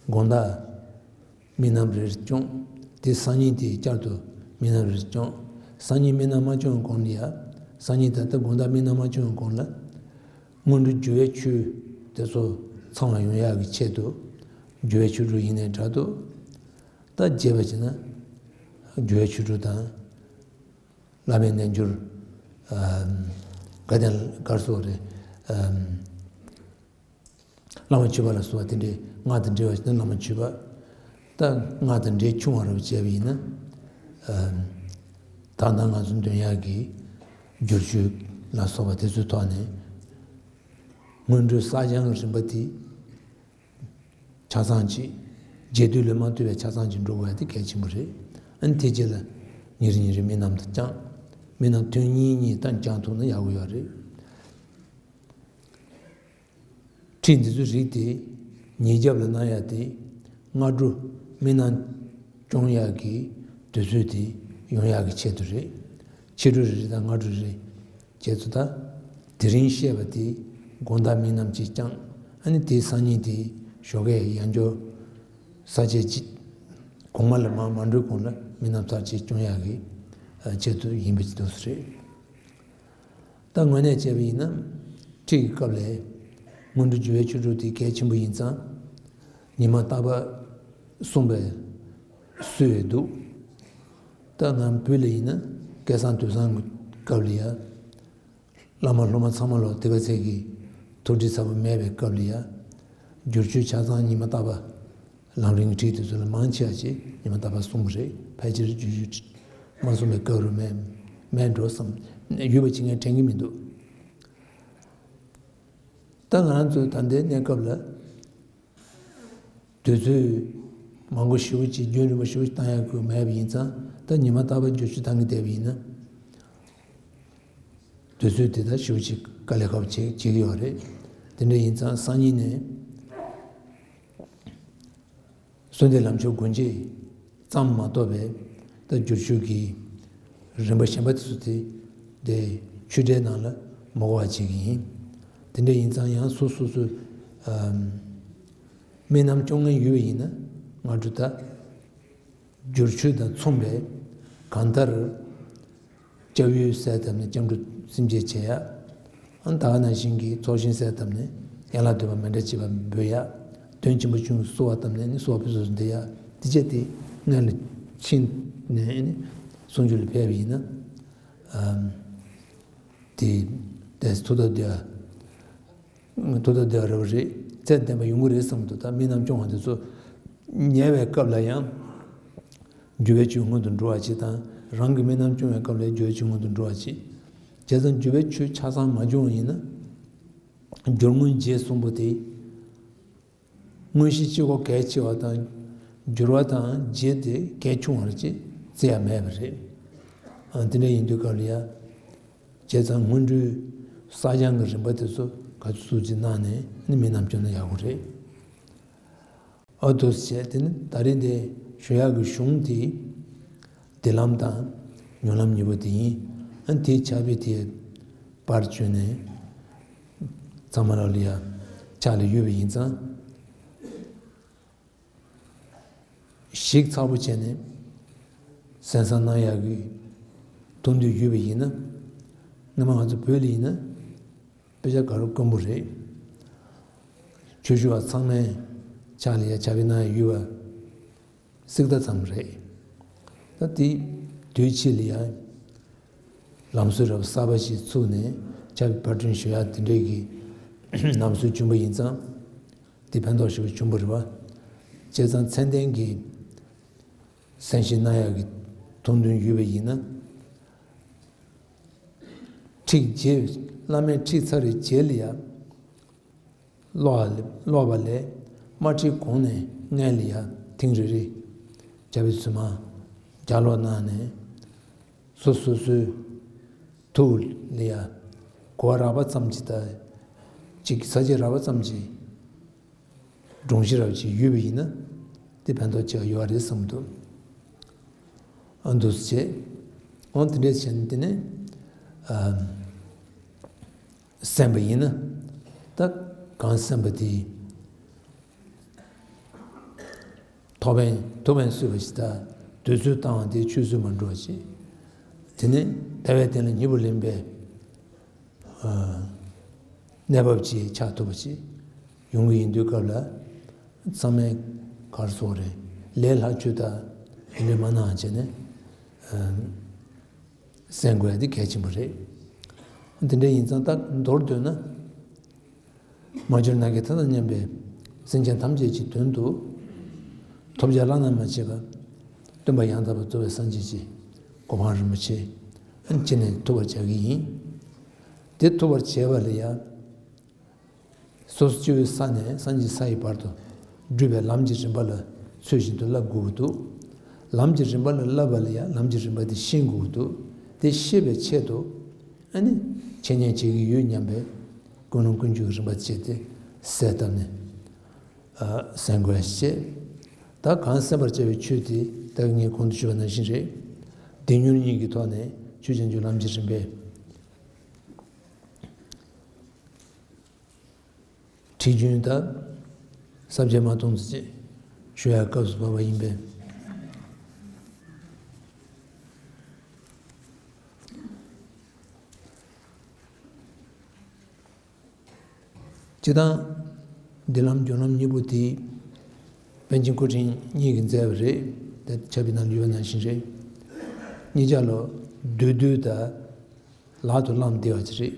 དགོང་དག་དམིགས་རྣམ་རེ་རེ་སྐྱོང་། དེ་སང་ཉིན་དེ་བསྐྱར་དུ་དམིགས་རྣམ་རེ་རེ་སྐྱོང་། སང་ཉིན་དམིགས་རྣམ་མ་སྐྱོང་བའི་གོང་ལ་ཡང་། སང་ཉིན་ད་ལྟ་དགོང་དག་དམིགས་རྣམ་མ་སྐྱོང་བའི་གོང་ལ། སྔོན་འགྲོ་སྦྱོར་བའི་ཆོས་དེ་ཚོ་ཚང་བ་ཡོང་ཡག་གི་ཆེད་དུ། སྦྱོར་བའི་ཆོས་དྲུག་ཡིན་ནའི་འདྲ་འདུག་ད་རྒྱས་པ་བྱས་ན། སྦྱོར་བའི་ཆོས་དྲུག་དང་། བླ་མའི་རྣལ་འབྱོར། ཨ་དགའ་ལྡན་དགའ་བསུ་རེད། ཨ་བླ་མ་མཆོད་པ་ལ་སོགས་པ་དེ་འདྲའི་སྔགས་དང་འབྲེལ་བ་ཞིག་ན་བླ་མ་མཆོད་པ། ད་སྔགས་དང་འབྲེལ་ཆུང་བ་རུ་བྱས་པ་ཡིན་ན། ཨ་ད་ལྟ་ང་ཚོ་འདོན་ཡག་གི་བསྒྱུར་བཅོས་ལ་སོགས་པ་དེ་ཚོའི་ཐོག་ནས། སྔོན་འགྲོའི་བསགས་སྦྱང་གི་རིམ་པ་དེ། ཆ་ཚང་གཅིག་རྗེས་ཟློས་ལས་མ་བཏུབ་པའི་ཆ་ཚང་གཅིག་འགྲོ་དགོས་ཡ་དེ་གལ་ཆེན་པོ་རེད། ཨ་ནི་དེ་རྗེས་ལ་ཉིན་རེ་ཉིན་རེ་དམིགས་རྣམ་དང་བསྐྱང་། དམིགས་རྣམ་ཐུན་གཉིས་གཉིས་བཏང་བསྐྱང་ཐུབ་ན་ཡག་པོ་ཡོད་རེད། ཁྲིད་འདི་ཚོའི་རིགས་དེ་ཉིས་རྒྱབ་ལ་གནང་ཡ་དེ་སྔ་དྲོ་དམིགས་རྣམ་སྐྱོང་ཡག་གི་དུས་ཚོད་དེ་ཡོང་ཡག་གི་ཆེད་དུ་རེད། ཕྱི་དྲོ་རེ་རེ་དང་སྔ་དྲོ་རེ་རེ། བྱས་ཚུལ་ད། དེ་རིང་བཤད་པ་དེ་དགོང་དག་དམིགས་རྣམ་གཅིག་བསྐྱང་། ཨ་ནི་དེའི་སང་ཉིན་དེ་ཞོགས་ཀས་ཡང་བསྐྱར་ས་བཅད་གཅིག་གོང་མ་ལ་མར་མ་འགྲོ་གོང་ལ་དམིགས་རྣམ་ཚར་གཅིག་སྐྱོང་ཡག་གི་ཆེད་དུ་ཡིན་པ་ཅིག་འདུག་སེ་རེད། ད་དངོས་གནས་བྱས་པ་ཡིན་ན་ཁྲིད་ཀྱི་སྐབས་ལ་སྔོན་འགྲོ་སྦྱོར་བའི་ཆོས་དྲུག་དེ་གལ་ཆེན་པོ་ཡིན་ཙང་། ཉི་མ་རྟག་པར་གསུངས་པའི་སྲོལ་འདུག་ད་ང་བོད་ལ་ཡིན་ན་སྐལ་བཟང་དུས་བཟང་གི་སྐབས་ལ་ཡ། བླ་མ་སློབ་མ་ཚང་མ་ལོ་དེ་ག་ཚད་ཀྱི་ཐུགས་སྒྲིག་ཚ་པོ་མེད་པའི་སྐབས་ལ་ཡ། བསྒྱུར་བཅོས་ཆ་ཚང་ཉི་མ་རྟག་པར་ལམ་རིམ་གྱི་ཁྲིད་དེ་ཚོ་ལ་མང་ཆེ་བ་ཅིག་ཉི་མ་རྟག་པར་གསུང་གི་རེད། ཕལ་ཆེར་བསྒྱུར་བཅོས་མ་གསུང་པའི་སྐབས་རུ་མེད་མེད་འགྲོ་བསམ་ཡོད་པ་ཅིག་ངས་དྲན་གྱི་མི་འདུག་ད་ང་རང་ཚོའི་ད་ལྟའི་གནས་སྐབས་ལ། དུས་ཚོད་མང་པོ་ཞེ་པོ་ཅིག་རྒྱུན་རིང་པོ་ཞེ་པོ་ཅིག་བཏང་ཡག་དགོས་མེད་པ་ཡིན་ཙང་ད་ཉི་མ་རྟག་པར་བསྒྱུར་བཅོས་བཏང་གི་བསྡད་པ་ཡིན་ན། དུས་ཚོད་དེ་ད་ཞེ་པོ་ཅིག་དཀའ་ལས་ཁག་པོ་བྱེད་བྱེད་ཀྱི་ཡོད་རེད། དེ་འདྲ་ཡིན་ཙང་སང་ཉིན་ནས་གསོལ་འདེབས་ལམ་མཆོག་སྒོ་འབྱེད་ཙམ་མ་གཏོགས་པའི་ད་བསྒྱུར་བཅོས་ཀྱི་རིམ་པ་གཞན་པ་དེ་ཚོ་དེ་དེ་ ཆོས་འབྲེལ་ནང་ལ་མ་གོ་བ་བྱེད་ཀྱི་ཡིན། དེ་འདྲ་ཡིན་ཙང་ཡང་སོ་སོ་སོའི་ཨམ། དམིགས་རྣམ་སྐྱོང་མཁན་ཡོད་པ་ཡིན་ན་སྔ་དྲོ་ད་བསྒྱུར་བཅོས་དང་མཚུངས་པའི་གང་ལྟར་སྐྱབས་ཡུལ་གསལ་བཏབ་ནས་སྐྱབས་འགྲོ་སེམས་བསྐྱེད་བྱེད་ཡ། ཨ་ད་ག་ནང་བཞིན་གྱི་ཚོགས་ཞིང་གསལ་བཏབ་ནས་ཡན་ལག་བསྡུས་པ་མཎྜལ་བཅས་པ་འབུལ་ཡ། དོན་ཆེན་པོ་བྱུང་གསོལ་བ་བཏབ་ནས་ནི་གསོལ་བ་ཕུན་སུམ་ཚོགས་འདེབས་ཡ། དེ་བྱས་ཏེ་སྔོན་ལ་ཕྱིན་ནས་ནི་གསུང་ཆོས་ལ་ཕེབས་པ་ཡིན་ན། ཨམ། དེ་ཏོག་ཙམ་ཐུགས་སྟོབས་ལྡན་པ། ཐུགས་སྟོབས་ལྡན་པ་རེད་པ་རེད། ཚད་ལྡན་པ་ཡོང་གི་རེད་བསམ་འདུག་ད་དམིགས་རྣམ་སྐྱོང་བ་དེ་ཚོ་ཉལ་བའི་སྐབས་ལ་ཡང་སྒྱུར་བའི་ཆོས་སྔོན་དུ་འགྲོ་བ་ཅིག་དང་། རང་གི་དམིགས་རྣམ་སྐྱོང་བའི་སྐབས་ལ་སྒྱུར་བའི་ཆོས་སྔོན་དུ་འགྲོ་བ་ཅིག་བྱས་ཙང་སྒྱུར་བའི་ཆོས་ཆ་ཚང་མ་སྦྱོང་བ་ཡིན་ན། སྦྱོར་དངོས་རྗེས་གསུངས་པ་དེ། དངོས་གཞི་གཅིག་པོ་གལ་ཆེ་བ་དང་། སྦྱོར་བ་དང་རྗེས་དེ་གལ་ཆུང་བ་ཅིག་བརྩི་ཡ་མེད་པ་རེད། ཨ་དེ་འདྲ་ཡིན་དུས་སྐབས་ལ་ཡ། བྱས་ཙང་སྔོན་འགྲོའི་བསགས་སྦྱང་གི་རིམ་པ་དེ་ཚོ་ག་ཚོད་ཚོད་ཅིག་གནང་ནས་ནི་དམིགས་རྣམ་སྐྱོང་ན་ཡག་པོ་རེད། ཨ་འདུག་སེ་བྱས་དེ་ནི་ད་རིང་འདི་ཞུ་ཡག་གི་གཞུང་དེ་སྡིག་ལམ་དང་མྱུར་ལམ་གཉིས་པོ་དེ་ཡིན། ཨ་དེའི་ཕྱག་དཔེ་དེ་པར་བཅོས་ནས་ཚང་མ་ལ་ལ་ཡ་ཕྱག་ལ་ཡོད་པ་ཡིན་ཙང་། ཞིབ་ཚགས་པོ་བྱས་ནས་གསན་བསམ་གནང་ཡག་གི་ཐུགས་འདུན་ཡོད་པ་ཡིན་ན། སྔོན་མ་ང་ཚོ་བོད་ལ་ཡིན་ན་དཔེ་ཆ་དགའ་རབ་དཀོན་པོ་རེད། ཆོས་ཞུ་བ་ཚང་མས་ཕྱག་ལ་ཡ་ཕྱག་དཔེ་གནང་ཡག་ཡོད་པ་གཟིགས་ད་ཙམ་རེད། ད་དེ་དུས་ཕྱིས་ལ་ཡ་ལམ་སྲོལ་རབ་གསར་པ་ཞིག་ཚུགས་ནས་ཕྱག་དཔེ་པར་སྐྲུན་ཞུ་ཡག་དེ་འདྲའི་གི་ལམ་སྲོལ་བྱུང་པ་ཡིན་ཙང་། དེ་ཕན་ཐོགས་ཞེ་པོ་བྱུང་བ་རེད་པ། བྱས་ཙང་ཚད་ལྡན་གྱི་གསན་བཞེས་གནང་ཡག་གི་ཐུགས་འདུན་ཡོད་པ་ཡིན་ན། ཁྲིད་རྗེས། བླ་མས་ཁྲིད་ཚར་བའི་རྗེས་ལ་ཡ། ཀློག་ཀློག་པ་ལས་མ་ཁྲིད་གོང་ནས་སྔོན་ལ་ཡ་ཐེངས་རེ་རེ་ཕྱག་དཔེ་ཚུར་མ་ལྗགས་ཀློག་གནང་ནས། སོ་སོ་སོའི་ཐུགས་ལ་ཡ་གོ་བ་རགས་པ་ཙམ་ཅིག་དང་། ཅིག་ས་བཅད་རགས་པ་ཙམ་ཅིག་སྒྲོམ་གཞི་རབ་ཅིག་ཡོད་པ་ཡིན་ན་དེ་ཕན་ཐོགས་ཆེ་བ་ཡོད་རེད་བསམ་འདུག་ཨ་འདུག་སེ་བྱས། འོ་དེ་འདྲས་བྱས་ནས་དེ་ནས་ཨ་གསན་པ་ཡིན་ན། ད་གང་གསན་པ་དེ་ཐོག་ཕན་ཐོག་ཕན་གསོས་པ་ཞིག་དང་། དུས་ཚོད་བཏང་བ་དེ་ཆུད་ཟོས་མ་འགྲོ་བ་ཞིག་དེ་ནས་ཟླ་བའི་སྟེང་ལ་མཉེས་པོ་ལེན་པའི་གནས་བབ་ཅིག་ཆགས་ཐུབ་པ་ཅིག་ཡོང་གི་ཡིན་དུས་སྐབས་ལ། ཚང་མས་ག་རེ་ཟེར་དགོས་རེད། ལས་སླ་བཅོས་དང་དེ་འདྲ་མ་གནང་བྱས་ནས་གསན་དགོས་ཡ་དེ་གལ་ཆེན་པོ་རེད། དེ་འདྲ་ཡིན་ཙང་ད་མདོར་བསྡུས་ན། མ་གྱུར་ནམ་མཁའི་མཐའ་དང་མཉམ་པའི་སེམས་ཅན་ཐམས་ཅད་ཀྱི་དོན་དུ། ཐོབ་བྱ་བླ་ན་མ་མཆིས་པ། སྟོན་པ་ཡང་དག་པར་རྫོགས་པའི་སངས་རྒྱས་ཀྱི་གོ་འཕང་རིན་པོ་ཆེ་ཅི་ནས་ཐོབ་པར་བྱ་གི་ཡིན། དེ་ཐོབ་པར་བྱེད་པ་ལ་ཡང་། སོ་སོ་སྐྱེ་བོའི་ས་ནས་སངས་རྒྱས་ས་ཡི་བར་དུ་བསྒྲུབས་པའི་ལམ་གྱི་རིམ་པ་ལ་ཚུལ་བཞིན་དུ་བསླབ་དགོས་ཀྱི་འདུག་ལམ་གྱི་རིམ་པ་ལ་བསླབ་པ་ལ་ཡང་ལམ་གྱི་རིམ་པ་དེ་ཤེས་དགོས་ཀྱི་འདུག་དེ་ཤེས་པའི་ཆེད་དུ། ཨ་ནི་འཆད་ཉན་བྱེད་ཀྱི་ཡོད་སྙམ་པའི་ཀུན་སློང་ཀུན་སྤྱོད་ཀྱི་རིམ་པ་བྱས་ཏེ་གསལ་བཏབ་ནས་གསན་དགོས་ཞེས། ད་གང་གསན་པར་བྱ་བའི་ཆོས་དེ་ད་ངས་གོང་དུ་ཞུས་པ་ནང་བཞིན་རེད། བདེ་མྱུར་གཉིས་ཀྱི་ཐོག་ནས་ཆོས་ཀྱི་རྒྱུ་ལམ་གྱི་རིམ་པས། ཁྲིད་རྒྱུན་དང་ས་བཅད་མ་གཏོང་ཚེ་ཞུ་ཡག་སྐབས་སུ་བབས་པ་ཡིན་པས། སྤྱིར་བཏང་སྡིག་ལམ་སྦྱོར་ལམ་གཉིས་པོ་དེ་པཎ་ཆེན་སྐུ་ཕྲེང་གཉིས་ཀྱིས་མཛད་པ་རེད། དེ་ཆབ་ཡིན་ན་ལུས་པ་ནང་བཞིན་རེད། གཉིས་ཆ་ལ་བསྡུས་བསྡུས་དང་། ལག་ཏུ་བླངས་བསྡད་པ་ཅིག་རེད།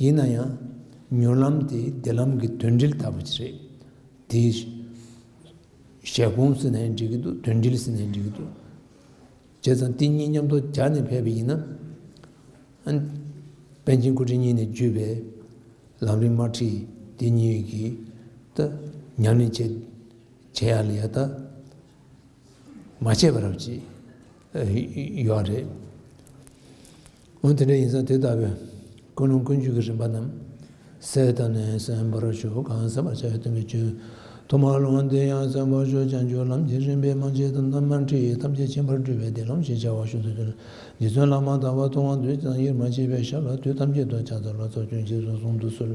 ཡིན་ན་ཡང་མྱུར་ལམ་དེ་བདེ་ལམ་གྱི་དོན་འབྲེལ་ལྟ་བུ་ཅིག་རེད། དེའི་ཞལ་གོང་ཟེར་ནའི་འགྲིག་གི་འདུག་དོན་འབྲེལ་ཟེར་ནའི་འགྲིག་གི་འདུག་བྱས་ཙང་དེ་གཉིས་མཉམ་དུ་སྦྱར་ནས་ཕེབས་པ་ཡིན་ན། ཨ་པཎ་ཆེན་སྐུ་ཕྲེང་གཉིས་ནས་བརྒྱུད་པའི་ལམ་རིམ་དམར་ཁྲིད་དེ་གཉིས་ཀྱིས་ད་ཉམས་ལེན་བྱེད་བྱེད་ཡག་ལ་ཡ་ད། མ་བྱས་པ་རབ་ཅིག་ཡོད་རེད། འོན་དེ་འདྲ་ཡིན་ཙང་དེ་ལྟ་བུའི་ཀུན་སློང་ཀུན་སྤྱོད་ཀྱི་རིམ་པ་རྣམས་གསལ་བཏབ་ནས་གསན་པར་ཞུ། གང་གསན་པར་བྱ་བའི་སྟོན་པའི་ཆོས། ཐོག་མར་ལུང་དེ་ཡང་གསན་པར་ཞུ། བྱང་ཆུབ་ལམ་གྱི་རིམ་པའི་མན་ཆད་དང་། ཐ་མལ་འཁྲུལ་ཡིས་ཐམས་ཅད་མཁྱེན་པར་སྤྲུལ་པའི་གདན་ལམ་ཞེས་བྱ་བ་ཞུ་ཚུལ་དུ། རྗེ་བཙུན་བླ་མ་དམ་པ་ཐུབ་དབང་འདུས་ཀྱང་དབྱེར་མ་མཆིས་པའི་ཞབས་ལ་དུས་ཐམས་ཅད་དུ་ཕྱག་འཚལ་ལོ། ཚོགས་ཀྱང་རྗེས་སུ་བཟུང་དུ་གསོལ།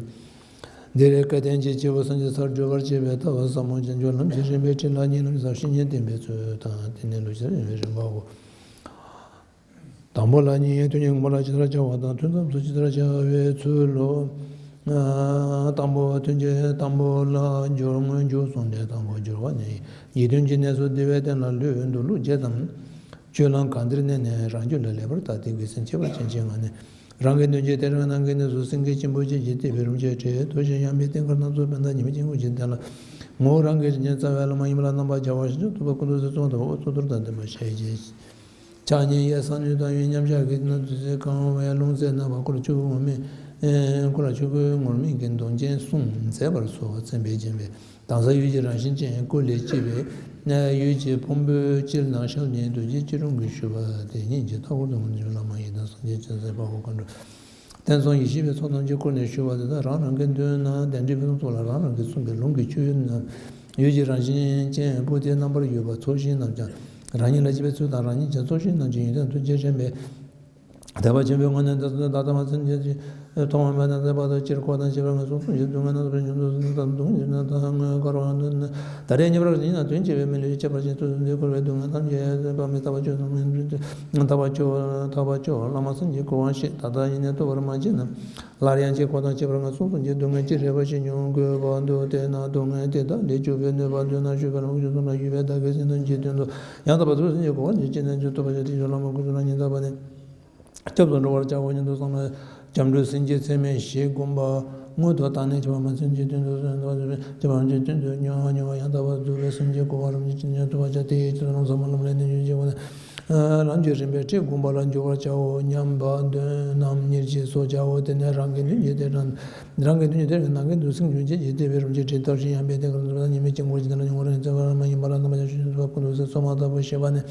འདིར་བཀའ་བསྟན་གྱི་སྐྱེས་བུ་སངས་རྒྱས་སར་གྱུར་པར་བྱེད་པའི་ཐབས་ཟབ་མོ་བྱང་ཆུབ་ལམ་གྱི་རིམ་པའི་ཁྲིད་ལ་གཉིས་ལམ་ཟབ་ཞི་གཉིས་བསྟན་པའི་ཚུལ་དང་། དེ་ནས་ལུགས་བཤད་རིམ་པའི་རིམ་པའོ། དང་པོ་ལ་ནི་ཐུན་གྱི་དགོངས་པ་ལ་ཇི་ལྟར་བྱ་བ་དང་། ཐུན་མཚམས་སུ་ཇི་ལྟར་བྱ་བའི་ཚུལ་ལོ། དང་པོ་ཐུན་གྱི་དང་པོ་ལ་སྦྱོར་དངོས་འཇུག་གསུམ་སྟེ། དང་པོ་སྦྱོར་བ་ནི། ཡིད་རྟོན་གྱི་གནས་སུ་བདེ་བའི་སྟན་ལ་ལུས་འདུལ་ལུགས་བརྒྱད་དམ། སྤྱོད་ལམ་གང་དེར་གནས་ནས་རང་རྒྱུད་ལ་ལེགས་པར་བརྟགས་ཏེ་དགེ་མཚན་ཁྱད་པར་ཅན་གྱི་ངང་ནས། རང་གི་དོན་གྱི་དེ་རང་སྣང་གི་གནས་སུ་སེང་གེ་ཆེན་པོ་ཅན་གྱི་ཏི་ཕིའི་རིམ་གྱིས་བྲིས་མཐོ་ཞིང་ཡངས་པའི་སྟེང་ཁར་སྣ་ཚོགས་པད་ཟླ་ཉི་མའི་དཀྱིལ་འཁོར་གྱི་སྟེང་ལ། ངོ་བོ་རང་གི་རིགས་ཅན་རྩ་བའི་བླ་མ་ཡིན་པ་ལ་རྣམ་པར་སྦྱར་བ་ཞེས་བྱ། ཐུབ་པ་ཀུན་ཏུ་གཟིགས་གཙོ་བོ་དང་འོད་གཙོ་མདོར་བསྟན་པ་ཞེས་བྱ། ཕྱག་གཉིས་གཡས་གསང་མཛོད་དང་། གཡོན་མཉམ་གཞག་གི་སྣོད་དུ་གང་བའི་ལྷུང་བཟེད་ནག་པོ་སྐུ་ལ་ཆོས་སྐུ་ངུར་སྨྲིག་སྐུ་ལ་ཆོས་སྐུའི་ངུར་སྨྲིག་གི་མདུང་ཅན་གསུམ་མཛད་པར་གསོལ་བ་མཚན་དཔེ་བྱིན་པས། དྭངས་གསལ་འོད་ཀྱི་རང་བཞིན་ཅན་སྐུ་ལས་སྐྱེས་པའི་འོད་ཀྱི་ཕུང་པོའི་དཀྱིལ་ན་ཞབས་གཉིས་རྡོ་རྗེ་སྐྱིལ་ཀྲུང་གིས་བཞུགས་པ་དེ་ཉིད་ཀྱི་མཐའ་སྐོར་དུ་མངོན་བརྗོད་བླ་མ་ཡི་དམ་སངས་རྒྱས་བྱང་སེམས་དཔའ་བོ་མཁའ་འགྲོ། བསྟན་སྲུང་ཡེ་ཤེས་པའི་ཚོགས་ཐམས་ཅད་བསྐོར་ནས་བཞུགས་པ་དེ་དག་རང་རང་གི་མདུན་ན་གདན་འདྲེན་ཕུན་སུམ་ཚོགས་ལ་རང་རང་གིས་གསུངས་པའི་ལུང་གི་ཆོས་རྣམས་འོད་ཀྱི་རང་བཞིན་ཅན་པོ་ཏིའི་རྣམ་པར་ཡོད་པ་ཚོགས་ཞིང་རྣམས་ཀྱང་རང་ཉིད་ལ་སྐྱེས་པའི་ཚུལ་དང་རང་ཉིད་ཀྱང་ཚོགས་ཞིང་རྣམས་ཀྱི་ཡོན་ཏན་ཐུགས་རྗེ་ཆེན་པོས། དད་པ་ཆེན་པོའི་ངང་ནས་བདག་བདག་ལྟ་མ་ཚུན་ཆད་ཀྱི་མཐོང་བ་མེད་ན་མཛད་པ་དང་། སྤྱིར་འཁོར་དང་བཅས་པའི་ངན་སོང་གསུམ་གྱི་སྡུག་བསྔལ་རྣམས་སུ་ཉུང་དུ་ཟིན་དང་སྡུག་བསྔལ་རྣམས་དང་དངོས་འཁོར་བ་ད་རེས་ཉེ་བར་ཡིན་ན་དོན་བྱེད་པའི་མི་ལུས་ཁྱད་པར་ཅན་དུ་འདི་འཁོར་བའི་སྡུག་བསྔལ་ཐམས་ཅད་པ་མི་རྟག་པ་ཆོས་ཐམས་ཅད་རྟག་པ་ཆོས་རྟག་པ་ཆོས་བླ་མ་སེམས་ཀྱི་གོ་འཕང་ཞེས་ད་ལྟ་ཡིན་ནས་ཐོབ་པར་མ་བྱས་ན། སླར་ཡང་སྤྱིར་འཁོར་དང་བཅས་པའི་ངན་སོང་གསུམ་གྱི་སྡུག་བསྔལ་ཅི་རིགས་པ་ཞིག་མྱོང་དགོས་པ་འདུག་དེས་ན་སྡུག་བསྔལ་དེ་དག་ལས་སྐྱོབ་པའི་ནུས་པ་འདོད་ན་ཞུས་པའི་ལམ་གྱི་གསུང་ལ་ཞུས་པའི་བདག་གིས་སེམས་དོན་གྱི་དོན་དུ་ཡང་དག་པར་ཐུགས་སེམས་ཀྱི་གོ་འཕང་ཞིག་ཅི་ནས་ཅི་ཐོབ་པ་ཞིག་དེ་ཆོས་བླ་མ་ཀུན་སྤྱོད་ལ་ཉེ་ས་པ་ནི། སྐྱབས་སུ་འགྲོ་བར་བྱའོ་སྙམ་དུ་བསམ་ལ། སྐྱབས་འགྲོའི་སེམས་བསྐྱེད་ཚད་མེད་བཞི་བསྒོམ་པ། སྔོན་དུ་བཏང་ནས་ཁྱབ་པ་མ་ཚུན་ཆད་དོན་དུ་གསོན་ཏོ་ཁྱབ་པ་མ་ཚུན་ཆད་དོན་དུ་མྱོང་བ་མྱོང་བ་ཡང་དག་པར་རྫོགས་པའི་སེམས་བསྐྱེད་གོ་བ་རིམ་གྱིས་ཅི་ནས་ཐུབ་པ་བྱ། དེའི་ཕྱིར་ལམ་ཟབ་མོ་ལམ་རིམ་ནས་རྒྱུན་གཅིག་པ་ནས། ལམ་གྱི་རིམ་པའི་ཁྲིད་བསྒོམ་པ་ལ་འཇུག་པར་བྱའོ་སྙམ་པ་འདོད་རྣམས་ཉེར་གཅིག་སོགས་བྱའོ། དེ་ནས་རང་གི་མདུན་གྱི་གཏེར་རང་གི་མདུན་གྱི་གཏེར་གྱི་ནང་གི་འདུ་ཤེས་རྒྱུན་ཆད་ཀྱི་ལྟེ་བའི་རིམ་གྱིས་བྲིས་མཐོ་ཞིང་ཡངས་པའི་སྟེང་ཁར་འཛུལ་ན་ཉི་མའི་དཀྱིལ་འཁོར་གྱི་སྟེང་ལ་ཡོང་བར་རིང་བརྩེ་བ་རང་མ་ཡིན་པ་ལ་རྣམ་པ་ཡང་ཞུ་ཞིང་ཚུལ་ཁྲིམས་ཀུན་ཏུ་གཟིགས་སོ་མ་ལྟ་བུ་ཞེས་པ་ནི།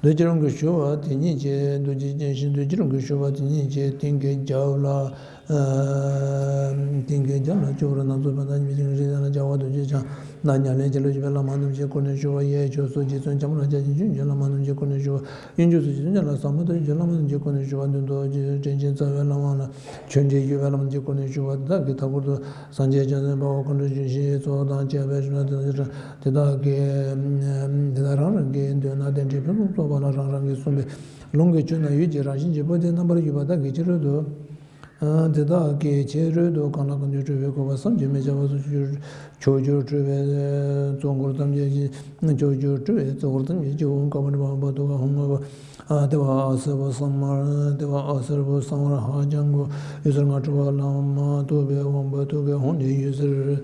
རྡོ་རྗེ་རང་གིས་ཞུ་བ་དེ་ཉིད་ཀྱིས་རྡོ་རྗེ་ཅན་ཞིང་རྡོ་རྗེ་རང་གིས་ཞུ་བ་དེ་ཉིད་ཀྱིས་སྟེང་གི་རྒྱབ་ལ། སྟེང་གི་རྒྱབ་ལ་སྐྱོར་བར་སྣ་ཚོགས་པད་ཟླ་ཉི་མའི་དཀྱིལ་འཁོར་གྱི་སྟེང་ལ་རྒྱལ་བ་རྡོ་རྗེ་འཆང་ལ་ཉམས་ལེན་བྱེད་ལུགས་ཞུས་པའི་བླ་མ་རྣམས་ཀྱིས་བསྐོར་ནས་ཞུ་བ། གཡས་ཕྱོགས་སུ་རྗེ་བཙུན་འཇམ་དབྱངས་བརྒྱ་བྱིན་ཅན་གྱི་བླ་མ་རྣམས་ཀྱིས་བསྐོར་ནས་ཞུ་བ། གཡོན་ཕྱོགས་སུ་རྗེ་བཙུན་འཇམ་དབྱངས་ཟབ་མོ་ལྟ་བུའི་བླ་མ་རྣམས་ཀྱིས་བསྐོར་ནས་ཞུ་བ། མདུན་དུ་དྲིན་ཅན་རྩ་བའི་བླ་མ་ལ་ཆོས་འབྲེལ་ཡོད་པའི་བླ་མ་རྣམས་ཀྱིས་བསྐོར་ནས་ཞུ་བ། དེ་དག་གི་མཐའ་སྐོར་དུ་སངས་རྒྱས་བྱང་སེམས་དཔའ་བོ་མཁའ་འགྲོ་ཆོས་སྐྱོང་ཚོགས་དང་བཅས་པས་བཞུགས་ན། དེ་དག་གིས་དེ་དག་རང་རང་གི་མདུན་ན་གདན་འདྲེན་ཕུན་སུམ་ཚོགས་པ་ལ་རང་རང་གིས་གསུངས་པའི་ལུང་གི་ཆོས་རྣམས་འོད་ཀྱི་རང་བཞིན་གྱིས་པོ་ཏིའི་རྣམ་པར་ཡོད་པ་དག་གི་ཕྱི་རོལ་དུ། དེ་དག་གི་ཕྱི་རོལ་དུ་གང་ལ་གང་འདུལ་སྤྲུལ་པའི་གོ་འཕང་བསམ་གྱིས་མི་ཁྱབ་པ་སོགས་ཕྱོགས་བཅུར་སྤྲུལ་པའི་གཙོ་འཁོར་ཐམས་ཅད་ཀྱི། ཕྱོགས་བཅུར་སྤྲུལ་པའི་གཙོ་འཁོར་ཐམས་ཅད་ཀྱི་འོད་དཀར་པོ་འབར་བ་དུ་བ་འོང་བ། ཏེ་བ་ཨ་སེར་པོ་སམ་བར་ཏེ་བ་ཨ་སེར་པོ་སམ་བར་ཧ་ཅང་གོ་འོད་ཟེར་ལྔ་དྲུག་པ་བླ་མ་ཐུབ་པའི་དབང་པོ་ཐུགས་ཀའི་ཧཱུྃ་ནས་འོད་ཟེར།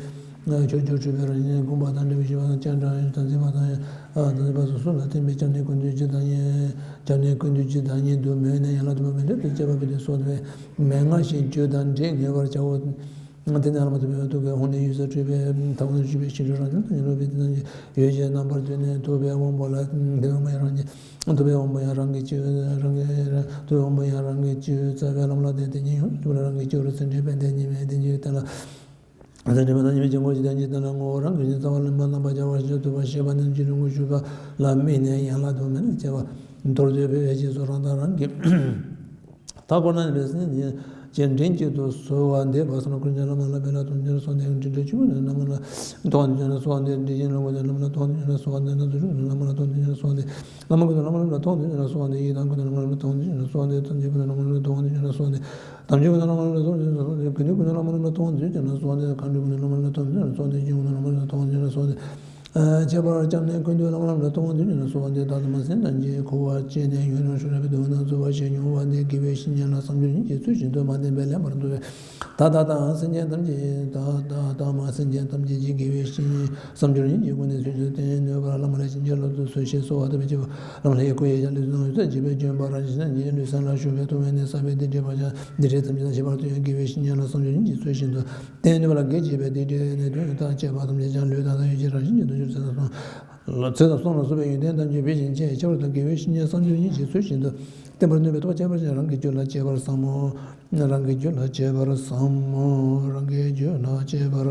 ཕྱོགས་བཅུར་སྤྲུལ་པའི་རང་བཞིན་བསྒོམ་པ་དང་འབྲས་བུ་ཞི་བ་དང་སྤྱན་དྲངས་དང་འཛིན་པ་དང་དང་འཛིན་པ་སོགས་གསུམ་ལ་བརྟེན་པའི་སྐྱབས་གནས་ཀུན་འདུས་སྤྱི་དང་གཉིས། སྐྱབས་གནས་ཀུན་འདུས་སྤྱི་དང་གཉིས་སུ་མོས་ནས་ཡན་ལག་བདུན་པ་མི་འབྲལ་དུ་བཅས་པ་པོ་ཏི་སོགས་ཏེ་མན་ངག་བཞིན་རྒྱུད་དང་འདྲེས་ངེས་པར་བྱའོ། དེ་ནས་བླ་མ་ཐུབ་པའི་ཐུགས་ཀའི་ཧཱུྃ་ནས་འོད་ཟེར་འཕྲོས་པས་མཐའ་ཀུན་ཏུ་ཞུགས་པའི་ཞིང་ཁྲོད་རང་བྱུང་དུ་ཡོད་པའི་དེ་རྣམས་ཀྱི་འོད་ཀྱི་རྣམ་པར་སྟོན་ནས་ཐུབ་པའི་དབང་པོ་ལ་དེ་དབང་པོ་ཡང་རང་གི་ཐུབ་པའི་དབང་པོ་ཡང་རང་གི་སྤྱི་རང་གི་ཐུབ་པའི་དབང་པོ་ཡང་རང་གི་སྤྱི་བོའི་རྩ་བའི་ལམ་ལ་བརྟེན་ཏེ་ཉིད་ཡོངས་སུ་གྱུར་པ་རང་གི་སྤྱི་བོ་རུ་སེང་ལྡེང་དཔལ་ལྡན་ཉི་མའི་གདན་གྱི་སྟེང་ལ། ཨ་ཙི་འདྲེན་པ་དང་ཉི་མའི་དཀྱིལ་འཁོར་གྱི་གདན་གྱི་སྟེང་ལ་ངོ་བོ་རང་གི་རང་བཞིན་རྩ་བ་ལ་ལེན་པ་རྣམ་པར་སྦྱར་བ་ཞེས་ཐུབ་པ་ཞེས་པ་ནི་རྗེ་རིན་པོ་ཆེ་ཞུ་བ་ལ་དམིགས་ནས་ཡན་ལག་དུ་མེད་ལ་བྱ་བ་མདོར་བསྡུས་པའི་རྗེས་སུ་རང་དང་རང་གི་མཐའ་སྐོར་ན་ནི་སེམས་ཅན་འདྲེན་བྱེད་དུ་གསོལ་བ་འདེབས་པ་སོགས་ཀུན་གྱི་བླ་མ་ལ་དཔལ་ལ་ཐུགས་རྗེ་ལ་སོགས་ཏེ་འདྲེན་བྱེད་ཆུ་བོ་ནི་བླ་མ་ལ་ཐུགས་རྗེ་ལ་སོགས་ཏེ་འདྲེན་བྱེད་ལོངས་སྐུ་ནི་བླ་མ་ལ་ཐུགས་རྗེ་ལ་སོགས་ཏེ་ན་ཚོ་ཆུ་བོ་ནི་བླ་མ་ལ་ཐུགས་རྗེ་ལ་སོགས་ཏེ་བླ་མ་ཀུན་ཏུ་བླ་མ་རྣམས་ལ་ཐུགས་རྗེ་ལ་སོགས་ཏེ་ཡི་དམ་ཀུན་ཏུ་བླ་མ་རྣམས་ལ་ཐུགས་རྗེ་ལ་སོགས་ཏེ་ཐམས་ཅད་ཀུན་ཏུ་བླ་མ་རྣམས་ལ་ཐུགས་རྗེ་ལ་སོགས་ཏེ། དམ་ཆོས་ཀུན་ཏུ་བླ་མ་རྣམས་ལ་ཐུགས་རྗེ་ཆེན་པོ་ཀུན་ཏུ་བླ་མ་རྣམས་ལ་ཐུགས་རྗེ་ཆེན་པོ་སོགས་ཏེ། མཁའ་འགྲོ་ཀུན་ཏུ་བླ་མ་རྣམས་ལ་ཐུགས་རྗེ་ཆེན་པོ་སོགས་ཏེ། སྐྱེ་བོ་ཀུན་ཏུ་བླ་མ་རྣམས་ལ་ཐུགས་རྗེ་ཆེན་པོ་སོགས་ཏེ། ཁྱད་པར་སྐྱབས་གནས་ཀུན་ཏུ་བླ་མ་རྣམས་ལ་ཐུགས་རྗེ་ཆེན་པོ་སོགས་ཏེ། བདག་དང་མ་སེམས་ཅན་གྱི་འཁོར་བ་སྤྱད་ནས་ཡུན་རིང་ཤི་རབས་ཀྱི་སྡུག་བསྔལ་རྣམས་ཚོར་བ་ཞེས་མྱོང་བ་འདི་དགེ་བའི་བཤེས་གཉེན་ལ་བསམ་སྦྱོར་གཉིས་ཀྱི་ཚུལ་བཞིན་དུ་མ་བསྟེན་པས་ལེན་པར་འདུག་པས། ད་བདག་དང་སེམས་ཅན་ཐམས་ཅད་ད་བདག་དང་མ་སེམས་ཅན་ཐམས་ཅད་ཀྱི་དགེ་བའི་བཤེས་གཉེན་བསམ་སྦྱོར་གཉིས་ཀྱི་སྒོ་ནས་ཚུལ་བཞིན་དུ་བསྟེན་ནུས་པར་བླ་མ་ལ་བྱིན་གྱིས་བརླབ་ཏུ་གསོལ་ཞེས་གསོལ་བ་བཏབ་པའི་རྗེས་སུ། བླ་མ་ལ་ཡི་སྐུ་ཡི་ཞབས་ལས་བཟུང་ཡུལ་ལ་སྐྱེས་པའི་ལྗོན་པ་རང་བཞིན་ལྷན་ཅིག་ལུས་སེམས་ལ་ཞུགས་པའི་ཐུགས་ངལ་ནི་བསམ་པའི་བདེ་འབྲས་བག་ཆགས་འདི་འདྲའི་ཐམས་ཅད་དང་ཁྱད་པར་དུ་ཡང་དགེ་བའི་བཤེས་གཉེན་ལ་བསམ་སྦྱོར་གཉིས་ཀྱི་ཚུལ་བཞིན་དུ་བསྟེན་ནུས་པ་ལ་དགེ་བྱེད་པའི་བདེ་འབྲས་ནི་དོན་དང་བཅས་པ་ཐམས་ཅད་ཀྱང་ལུས་དང་ལྷ་ཡུལ་གྱི་རང་བཞིན་གྱིས་དུ་འགྱུར་ཚེ་དང་གསུམ། ཚེ་དང་གསུམ་ལ་སོགས་པའི་ཡོན་ཏན་ཐམས་ཅད་འབད་བཞིན་བྱས་ཁྱད་པར་དུ་དགེ་བའི་བཤེས་གཉེན་བསམ་སྦྱོར་གཉིས་ཀྱི་ཚུལ་བཞིན་དུ་བསྟེན་པར་ནུས་པའི་ཐོག་ཁྱད་པར་ཅན་རང་གི་རྒྱུད་ལ་སྐྱེ་བར་བསམ་མོ། རང་གི་རྒྱུད་ལ་སྐྱེ་བར་བསམ་མོ། རང་གི་རྒྱུད་ལ་སྐྱེ་བར།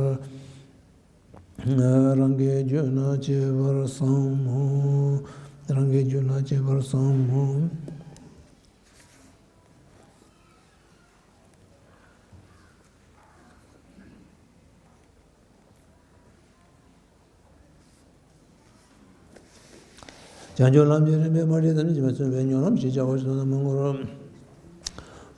རང་གི་རྒྱུད་ན་སྐྱེ་བར་བསམ་མོ། རང་གི་རྒྱུད་ན་སྐྱེ་བར་བསམ་མོ། བྱང་ཆུབ་ལམ་གྱི་རིམ་པའི་མ་རིག་དང་ནི་བྱེ་བ་གསུམ་པའི་སྨོན་ལམ་ཞེས་བྱ་བ་ཞིག་ན་མི་འགོར།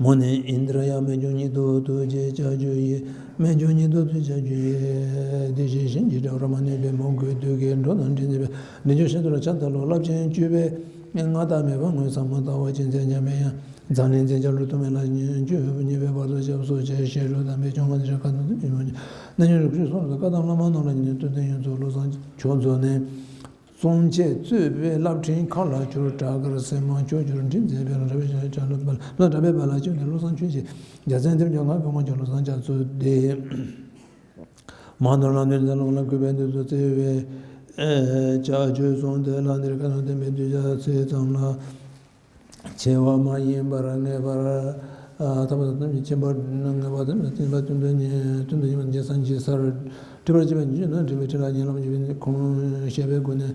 མོ་ནི་ཨིནྡྲ་ཡ་རྨད་བྱུང་ཉིད་དུ་ཐུགས་རྗེས་ལྕགས་ཀྱུ་ཡིས། རྨད་བྱུང་ཉིད་དུ་ཐུགས་ལྕགས་ཀྱུ་ཡིས། དེ་བཞིན་གཤིན་རྗེའི་དགྲ་བོར་མ་ནུས་པའི་མོ་རྒོད་དུད་ཀྱི་འགྲོ་དང་འདྲེ་འཛིན་པའི་འདྲེན་མཆོག་ཤིན་ཏུ་རབ་འབྱམས་ཐར་ལུགས་རླབས་ཆེན་བཅུ་པའི་མངའ་བདག་མེད་པ་དངོས་ཟབ་མོ་ལྟ་བ་ཅན་མཚན་བྱང་མའི་དབྱངས། འཛམ་གླིང་མཚན་བྱང་ལུགས་ཐོགས་མེད་ལ་བཅུ་གཉིས་པའི་བར་དུ་སྐྱབས་སུ་མཆི། ཞེས་རུ་དམ་པའི་ཆོས་ཁང་འདིར་བཀའ་གདམས་ཐུགས་ཀྱི་མོས་ཀྱི་རྣལ་འབྱོར་རིག་པའི་ཆོས་སོགས་ལ་བཀའ་གདམས་བླ་མ་རྣམས་ལ་ཉན་ནས་བསྟོད་དོན་ཡོངས་སུ་བློ་བཟང་མཆོག་མཛོད་ནས། གསུང་ཆོས་གཙོས་པའི་བླ་ཕྲེང་མཁའ་ལ་འཕྱུར། བྲག་དཀར་སེར་མོ་ཕྱོགས་བཅུར་འགྲིམ་མཛད་པའི་རབ་འབྱམས་ཆོས་ཀྱི་ལྷུན་པོ་ལ་གྲགས་པའི་དཔལ་ལ་བཅོལ་ནས་བློ་བཟང་ཆོས་ཀྱི་རྒྱལ་མཚན་འདིར་འཇོག་ང་བོད་མང་ཆོས་བློ་བཟང་རྒྱ་མཚོ་སྟེ། མང་དུ་ལམ་སྟོན་མཛད་ལམ་ལ་གུས་པས་འདུད་དོ་བརྩེ་བའི་ལྕགས་ཀྱུས་བཟུང་སྟེ་ལྷ་འདིར་ཁ་ནང་བསྟན་པའི་གདུལ་བྱ་ཚེ་ཙམ་ལ། ཆེ་བ་མ་ཡིན་པར་ངེས་པར་ཐོབ་པ་དང་ཁྱིམ་པ་ངེས་པ་དང་བསྟན་པ་དོན་དུ་གཉེར་དོན་དུ་གཉེར་བ་ནི་སངས་རྒྱས་སར་འགྲིབ་པར་བྱེད་པ་ཉིད་ཀྱང་ན་འགྲིབ་པའི་ཁྲིད་ལ་ཉེ་ལམ་བྱེད་པའི་ཁུངས་བཤད་པའི་སྒོ་ནས་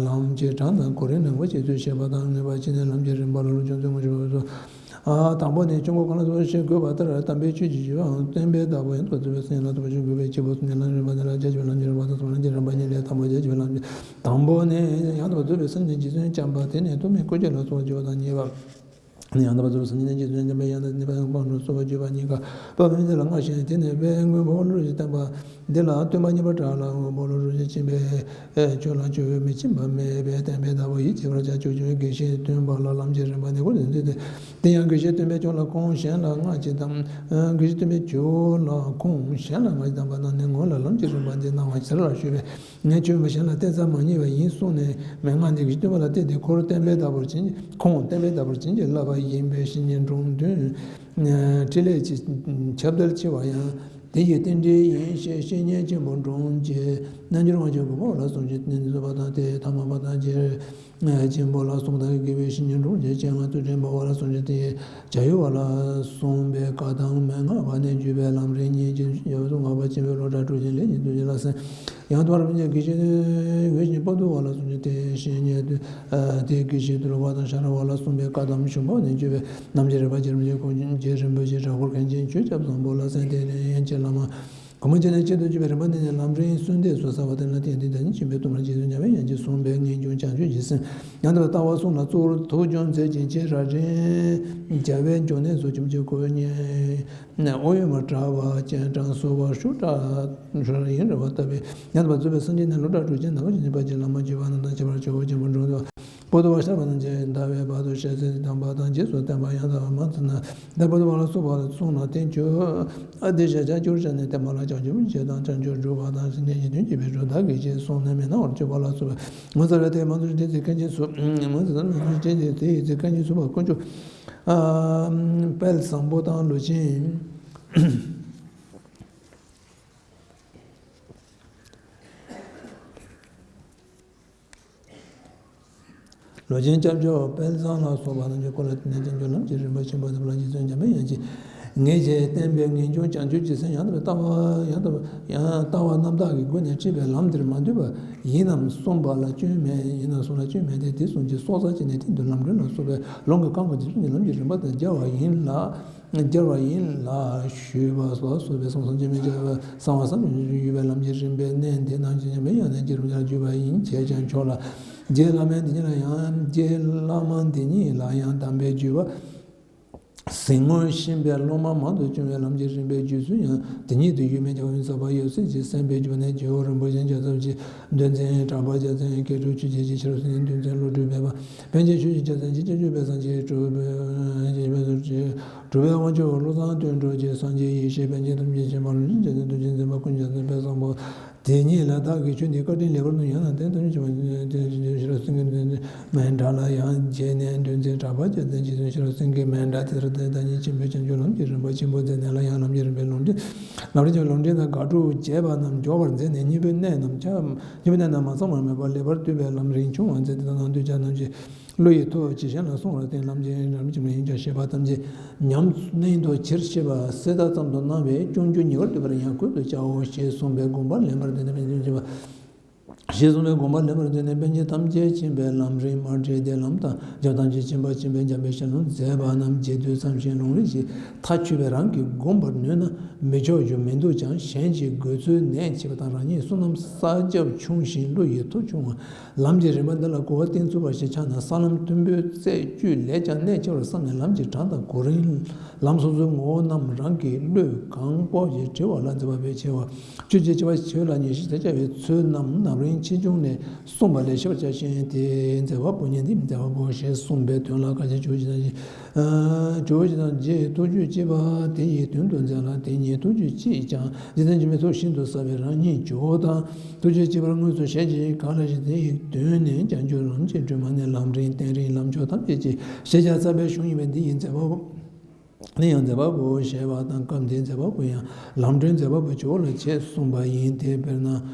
ལམ་གྱི་གྲངས་དང་གོ་རིམ་ནང་པ་ཅིག་ཏུ་བཤད་པ་དང་ངེས་པ་ཅིག་ནས་ལམ་གྱི་རིམ་པ་ལ་ལུགས་ཀྱང་ཚུལ་ངོ་ཤེས་པ་སོགས། དང་པོ་ནས་ཆོས་འཁོར་གང་ལ་སོགས་ཞེས་དགོས་པ་ལྟར་དམ་པའི་ཆོས་ཀྱི་བྱེ་བྲག་བསྟན་པའི་བདག་པོ་ཡང་དག་པར་རྫོགས་པའི་སེམས་ཡང་དག་པར་ཐོབ་པར་བྱེད་དགོས་པའི་སྐྱེས་བུ་གསུམ་ནི་ལམ་རིམ་པ་ནི་ལ་རྒྱ་ཆེ་བའི་ལམ་གྱི་རིམ་པ་དང་གསུམ་ལམ་གྱི་རིམ་པ་གཉིས་ལས་དང་པོ་རྒྱ་ཆེ་བའི་ལམ་གྱི་དང་པོ་ནི་ཡང་དག་པར་རྫོགས་པའི་སེམས་ནི་རྗེ་བཙུན་བྱམས་པ་དེ་ནས་ཐོགས་མེད་སྐུ་སྐྱེ་ལ་སོགས་བརྗོད་པ་དང་གཉིས་པ། ཡང་དག་པར་རྫོགས་པའི་སངས་རྒྱས་ནི་རྗེ་བཙུན་འཇམ་པའི་དབྱངས་དང་ནི་ཕ་ཡང་སྤངས་རྣམས་སོགས་པ་བརྗོད་པ་གཉིས་ཀ་དཔལ་བེམ་ཆེན་ལ་མངའ་ཞིང་དེ་ནས་དཔལ་མགོན་འཕགས་པ་ཀླུ་སྒྲུབ་ཀྱི་བསྟན་པ་འདི་ལ་སྟོན་པ་གཉིས་པ་གྲགས་ལ་དབང་པོ་ཀླུ་སྒྲུབ་ཀྱིས་མཁྱེན་པའི་ཆོས་ལ་སྤྱོད་པའི་མི་ཕྱིན་པ་མེད་པའི་བསྟན་པའི་བདག་པོ་ཡིད་ཆེས་པར་བྱ་ཆོས་ཀྱི་དགེ་བཤེས་སྟོན་པ་ལ་ལམ་གྱི་རིམ་པ་ནི་སྐོར་དུ་མཛད་དེ། དེ་ཡང་དགེ་བཤེས་སྟོན་པའི་ཆོས་ལ་ཁོང་གཞན་ལ་སྔ་ཕྱི་དང་། དགེ་བཤེས་སྟོན་པའི་ཆོས་ལ་ཁོང་གཞན་ལ་སྔ་ཕྱི་དམ་པ་རྣམས་ནི་སྔོན་ལ་ལམ་གྱི་རིམ་པ་འདི་གནང་བ་ཕྱིར་ལ་ཞུས་པས། ངས་ཆོས་མི་གཞན་ལ་བསྟན་ས་མ་རྙེད་པ་ཡིན་གསུངས་ནས་མན་ངག་འདི་གི་སྟོན་པ་ལ་བསྟན་ཏེ་ཁོར་བསྟན་པའི་བདག་པོར་བྱིན། ཁོང་བསྟན་པའི་བདག་པོར་བྱིན་གྱིས་བརླབས་པ་ཡིན་པས་བཤེས་གཉེན་དྲུང་འདོན། འཕྲིན་ལས་ཀྱི་ཁྱབ་གདལ་ཆེ་བ་ཡང་དེ་ཡི་རྟེན་འབྲེལ་ཡིན་ཞེས་བཤེས་གཉེན་ཆེན་པོ་དྲུང་ཆེ་རྣལ་འབྱོར་དབང་ཕྱུག་གི་མོ་ལ་གསུངས་ཀྱི་རྟེན་གསུངས་པ་དང་དེ་ཐ་མ་པ་དང་རྗེ་ཆེན་པོ་ལ་གསུངས་དང་དགེ་བའི་བཤེས་གཉེན་དྲུང་ཆེ་སྤྱན་སྔ་ཚུལ་ཁྲིམས་འབའ་བ་ལ་གསུངས་ཀྱི་རྟེན། བྱ་ཡུལ་བ་ལ་གསུངས་པའི་བཀའ་དང་མན་ངག་པ་ནས་བརྒྱུད་པའི་ལམ་རིམ་གཉིས་ཀྱི་ཡོངས་སུ་བསྔགས་པ་ཆེན་པོའི་བློ་གྲགས་སྤྲོ་ཆེན་ལས་ཀྱི་ཐུགས་རྗེ་ལ་གསན། ཡང་དུ་བར་མི་འཇིགས་དགེ་བཤེས་དབུས་ཆེན་པོ་ཏི་བ་ལ་གསུངས་ཀྱི་རྟེན་བཤེས་གཉེན་དུ་དེ་དགེ་བཤེས་ཏི་ལོ་བ་དང་ཤ་ར་བ་ལ་གསུངས་པའི་བཀའ་དང་ཞུ་འབག་ནས་བརྒྱུད་པའི་རྣམ་འབྱེད་རིམ་པ་རྗེ་རིན་པོ་ཆེ་ཁོང་རྗེ་རིན་པོ་ཆེ་གྲྭ་སྐོར་མཁན་ཆེན་ཆོས་སྐྱབས་བཟང་པོ་ལ་གསན། དེ་ནས་ཡན་ཆད་བླ་མ་གོང་མ་རྗེ་ནས་ཆེད་དུ་བརྒྱུད་པའི་རིམ་པ་འདི་ནས་ལམ་རིམ་གསོལ་འདེབས་སུ་གསལ་བ་དེ་ལ་བརྟེན་ཏེ་ད་ནི་ཆེན་པོའི་སྟོབས་ལ་རྗེ་བཙུན་འཇམ་དཔལ་དབྱངས་ཀྱིས་གསུངས་པའི་ངེས་འབྱུང་བྱང་ཆུབ་ཀྱི་སེམས་ཡང་དུ་ལྟ་བ་གསུམ་ལ་གཙོ་བོར་ཐུགས་སྦྱོང་མཛད་ཅིང་ཆེས་རབ་འབྲིང་རྒྱལ་བའི་འབྱུང་གནས་སུ་ཁྱིམ་གྱི་སྐུ་བརྙེས། ནས་ཨོ་ཡོད་མ་གྲྭ་བ་སྤྱན་དྲངས་སོ་བ་ཤུ་གྲྭ་ཤུ་ར་ཡིན་ར་བ་ལྟ་བུའི་ཡང་དག་པར་རྫོགས་པའི་སངས་རྒྱས་ནས་ལུས་གྲགས་སྤྲོ་ཆེན་ནམ་མཁའ་ཆེན་པོའི་བར་གྱི་བླ་མ་བརྒྱུད་པ་རྣམས་དང་ཁྱད་པར་ཇོ་བོ་ཆེན་པོ་འགྲོ་འདུལ་བ་པོ་ཏི་བ་ཤར་བ་རྣམས་ཀྱི་ཟླ་བའི་བར་དུ་ཞལ་གཟིགས་དམ་པ་དང་རྗེས་སུ་བསྟན་པ་ཡང་དག་པར་མ་ཚུད་ན་ད་པོ་ཏི་བ་ལ་སོགས་པ་གསུངས་ན་བསྟན་བཅོས་ཨ་ཏི་ཤ་ཆ་སྐྱུར་བྱ་ནས་བསྟན་པ་ལ་བྱང་ཆུབ་ཆེ་དང་བྱང་ཆུབ་སྒྲུབ་པ་དང་སེམས་ཅན་གྱི་དོན་བྱེད་པའི་རུ་དག་གི་རྗེས་སོང་ནས་མི་སྣང་བར་གྱུར་པ་ལ་སོགས་པའི་ངོ་མཚར་བའི་ཐེག་མང་དུ་བསྟན་ཚིག་མཁན་ཆེན་སུ་ངོ་མཚར་བའི་ཐེག་མང་དུ་བསྟན་ཚིག་དེ་ཡི་ཚིག་མཁན་ཆེན་སུ་བ་དཀོན་མཆོག་དཔལ་བཟང་པོ་དང་ལོ་ཆེན། ལོ་ཆེན་སྐྱབས་མཆོག་དཔལ་བཟང་ལ་སོགས་པ་རྣམས་ཀྱི་སྐོར་ལ་དེ་ནས་བསྟན་བཅོས་ལམ་གྱི་རིམ་པ་ཆེན་པོ་དེ་ལ་རྗེ་བཙུན་འཇམ་དཔལ་དབྱངས་ཀྱིས་ངེད་ཀྱིས་བསྟན་པའི་ངེས་འབྱུང་བྱང་ཆུབ་ཀྱི་སེམས་ཡང་དག་པའི་ལྟ་བ་ཡང་དག་པའི་ཡང་ལྟ་བ་རྣམ་དག་གི་སྒོ་ནས་ཁྲིད་པའི་ལམ་འདིར་མ་འདུས་པ་ཡིན་ནམ་གསུངས་པ་ལ་སྐྱོན་མེད། ཡིན་ནམ་གསུངས་ལ་སྐྱོན་མེད་དེ། དེ་གསུངས་ཀྱི་སྲོག་རྩ་གཅིག་ནས་སྟེང་དུ་ལམ་རིམ་ལ་སོགས་པའི་ལུང་གི་རྐང་པ་འདི་ཚོ་ནི་ལམ་གྱི་རིམ་པ་དང་སྦྱར་བ་ཡིན་ལ། སྦྱར་བ་ཡིན་ལ་ཞུས་པ་སོགས་སོགས་པའི་གསང་བ་སངས་རྒྱས་མི་སྐྱ་བའི་གསང་བ་བསམ་ཡས་ཡོད་པའི་ལམ་གྱི་རིམ་པའི་གནད་འདི་རྣམས་ཀྱི་ཉམས་ལེན་ཡང་ནས་རྒྱུད་རིམ་ལ་བརྒྱུད་པ་ཡིན། བྱས་ཀྱང་ཆོག་ལ། རྗེ་བླ་མ་འདི་ཉིད་ལ་ཡང་རྗེ་བླ་མ་འདི་ཉིད་ལ་ཡང་དམ་པའི་བརྒྱུད་པ་གཟིགས་ངོར་ཤེས་པའི་སློབ་མ་མང་དུ་བྱུང་བའི་ལམ་གྱི་རིམ་པའི་བརྒྱུད་ཚུལ་ཡང་དེ་ཉིད་དུ་ཡོད་མེད་ཀྱང་ཡོན་ཟབ་པ་ཡོད་ཚུལ་གྱི་གསན་པའི་བརྒྱུད་ནས་རྗེ་བོ་རིན་པོ་ཆེ་རྒྱལ་ཚབ་ཀྱི་འདུལ་འཛིན་གྲགས་པ་རྒྱལ་མཚན་མཁས་གྲུབ་ཆོས་རྗེ་ཆེ་ཕྱིར་གསོན་འདུལ་འཛིན་ཀླུ་སྒྲུབ་སྦས་པ་པཎ་ཆེན་ཆོས་ཀྱི་རྒྱལ་མཚན་གྱི་སྐྱབས་མཆོག་དཔལ་བཟང་གྲགས་པའི་གྲུབ་པའི་དབང་ཕྱུག་བློ་བཟང་དོན་གྲུབ་ཀྱི་སངས་རྒྱས་ཡེ་ཤེས་པཎ་ཆེན་ཐམས་ཅད་མཁྱེན་པ་ལུང་ཆེན་རྒྱལ་མཚན་རྡོ་རྗེ་འཛིན་པ་ཀུན་མཁྱེན་རྒྱལ་མཚན་དཔལ་བཟང་པོ། དེ་ཉིད་ལ་བདག་གིས་ཆོས་འདི་བཀའ་དྲིན་ལེགས་པར་དུ་ཡང་ན་བསྟན་ཐམས་ཅད་མཁྱེན་པ་ཤེས་རབ་སེང་གེ་མཎྜལ་ལ་ཡང་རྗེས་ནས་འདུལ་འཛིན་གྲགས་པ་རྒྱལ་མཚན་གྱི་ཤེས་རབ་སེང་གེ་མཎྜལ་དེ་ལྟར་ བདག་ཉིད་ཆེན་པོས་བྱང་ཆུབ་ལམ་གྱི་རིམ་པ་ཆེན་པོ་མཛད་ནས་ལ་ཡང་ལམ་གྱི་རིམ་པའི་ལུང་འདྲེན། ལམ་རིམ་གྱི་ལུང་འདྲེན་དང་དགག་སྒྲུབ་བྱས་པ་རྣམས་མགྱོགས་པར་མཛད་ནས་སྙིང་པོའི་གནད་རྣམས་ཆ། སྙིང་པོའི་གནད་རྣམས་མ་ཚང་བར་མེད་པར་ལེགས་པར་བསྡུས་པའི་ལམ་རིམ་བྱུང་བ་མཛད་དེ་དག་ནང་དུ་བྱ་རྣམས་ཀྱི་བློ་ཡི་ཐོག་ཇི་བཞིན་ལ་གསུངས་པར་བརྟེན་ལམ་གྱི་རིམ་གྱི་ཡིན་ཀྱང་ཞེས་པ་ཐམས་ཅད་ཉམས་སྣང་དུ་གྱེར་ཤེས་པ་གསལ་དག་ཙམ་དུ་སྣང་བས་སྐྱོང་རྒྱུ་ཉེ་བར་བསྡུས་པར་ཡང་ཁུར་དུ་བྱའོ་ཞེས་གསུངས་པའི་དགོངས་པ་ལེན་པར་འདོད་ནས་ཞེས་གསུངས་པའི་དགོངས་པ་ལེན་པར་འདོད་ནས་པཎ་ཆེན་ཐམས་ཅད་མཁྱེན་པའི་ལམ་རིམ་མར་བྲིས་ཏེ་ལམ་དང་རྒྱབ་ཐམས་ཅད་མཁྱེན་པ་མཁྱེན་པའི་འཇམ་དཔལ་ཞལ་ལུང་མཛད་པ་རྣམས་རྗེས་ཟློས་ཚམས་ཤིང་ལུང་རིགས་ཀྱི་མཐའ་ཆོད་པས་རང་གིས་བསྒོམ་པར་ནུས་ན་མི་ཆོག་རྒྱུ་མི་འདུག་ཀྱང་གཞན་གྱིས་དགོས་ཚུལ་ནན་ཆེ་བ་དང་རང་ཉིད་བསོད་ནམས་བསགས་རྒྱབ་ཆུང་ཞིང་བློ་ཡི་མཐོ་ཆུང་བ། ལམ་གྱི་རིམ་པ་འདི་ལ་གོ་བ་བསྟན་ཚུགས་པ་ཞིག་ཆགས་ན་ས་ལམ་མཐོན་པོའི་རྩད་གཅོད་ལས་ཀྱང་གནད་ཆེ་བར་བསམ་ནས་ལམ་གྱི་གྲངས་དང་གོ་རིམ། ལམ་སོ་སོའི་ངོ་བོ་རྣམས་རང་གི་བློས་གང་དཔོག་ཅིང་བྲི་བ་ལ་མཛད་པ་བས་ཆེ་བ། ཆོས་ཀྱི་ཆེ་བ་ཆོས་ལ་ཉེར་ཞི་ཟེར་བྱ་བའི་ཚུལ་རྣམས་རྣམ་རིམ་ཆེ་ཆུང་ནས་གསུངས་པ་ལས་ཤེས་པར་བྱ་ཞིང་དེའི་མཛད་པ་པོ་ཉིད་འདི་མཛད་པ་པོ་ཞེས་གསུངས་པའི་དོན་ལ་བཀའ་བཞིན་ཇི་བཞིན་ཇི་བཞིན་རྗེས་ཐུགས་རྒྱུད་གཅིག་པ་དེ་ཡི་དོན་དུ་མཛད་ལ་དེ་ཉིད་ཐུགས་རྒྱུད་གཅིག་ཀྱང་རྗེ་བཙུན་འཇིགས་མེད་ཐུགས་ཤིན་ཏུ་གསལ་བའི་རང་ཉིད་ཇོ་བོ་དང་། ཐུགས་རྒྱུད་གཅིག་པར་དངོས་སུ་བཞེད་ཅིང་གང་ལ་ཞིག་དེ་ཡི་དོན་ནི་བྱང་ཆུབ་ལམ་གྱི་སྒྲོན་མ་ནི་ལམ་རིམ་རྟེན་རིམ་ལམ་མཆོག་ཐམས་ཅད་ཀྱི་ཤེས་བྱ་རྩ་བའི་གཞུང་ཡིན་པས་འདི་ཡི་མཛད་པ་པོ། འདི་ཡང་མཛད་པ་པོ་ཞེས་པ་དང་སྐབས་འདིའི་མཛད་པ་པོ་ཡང་ལམ་སྒྲོན་མཛད་པ་པོ་ཇོ་བོ་ལ་བྱས་གསུངས་པ་ཡིན་ཏེ། དཔེར་ན་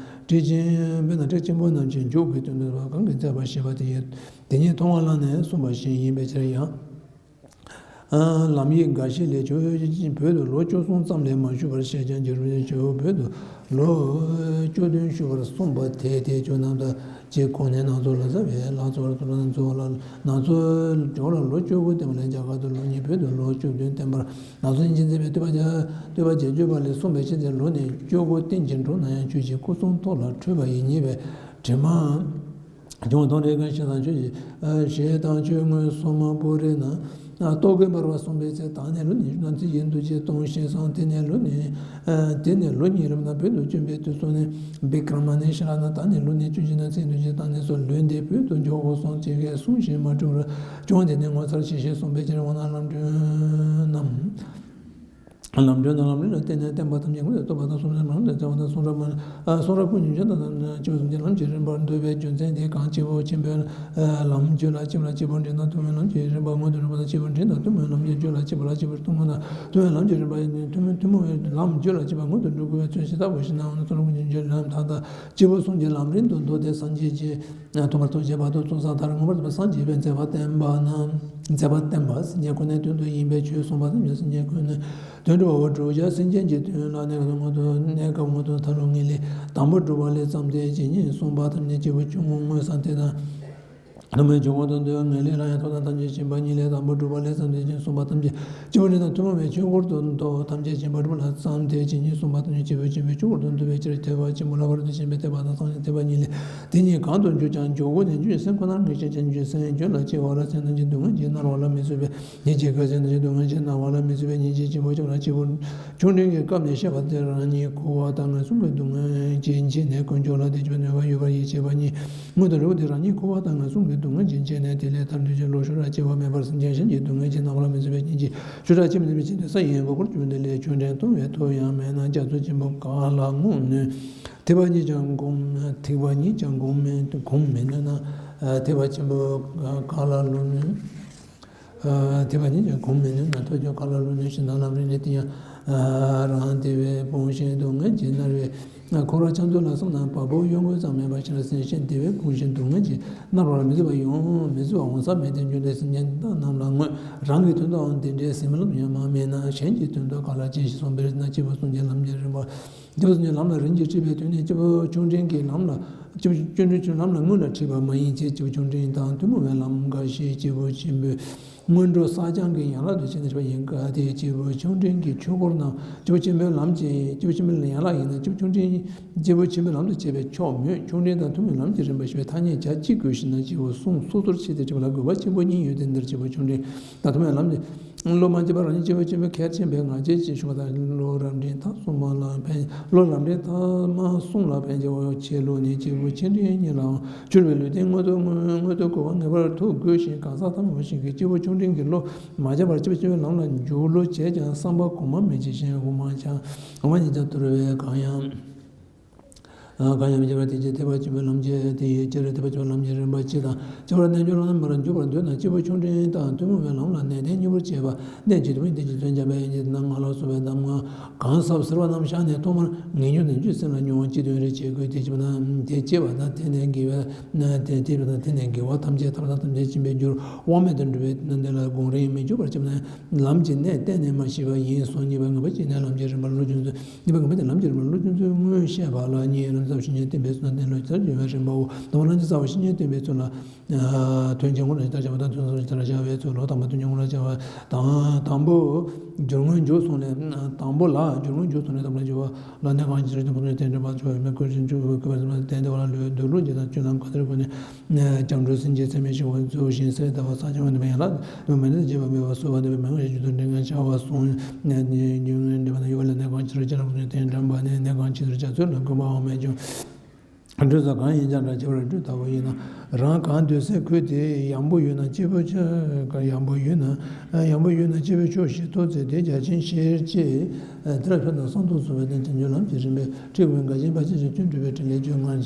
ཊཱིཀ་ཆེན་དཔེར་ན་ཊཱིཀ་ཆེན་པོ་རྣམས་ཀྱི་མཇུག་གི་དོན་དུ་གང་གིས་མཛད་པ་ཞེས་པ་དེ་ཡིན། དེ་ཉིད་མཐོང་བ་ལ་ནི་གསུངས་པ་བཞིན་ཡིན་པའི་ཕྱིར་ཡང་། ལམ་ཡིག་འགའ་ཞིག་ལས་ཆོས་བོད་དུ་ལོ་བཅུ་གསུམ་ཙམ་ལས་མ་བཞུགས་པར་བཤད་ཀྱང་འགྱུར་བའི་ཆོས་བོད་དུ་ལོ་བཅུ་བདུན་བཞུགས་པར་གསུངས་པ་དེ་དེ་ཆོས་རྣམས་དང་གཅིག་ཁོང་ནས་ནང་ཚོ་ལ་ཟབ་པའི་ལག་ཚོར་དུ་ལ་ནང་ཚོ་ལ་ནང་ཚོ་ཇོ་ལ་ལོ་བཅུ་དགུ་བསྟན་པ་ལས་རྒྱ་གར་དུ་ལོ་གཉིས་བོད་དུ་ལོ་བཅུ་བདུན་བསྟན་པར་ནང་ཚོ་ཡིན་ཅིང་མཛད་པའི་བསྟོད་པ་བསྟོད་པ་རྒྱལ་བརྗོད་པ་ལས་གསུངས་པའི་ཕྱིར་ཏེ་ལོ་ནི་བཅུ་དགུ་བསྟན་ཅིང་འགྲོ་ན་ཡང་ཆོས་ཀྱི་སྐུ་གསུང་ཐུགས་ལ་འཕྲོད་པ་ཡིན་ཉེ་བའི་དྲི་མ། ཁྱུང་དང་རེ་གང་ཞེས་དང་ཆོས་ཀྱི་ཞེས་དང་ཆོས་མངོན་སུམ་པོ་རེ་ན། རྟོག་གེ་འབར་བ་གསུངས་པའི་ཚེ་ད་ནི་ལོ་ནི་ན་ཚེ་ཡིན་འདུ་བྱེད་གཏོང་ཞེས་སོང་། དེ་ནས་ལོ་ནི་དེ་ནས་ལོ་གཉིས་རིམ་ན་བོད་དུ་བྱོན་པའི་དུས་སུ་ནི་བི་ཀྲ་མ་ནི་ཤ་ལ་ན་ད་ནི་ལོ་ནི་བཅུ་བཞི་ན་ཚེ་འདུ་བྱེད་ད་ནི་སོ་ལོན་ཏེ་བོད་དུ་འཇོག་དགོས་སོང་ཅེས་གསུངས་ཤིང་མ་གྲུབ་ར་བྱུང་། དེ་ནི་ངོ་མཚར་ཆེ་ཞེས་གསུངས་པའི་ཕྱིར་འོ་ན་ལམ་སྒྲོན་རྣམས། ལམ་སྒྲོན་དང་ལམ་རིམ་ལ་བརྟེན་ནས་བསྟན་པ་ཐམས་ཅད་ངོས་ལ་རྟོགས་པ་དང་གསུང་རབ་ལམ་དུ་བྱ་བ་དང་གསུང་རབ་མ་གསུང་རབ་ཀུན་གྱི་ཆོས་དང་ལམ་སྤྱི་བོ་གསུམ་གྱི་ལམ་གྱི་རིམ་པར་འདུ་བའི་རྒྱུ་མཚན་དེ་གང་སྤྱི་བོ་ཆེན་པོའི་ལམ་རྒྱུད་ལ་སྤྱི་བོ་ལ་སྤྱི་བོ་འདྲེན་དང་ཐུན་མོང་ལམ་གྱི་རིམ་པ་སྔོན་དུ་འགྲོ་བ་དང་སྤྱི་བོ་འདྲེན་དང་ཐུན་མོང་ལམ་གྱི་རྒྱུད་ལ་སྤྱི་བོ་ལ་སྤྱི་བོ་ཐུན་མོང་དང་ཐུན་མོང་ལམ་གྱི་རིམ་པ་ཐུན་མོང་ཐུན་མོང་བའི་ལམ་རྒྱུད་ལ་སྤྱི་བོ་སྔོན་དུ་འགྲོ་དགོས་པའི་ཚུལ་ཇི་ལྟ་བུ་ཞིག་ནའང་གསུང་རབ་ཀུན་གྱི་ཆོས་ལམ་མཐའ་དག་སྤྱི་བོ་གསུམ་གྱི་ལམ་རིམ་དུ་འདུ་སྟེ་སངས་རྒྱས་ཀྱི། ཐོག་མར་ཐུགས་རྗེ་བར་དུ་གཙོ་བཟང་མཐར་མངོན་པར་རྫོགས་པ་སངས་རྒྱས་པའི་མཛད་པ་བསྟན་པ་ན། མཛད་པ་བསྟན་པ་སངས་རྒྱས་ཁོ་ནའི་དོན་དུ་ཡིན་པའི་ཆོས་གསུངས་པ་སངས་རྒྱས་སངས་རྒྱས་ཁོ་ནའི་དོན་གྲུབ་པ་བོ་དྲུག་བརྒྱ་སེམས་ཅན་གྱི་དོན་ལ་གནས་སྐབས་སྔོན་དུ་གནས་སྐབས་སྔོན་དུ་མཐར་ལུས་ངེས་ལེགས་དང་པོ་སྒྲུབ་པ་ལས་བརྩམས་ཏེ་ཇི་སྙེད་གསུངས་པ་ཐམས་ཅད་སྤྱི་བོ་ཆུང་ངུ་དངོས་སམ་དེ་དང་། ཐུན་མོང་ཆོས་སྐོར་དང་འདུལ་བའི་ངེས་ལེགས་ལ་ཡང་ཐོབ་ཐང་ཐམས་ཅད་སྦྱིན་པ་ཉིད་ལས་དང་པོ་སྒྲུབ་པ་ལས་བརྩམས་ཏེ་ཇི་སྙེད་གསུངས་པ་ཐམས་ཅད་སྤྱི་བོ་ནས་དང་ཐུན་མོང་བའི་ཆོས་སྐོར་དུ་འདོད་ཐམས་ཅད་སྦྱིན་པ་སྒྲུབ་པ་ལ་བརྩམས་ཏེ་ཇི་སྙེད་གསུངས་པ་ཐམས་ཅད་སྤྱི་བོ་ཆེན་པོའི་ཆོས་སྐོར་དུ་འདུ་བའི་ཕྱིར་ཐེག་པ་ཆེན་པོ་ལྷག་པར་དུ་ཞེན་པའི་ཐེག་པ་དང་སངས་རྒྱས་ཐེག་པ་གཉིས་ལས། དེ་གཉིས་གང་དུ་འཇུག་ཀྱང་འཇུག་སྒོ་ནས་འཇུག་སེམས་ཁོ་ནར་ངེས་ཤེས་ཅན་འཇུག་སེམས་རྒྱུད་ལ་སྐྱེ་བ་ལ་སེམས་ནང་གི་སྡུག་བསྔལ་གྱིས་མནར་བ་ལ་མི་བཟོད་པའི་ཉེས་བྱས་གོས་སེམས་ནང་གི་སྡུག་བསྔལ་གྱིས་མནར་བ་ལ་མི་བཟོད་པའི་ཉེས་བྱས་སྤྱི་བོ་ཆེན་པོ་ལ་སྤྱི་བོ་ཆུང་འབྲིང་གི་སྐབས་ནས་བཤད་པ་དེ་རང་ཉིད་འཁོར་བ་དང་ངན་སོང་གི་སྡུག་བསྔལ་གྱིས་འཆི་ནས་དཀོན་མཆོག་ལ་དད་པའི་ནུས་པ་ཡོད་པར་ཡིད་ཆེས་པ་གཉིས་སྔོན་དུ་འགྲོ་སྟེ་རང་ཉིད་འཁོར་བ་དང་ངན་སོང་གི་སྡུག་བསྔལ་གྱིས་འཆི་ནས་དེ་ལས་ཐར་འདོད་ཀྱི་བློ་ཤོར་བར་སྐྱེ་བ་མེད་པར་སེམས་ཅན་གཞན་གྱི་སྡུག་བསྔལ་གྱིས་མནར་བ་ལ་མི་བཟོད་པའི་ཉེས་བྱས་ཆོས་སྒྲ་ཆེས་མི་ནུས་པའི་ཕྱིར་ཏེ་ས་ཡི་འོག་སྐོར་གྱུར་འདི་ལས་ཆོས་འབྲེལ་གཏོང་བའི་ཐབས་ཡང་མེད་ན་རྒྱ་མཚོ་ཆེན་པོ་ག་ལ་ངུ་ནུས། ཐེག་པ་གཉིས་ཀྱང་སྒོམ། ཐེག་པ་གཉིས་ཀྱང་སྒོམ་མི་སྒོམ་མི་ནུས་ན། ཐེག་པ་ཆེན་པོ་ག་ལ་ལུས་ནུས། ཐེག་པ་གཉིས་ཀྱང་སྒོམ་མི་ནུས་ན་ཐོབ་བྱ་ག་ལ་ལུས་ནུས་ཤིང་ན་ལམ་རིམ་ནི་དེ་ཡང་རང་དེ་བས་སྤོང་ཞིང་སྡུག་བསྔལ་གྱིས་མནར་བའི་འཁོར་བ་ཆགས་འདུག་ལ་སོགས་རྣམས་བ་སྤུ་གཡོ་འགུལ་ཙམ་མེད་པ་ཕྱིར་སེམས་ཤིང་དེ་བས་སྤོང་ཞིང་སྡུག་བསྔལ་གྱིས་མནར་བ་ལ་མི་བཟོད་པ་ཡོང་མི་བཟོད་པ་འོང་ས་མེད་དེ་འགྱུར་ཏེ་སེམས་ཅན་རྣམས་ལ་དངོས་རང་གི་དོན་དུའང་དེ་འདྲའི་སེམས་ལམ་ཡང་མ་མེད་ན་གཞན་གྱི་དོན་དུ་ག་ལ་ཅི་ཞིག་གསུངས་པས་ན་སྤྱི་བོ་གསུམ་གྱི་ལམ་གྱི་རིམ་པ། སྤྱི་བོ་གསུམ་གྱི་ལམ་ལ་རིམ་གྱིས་ཁྲིད་པའི་དོན་ནི་སྤྱི་བོ་ཆུང་འབྲིང་གི་ལམ་ལ། སྤྱི་བོ་ཆུང་འབྲིང་གི་ལམ་ལ་སྔོན་ལ་ཁྲིད་པ་མ་ཡིན་ཚེ་སྤྱི་བོ་ཆུང་འབྲིང་དང་ཐུན་མོང་བའི་ལམ་འགའ་ཞིག་སྤྱི་བོ་ཆེན་པོའི་སྔོན་འགྲོ་བསགས་སྦྱང་གི་ཡན་ལག་ཏུ་བྱས་ནས་ཁྲིད་པ་ཡིན་ག་དེ་སྤྱི་བོ་ཆུང་འབྲིང་གི་ཆོས་སྐོར་རྣམས་སྤྱི་བོ་ཆེན་པོའི་ལམ་གྱི་སྤྱི་བོ་ཆེན་པོའི་ཡན་ལག་ཡིན་ན་སྤྱི་བོ་ཆུང་འབྲིང་སྤྱི་བོ་ཆེན་པོའི་ལམ་དུ་བྱས་པས་ཆོག་མོད་ཆུང་འབྲིང་དང་ཐུན་མོང་ལམ་གྱི་རིམ་པ་ཞེས་པའི་ཐ་སྙད་བྱ་གཅིག་དགོས་ཤིང་ན་སྤྱི་བོ་གསུམ་སོ་སོར་ཕྱེ་སྟེ་ཁྲིད་པ་ལ་དགོས་པ་ཆེན་པོ་གཉིས་ཡོད་དེ་འདིར་སྤྱི་བོ་ཆུང་འབྲིང་དང་ཐུན་མོང་ལམ་གྱི། བློ་མ་སྐྱེས་པ་རང་ཉིད་སྐྱེས་བུ་ཆེན་པོའི་ཁས་འཆེས་པའི་ངག་བཅད་ཅེས་ཞུ་བ་དང་བློ་རབ་འབྲིང་ཐ་གསུམ་མ་ལ་ཕན། བློ་རབ་འབྲིང་ཐ་མ་གསུམ་ལ་ཕན་ཆེ་བ་ཆེ་ལུགས་ནི་སྐྱེས་བུ་ཆེ་འབྲིང་གཉིས་ལའང་གྱུར་པའི་ལུས་རྟེན་མངོན་མཐོ་མངོན་མངོན་མཐོའི་གོ་འཕང་ངེས་པར་ཐོབ་དགོས་ཤིང་གང་ཟག་ཐམས་ཅད་ཀྱིས་སྐྱེས་བུ་ཆུང་འབྲིང་གི་བློ་མ་སྐྱེས་པར་སྐྱེས་བུ་ཆེན་པོའི་ལམ་ལ་འཇུག་བློ་བྱས་ཀྱང་བསམ་པ་གོང་མ་མི་བྱེད་ཞིང་དབུ་མ་འཆང་དབུ་མ་ཉིད་ཀྱང་དུར་བས་གང་ཡང་། གང་ཡང་མི་བྱེད་པར་དེ་བཞིན་ཐེག་པ་ཆེན་པོའི་ལམ་བྱེད་དེ་ཡི་ཕྱིར། ཐེག་པ་ཆེན་པོའི་ལམ་གྱི་རིམ་པ་སྤྱི་དང་། ཁྱད་པར་རྣལ་འབྱོར་ལམ་པར་འཇུག་པར་འདོད་ན། སྐྱེས་བུ་ཆུང་འབྲིང་དང་ཐུན་མོང་བའི་ལམ་ལ་གནས་བརྟན་གཉིས་པོར་བྱེད་པ། གནད་གཅིག་ཏུ་དམིགས་ཏེ་རྗེ་བཙུན་འཇམ་དཔལ་དབྱངས་ཀྱི་གདམས་ངག་ལ་སོགས་པའི་གདམས་ངག་གང་ཟབ་གསལ་བ་རྣམས་བཤགས་ནས། ཐོག་མར་ངེས་འབྱུང་དང་རྒྱུད་སེམས་ལ་མྱོང་བ་སྤྱི་དོན་རེ་བྱེད་དགོས། དེ་བྱེད་པ་ན་དེ་བྱེད་པ་དང་། དེ་ནས་དགེ་བ་དེ་བྱེད་པ་དང་། དེ་ནས་དགེ་བ་ཐམས་ཅད་ཐར་པ་དང་ཐམས་ཅད་མཁྱེན་པའི་རྒྱུར་དབང་མེད་དུ་འགྲུབ་པས་ན། དེ་ལ་དགོངས་རེ་མི་འཇུག་པར་བྱེད་པ་ན། ལམ་གྱི་གནད་གཏན་ནས་མ་ཤེས་པ་ཡིན་གསུངས། གཉིས་པ་ངེས་པ་བྱས་ནས་ལམ་གྱི་རིམ་པར་བློ་ཆུང་ཚུལ། གཉིས་པ་ངེས་པ་བྱས་ནས་ལམ་གྱི་རིམ་པར་བློ་ཆུང་ཚུལ་དངོས་བཤད་པ་ལ་གཉིས། རང་རྩ་བ་བཤེས་གཉེན་བསྟེན་པའི་ཚུལ་དང་། བསྟེན་ལུགས་ཇི་ལྟར་བྱེད་པའི་རིམ་པའོ། དང་པོ་རང་རྩ་བ་བཤེས་གཉེན་བསྟེན་པའི་ཚུལ་ལ། དོན་གྱི་དངོས་ལ་ཇི་ལྟར་བྱ་བ་དང་། དོན་སོ་སོར་ཇི་ལྟར་བྱ་བའི་ཚུལ་ལོ། དང་པོ་དོན་གྱི་དངོས་ལ་བྱ་བ་དང་། དང་པོ་སྦྱོར་དངོས་འཇུག་སོང་ནས། དང་པོ་ལ་སྦྱོར་དངོས་འཇུག་སོང་ནས། དང་པོ་ལ་སྦྱོར་བ་ལ་གནས་གང་ཇི་ལྟར་བྱ་བ་དང་། དེ་འདྲ་བ་ཆོས་མེད་ཀུན་གཞི་འཇུག་པའི་སྐུལ་བ་དེ་འདྲ་བ་ལ་ལུས་འདུལ་ལུགས་ཇི་ལྟར། སྤྱོད་ལམ་གང་འདིར་བཀོད་ནས། སྐྱབས་འགྲོ་སེམས་བསྐྱེད་ཚད་མེད་ཞི་བ་གཙོ་བོ་ཞིང་སེལ་ཟླ་བ་ས་ཆེན་པོ་འདི་པའི་ཡན་ལག་དེ་མ་ནི་བྱེད་པ་མེད་པ་གསོལ་བ་འདེབས་པའི་མན་ངག་བཞི་བཅུ་དང་འབྲེལ་ངེས་བྱ་བ་གསུངས། རྒྱུད་ངན་འདྲེན་པ་ན་ཡོད་པ་ལ་གནས་གང་ཇི་ལྟར་བྱ་ན། དེ་འདྲ་བ་ནི་གནས་གང་ཇི་ལྟར་བྱ་ཚུལ་ལ་དགོངས་པའང་མེད་ཀྱང་། སྤྲོས་ཚོགས་གང་ཡིན་ཀྱང་འདྲ། བྱེ་བར་སྤྲོས་ལྟ་བུ་ཡིན་ན། རང་གང་འདོད་སའི་ཁུལ་དེ་ཡང་པོ་ཡོད་ན་སྐྱེས་བུ་ཆ་ཡང་པོ་ཡོད་ན། ཡང་པོ་ཡོད་ན་སྐྱེས་བུ་ཆོས་ཤིག་ཐོབ་ཚེ་དེ་རྒྱ་ཆེན་ཤེར་ཕྱིན། དེ་ལ་ཕན་དང་བསམ་དུ་གསོལ་བ་དང་། བྱང་ཆུབ་ལམ་གྱི་རིམ་པའི་ཁྲིད་དགོས་འགལ་ཞིང་བར་ཆད་ཀྱི་སྐྱོན་སྒྲུབ་པའི་ཕྲིན་ལས་བཅོ་ལྔ་བྱེད།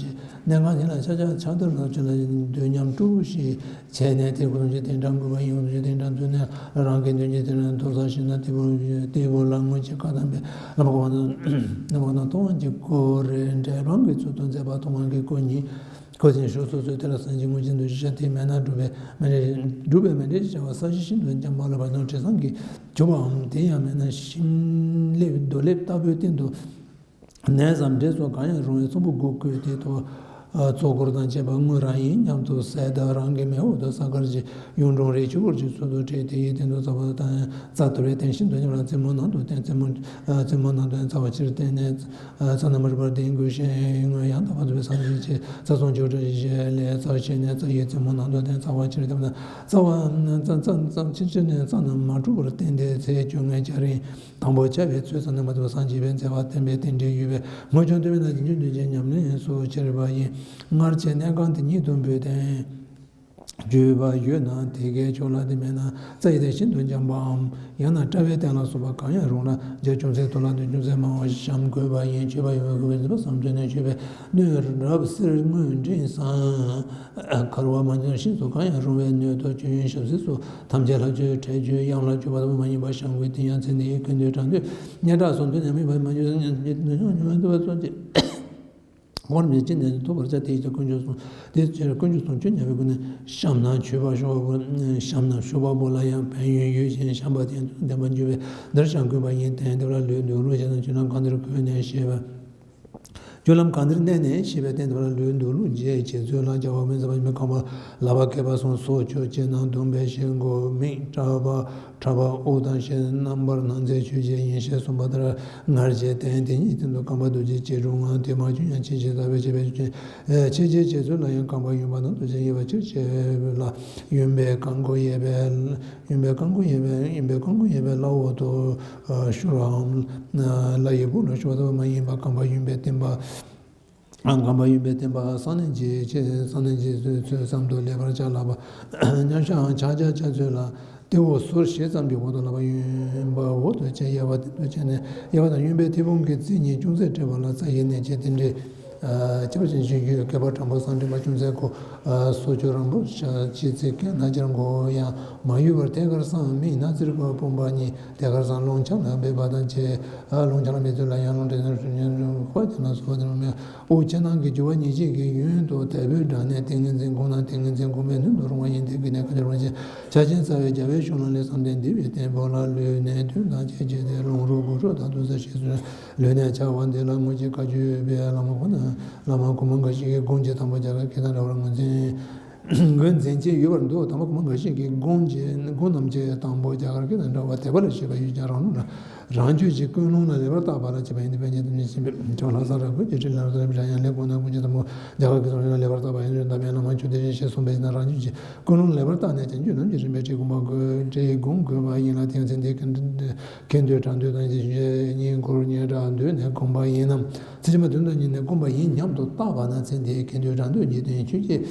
གནས་གང་དེ་ལ་ཕྱག་རྒྱ་ཕྱག་བདར་ལ་བྱོན་ལ་འདོད་སྙམ་སྤྲོ་བོ་ཞིག་བྱས་ནས། དེ་ཁོ་ཐམས་ཅད་དེ་འདྲ་དགོས་པ་ཡིན། ཁོ་ཐམས་ཅད་དེ་འདྲ་འདོད་ནས་རང་གི་འདོད་ཀྱི་དེ་འདྲ་མཐོ་ས་ཞིག་ན། དེ་བོ་དེ་བོ་ལ་སྔོན་གྱི་བཀའ་དམ་པའི་བླ་མ་གོ་བ་དང་། བླ་མ་གོ་བ་དང་མཐོང་བ་གྱིས་བསྐོར་རེ་འབྲས་སྤང་གི་ཚུལ་དུ་མཛད་པ་མཐོང་བ་གིས་བསྐོར་ཉིད། ཁོ་ཚོས་ཞུ་སོ་སོའི་དེ་ལ་སངས་རྒྱས་དངོས་ཀྱི་འདུ་ཤེས་དེ་མེད་ན་སྒྲུབ་པའི་མཎྜལ་སྒྲུབ་པའི་མཎྜལ་ཞེས་བྱ་བ་ས་གཞི་ཤིན་ཏུ་འཇམ་པ་ལ་བ་དང་དྲི་བཟང་གིས་གྱུར་པའམ། དེ་ཡང་མེད་ན་ཤིང་ལེབ་རྡོ་ལེབ་ལྟ་བུའི་སྟེང་དུ། ནས་སམ་འབྲས་སོགས་གང་ཡང་རུང་བའི་ཚོམ་བུ་དགུ་བརྐོས་ཏེ་ཐོག་ཚོགས་འཁོར་དང་བཅས་པ་དངོས་རང་ཡིན་སྙམ་དུ་གསལ་དག་རང་གི་མིག་འོག་ཏུ་གསལ་དགར་གྱི་གཡུང་དྲུང་རིའི་ཆུ་བུར་གྱི་ཚུལ་དུ་བྲིས། དེ་ཡི་སྟེང་དུ་རྩ་བ་དང་རྩ་ཐུར་བའི་སྟེང་ཤིན་ཏུ་མཉམ་ལ་རྩེ་མོ་ནང་དུ་བསྟན། རྩེ་མོ་རྩེ་མོ་ནང་དུ་རྩ་བ་ཕྱིར་བསྟན་ནས། རྩ་རྣམ་པར་རིག་པ་ལྡན་དགོས་ཤིང་། སྔོན་ཡང་དག་པར་རྫོགས་པའི་སངས་རྒྱས་ཀྱིས་རྩ་གསུམ་ཆོས་གྲོགས་ཀྱི་ཞལ་ལས་རྩ་བཤད་ནས། རྩ་ཡི་རྩེ་མོ་ནང་དུ་བསྟན། རྩ་བ་ཕྱིར་བསྟན་པ་དང་། རྩ་བ་རྩ་རྩ་རྩ་ཕྱིར་ཕྱིར་ནས་རྩ་རྣམས་མ་གྲུབ་པར་བསྟན་ཏེ། ཚེས་བཅོ་ལྔའི་སྐྱ་རེངས་དང་པོ་ཆགས་པའི་ཚུལ་ཙམ་ནས་མ་ཐུབ་པ་སངས་རྒྱས་པའི་མཛད་པ་བསྟན་པའི་རྟེན་འབྲེལ་ཡོད་པས། སྔོན་བྱུང་དུ་མེད་ན་རྗེས་འཇུག་འདུས་བྱས་ཉམས་ལེན་སོགས་ཕྱིར་པ་ཡིན། སྔར་བྱས་གནས་ཁང་དེ་ཉིད་དུ་འབོད་དེ། བརྗོད་པ་ཡོད་ན་དེ་གའི་ཕྱོགས་ལ། དེ་མེད་ན་རྩ་ཡི་སྟེང་ཤིན་ཏུ་འཇམ་པའམ། ཡང་ན་དཔྲལ་བའི་སྟེང་ལ་སོགས་པ་གང་ཡང་རུང་ལ། རྒྱ་ཅུང་ཟད་མཐོ་ལ་དུ་ཅུང་ཟད་མང་བ་ཞིག་བཤམས་དགོས་པ་ཡིན། མཆོད་པ་ཡོད་པའི་དགོས་པའི་འཛིན་པ་བསམ་བརྗོད་ནས་མཆོད་པའི་སྣོད་རབ་གསེར་དངུལ་འབྲས་བཟང་། འཁར་བ་མ་འཇོམས་ཤིང་སོགས་གང་ཡང་རུང་བའི་སྣོད་དུ་མཆོད་ཡོན་ཞབས་བསིལ་སོགས་ཐམས་ཅད་ལྷ་མཆོད་ཁྲེགས་ཆོད་གཡང་ལ་མཆོད་པ་ལྟ་བུ་མ་ཡིན་པ་བཤམས་དགོས། དེ་ཡང་ཚེ་འདིའི་ཁེ་འདོད་གྲགས་འདོད་སྙན་གྲགས་སོགས་མཐུན་ནས་མིན་པ་མ་འཇོམས་སྙན་འདོད་སྙན་འདོད་སྙན་འདོད་པ་སོགས་ཀྱི། འཁོར་མི་ཅི་ནས་ཐོབ་པར་བྱ། དེ་ཡི་དཀོན་མཆོག་གསུམ། དེ་ཕྱིར་དཀོན་མཆོག་གསུམ་མཆོད་ཉམས་པའི་སྒོ་ནས་བཤམས་ན་མཆོད་པ་ཤོག་བུ། བཤམས་ན་མཆོད་པ་པོ་ལ་ཡང་ཕན་ཡོན་ཡོད་ཅིང་བཤམས་པ་དེ་ལྡན་པར་འགྱུར་བས་འདིར་བཤམས་དགོས་པ་ཡིན་ཏེ། དེ་ལ་ལུས་འདུལ་ལུགས་བྱས་ན་སྤྱོད་ལམ་གང་འདིར་བཀོད་ནས་བཤད་པ། སྤྱོད་ལམ་གང་འདིར་གནས་ནས་ཞེས་པའི་སྟེང་དུ་ལ་ལུས་འདུལ་ལུགས་འབྱེད་བྱེད་ཚུལ་ལ་སྦྱར་བ་མིན་ཟབ་པ་མི་ཁོམ་པ་ལག་པ་མཁས་པ་གསུམ་སོགས་ཆོས་ཅན་ནམ་བསྡོམས་པས་ཞེས་གོ། མིག་ཕྲ་བ་ཕྲ་བ་དབུགས་དང་ཞེས་རྣམ་པར་སྣང་མཛད་ཆོས་ཅན་ཡིན་ཞེས་གསུངས་པ་ལྟར། སྔར་བྱས་སྟེང་དེ་ཉིད་སྟེང་དུ་རྐང་པ་རྡོ་རྗེ་སྐྱིལ་ཀྲུང་ངམ་དེ་མ་བྱུང་ཡང་ཕྱིན་ཆད་ལྟ་བའི་བྱེད་པའི་ཆོས་ཅན། ཕྱིན་ཆད་བྱེད་ཚུལ་ལ་ཡང་རྐང་པ་གཡོན་པ་ནང་དུ་བྱས་དབྱེ་བ་ཕྱིར་བྱས་ལ། གཡོན་པས་རྐང་མགོ་གཡས་པའི་གཡོན་པས་རྐང་མགོ་གཡས་པའི་གཡོན་པས་རྐང་མགོ་གཡས་པའི་བརླ་འོག་ཏུ་ཤོར་བའམ། བརླ་ཡི་སྦུག་ལ་ཤོར་བ་ལྟ་བུ་མ་ཡིན་པར་རྐང་པ་གཡོན་པས་བསྟན་པ། རྐང་པ་གཡོན་པས་བསྟན་པ་གསང་གནས་ཀྱི་ཆེད། གསང་གནས་ཀྱི་ཚུལ་ཙམ་དུ་ལེགས་པར་བྱ་ལགས་པ། མཉམ་བཞག་ཕྱག་རྒྱ་བྱ་ཚུལ་ལ། ལྟེ་འོག་ཟུར་ཞེ་ཙམ་གྱི་འོག་ཏུ་ལག་པ་གཡོན་པ་འོག་ཏུ་བྱས་གཡས་པ་སྟེང་དུ་བྱས་ནས། གཡས་པ་དང་གཡོན་པའི་མཐེ་བོང་གི་རྩེ་གཉིས་ཅུང་ཟད་བྲེགས་པ་ལ་རྩ་ཡི་གནད་ཀྱི་རྟེན་འབྲེལ། ཁྱབ་ཅིང་བཞིན་གྱི་བསྐལ་པ་དྲང་པོ་གསང་འཕྲིན་པ་ཅུང་ཟད་གོ། སོ་ཅོག་རིང་པོ་ཞག་གཅིག་ཚིག་གི་ན་སྦྱར་མགོ་ཡང་མ་གཡོས་པར་ཐད་ཀར་སང་མིག་སྣ་རྩེར་སྤུངས་པ་གཉིས་ཐད་ཀར་སང་རླུང་ཆང་ལ་འབེབས་པ་དང་བཅས། རླུང་ཆང་ལ་འབེབས་ཚུལ་ལ་ཡང་རླུང་དྲི་ཟར་ཞུ་ཉན་ཁོག་ཅན་ལ་སོགས་པ་དེ་རུ་མེད། དབུགས་ཕྱི་ནང་གི་རྒྱུ་བ་ཉིད་གཅིག་གི་གཡོན་དུ་དལ་བུའི་སྒྲ་ནས་ཏིང་ངེ་འཛིན་དགུང་ན་ཏིང་ངེ་འཛིན་དགུང་པའི་སྣོད་དུ་རུང་བ་ཡིན་ཏེ། དགུན་ནས་ཁ་སྦྱོར་བ་ཅན་ཆ་ཆེན་རྩ་བའི་རྒྱལ་བའི་གཞུང་ལ་ལས་བསམ་གཏན་འདི་བའི་རྟེན་པོ་ལ་ལུས་ནས་དུས་དང་བཅས་བྱས་ཏེ་རླུང་རོ་དགུ་རོ་དང་དུ་ས་ཞེས་གསོལ། ལུས་ནས་བྱ་བ་འདི་ལ་དངོས་ཀྱི་བཀའ་བརྒྱུད་པའི་བླ་མ་ཁོ་ན་བླ་མ་གོང་མ་འགའ་ཞིག་གིས་དགུང་གི་དང་པོ་རྒྱ་གར་སྐད་དང་འདྲ་བར་ངོས་འཛིན་ངོས་འཛིན་བྱས་ཡོད་པར་འདུག། དང་པོ་གོང་མ་འགའ་ཞིག་གིས་དགུང་གི་དགུང་རྣམས་ཀྱི་དང་པོ་རྒྱ་གར་སྐད་དང་འདྲ་བར་དད་པ་ལ་བྱེད་པ་ཡོད་ཀྱང་རང་ལུགས་ལ། རང་རྒྱུད་ཀྱི་ཀུན་སློང་ལ་ལེགས་པར་བརྟག་པ་ལ་བྱེད་པ་ཡིན་ཏེ། དཔལ་ཉིད་དུ་ནི་བྱིན་པའི་མཆོག་ལྷ་ས་ར་གོས་ཀྱི་ཁྲི་ལ་རོ་ཟ་ར་བྱ་ཡང་ལས་དགོངས་ན་ཀུན་གྱི་དང་པོ་རྒྱ་གར་གྱི་སོང་ལ་ལེགས་པར་བརྟག་པ་ཡིན་ནོ། འདབ་ཡང་བླ་མ་མཆོག་དེ་བཞིན་ཞེས་གསུངས་པས་ན། རང་རྒྱུད་ཀྱི་ཀུན་སློང་ལེགས་པར་བརྟགས་ནས་ཀྱང་རྒྱུད་རྣམས་ཀྱི་རིམ་པའི་ཁྲིད་དགོངས་པ་དགོས་འབྲེལ་དགོངས་དགོས་པ་ཡིན་ལ། དེང་ཚེ་འདིའི་ཁེ་འདོད་གྲགས་འདོད་དང་། ཡིད་བཞིན་གཉིས་འཁོར་སྙན་གྲགས་འདོད་ནས་དགོངས་པ་ཡིན་ནམ། ཚེ་ཕྱི་མ་དོན་དུ་གཉེར་ནས་དགོངས་པ་ཡིན་སྙམ་དུ་བརྟགས་པ་ན། ཚེ་འདིའི་ཁེ་འདོད་གྲགས་འདོད་ཀྱི་དོན་ཆོས་ཅན།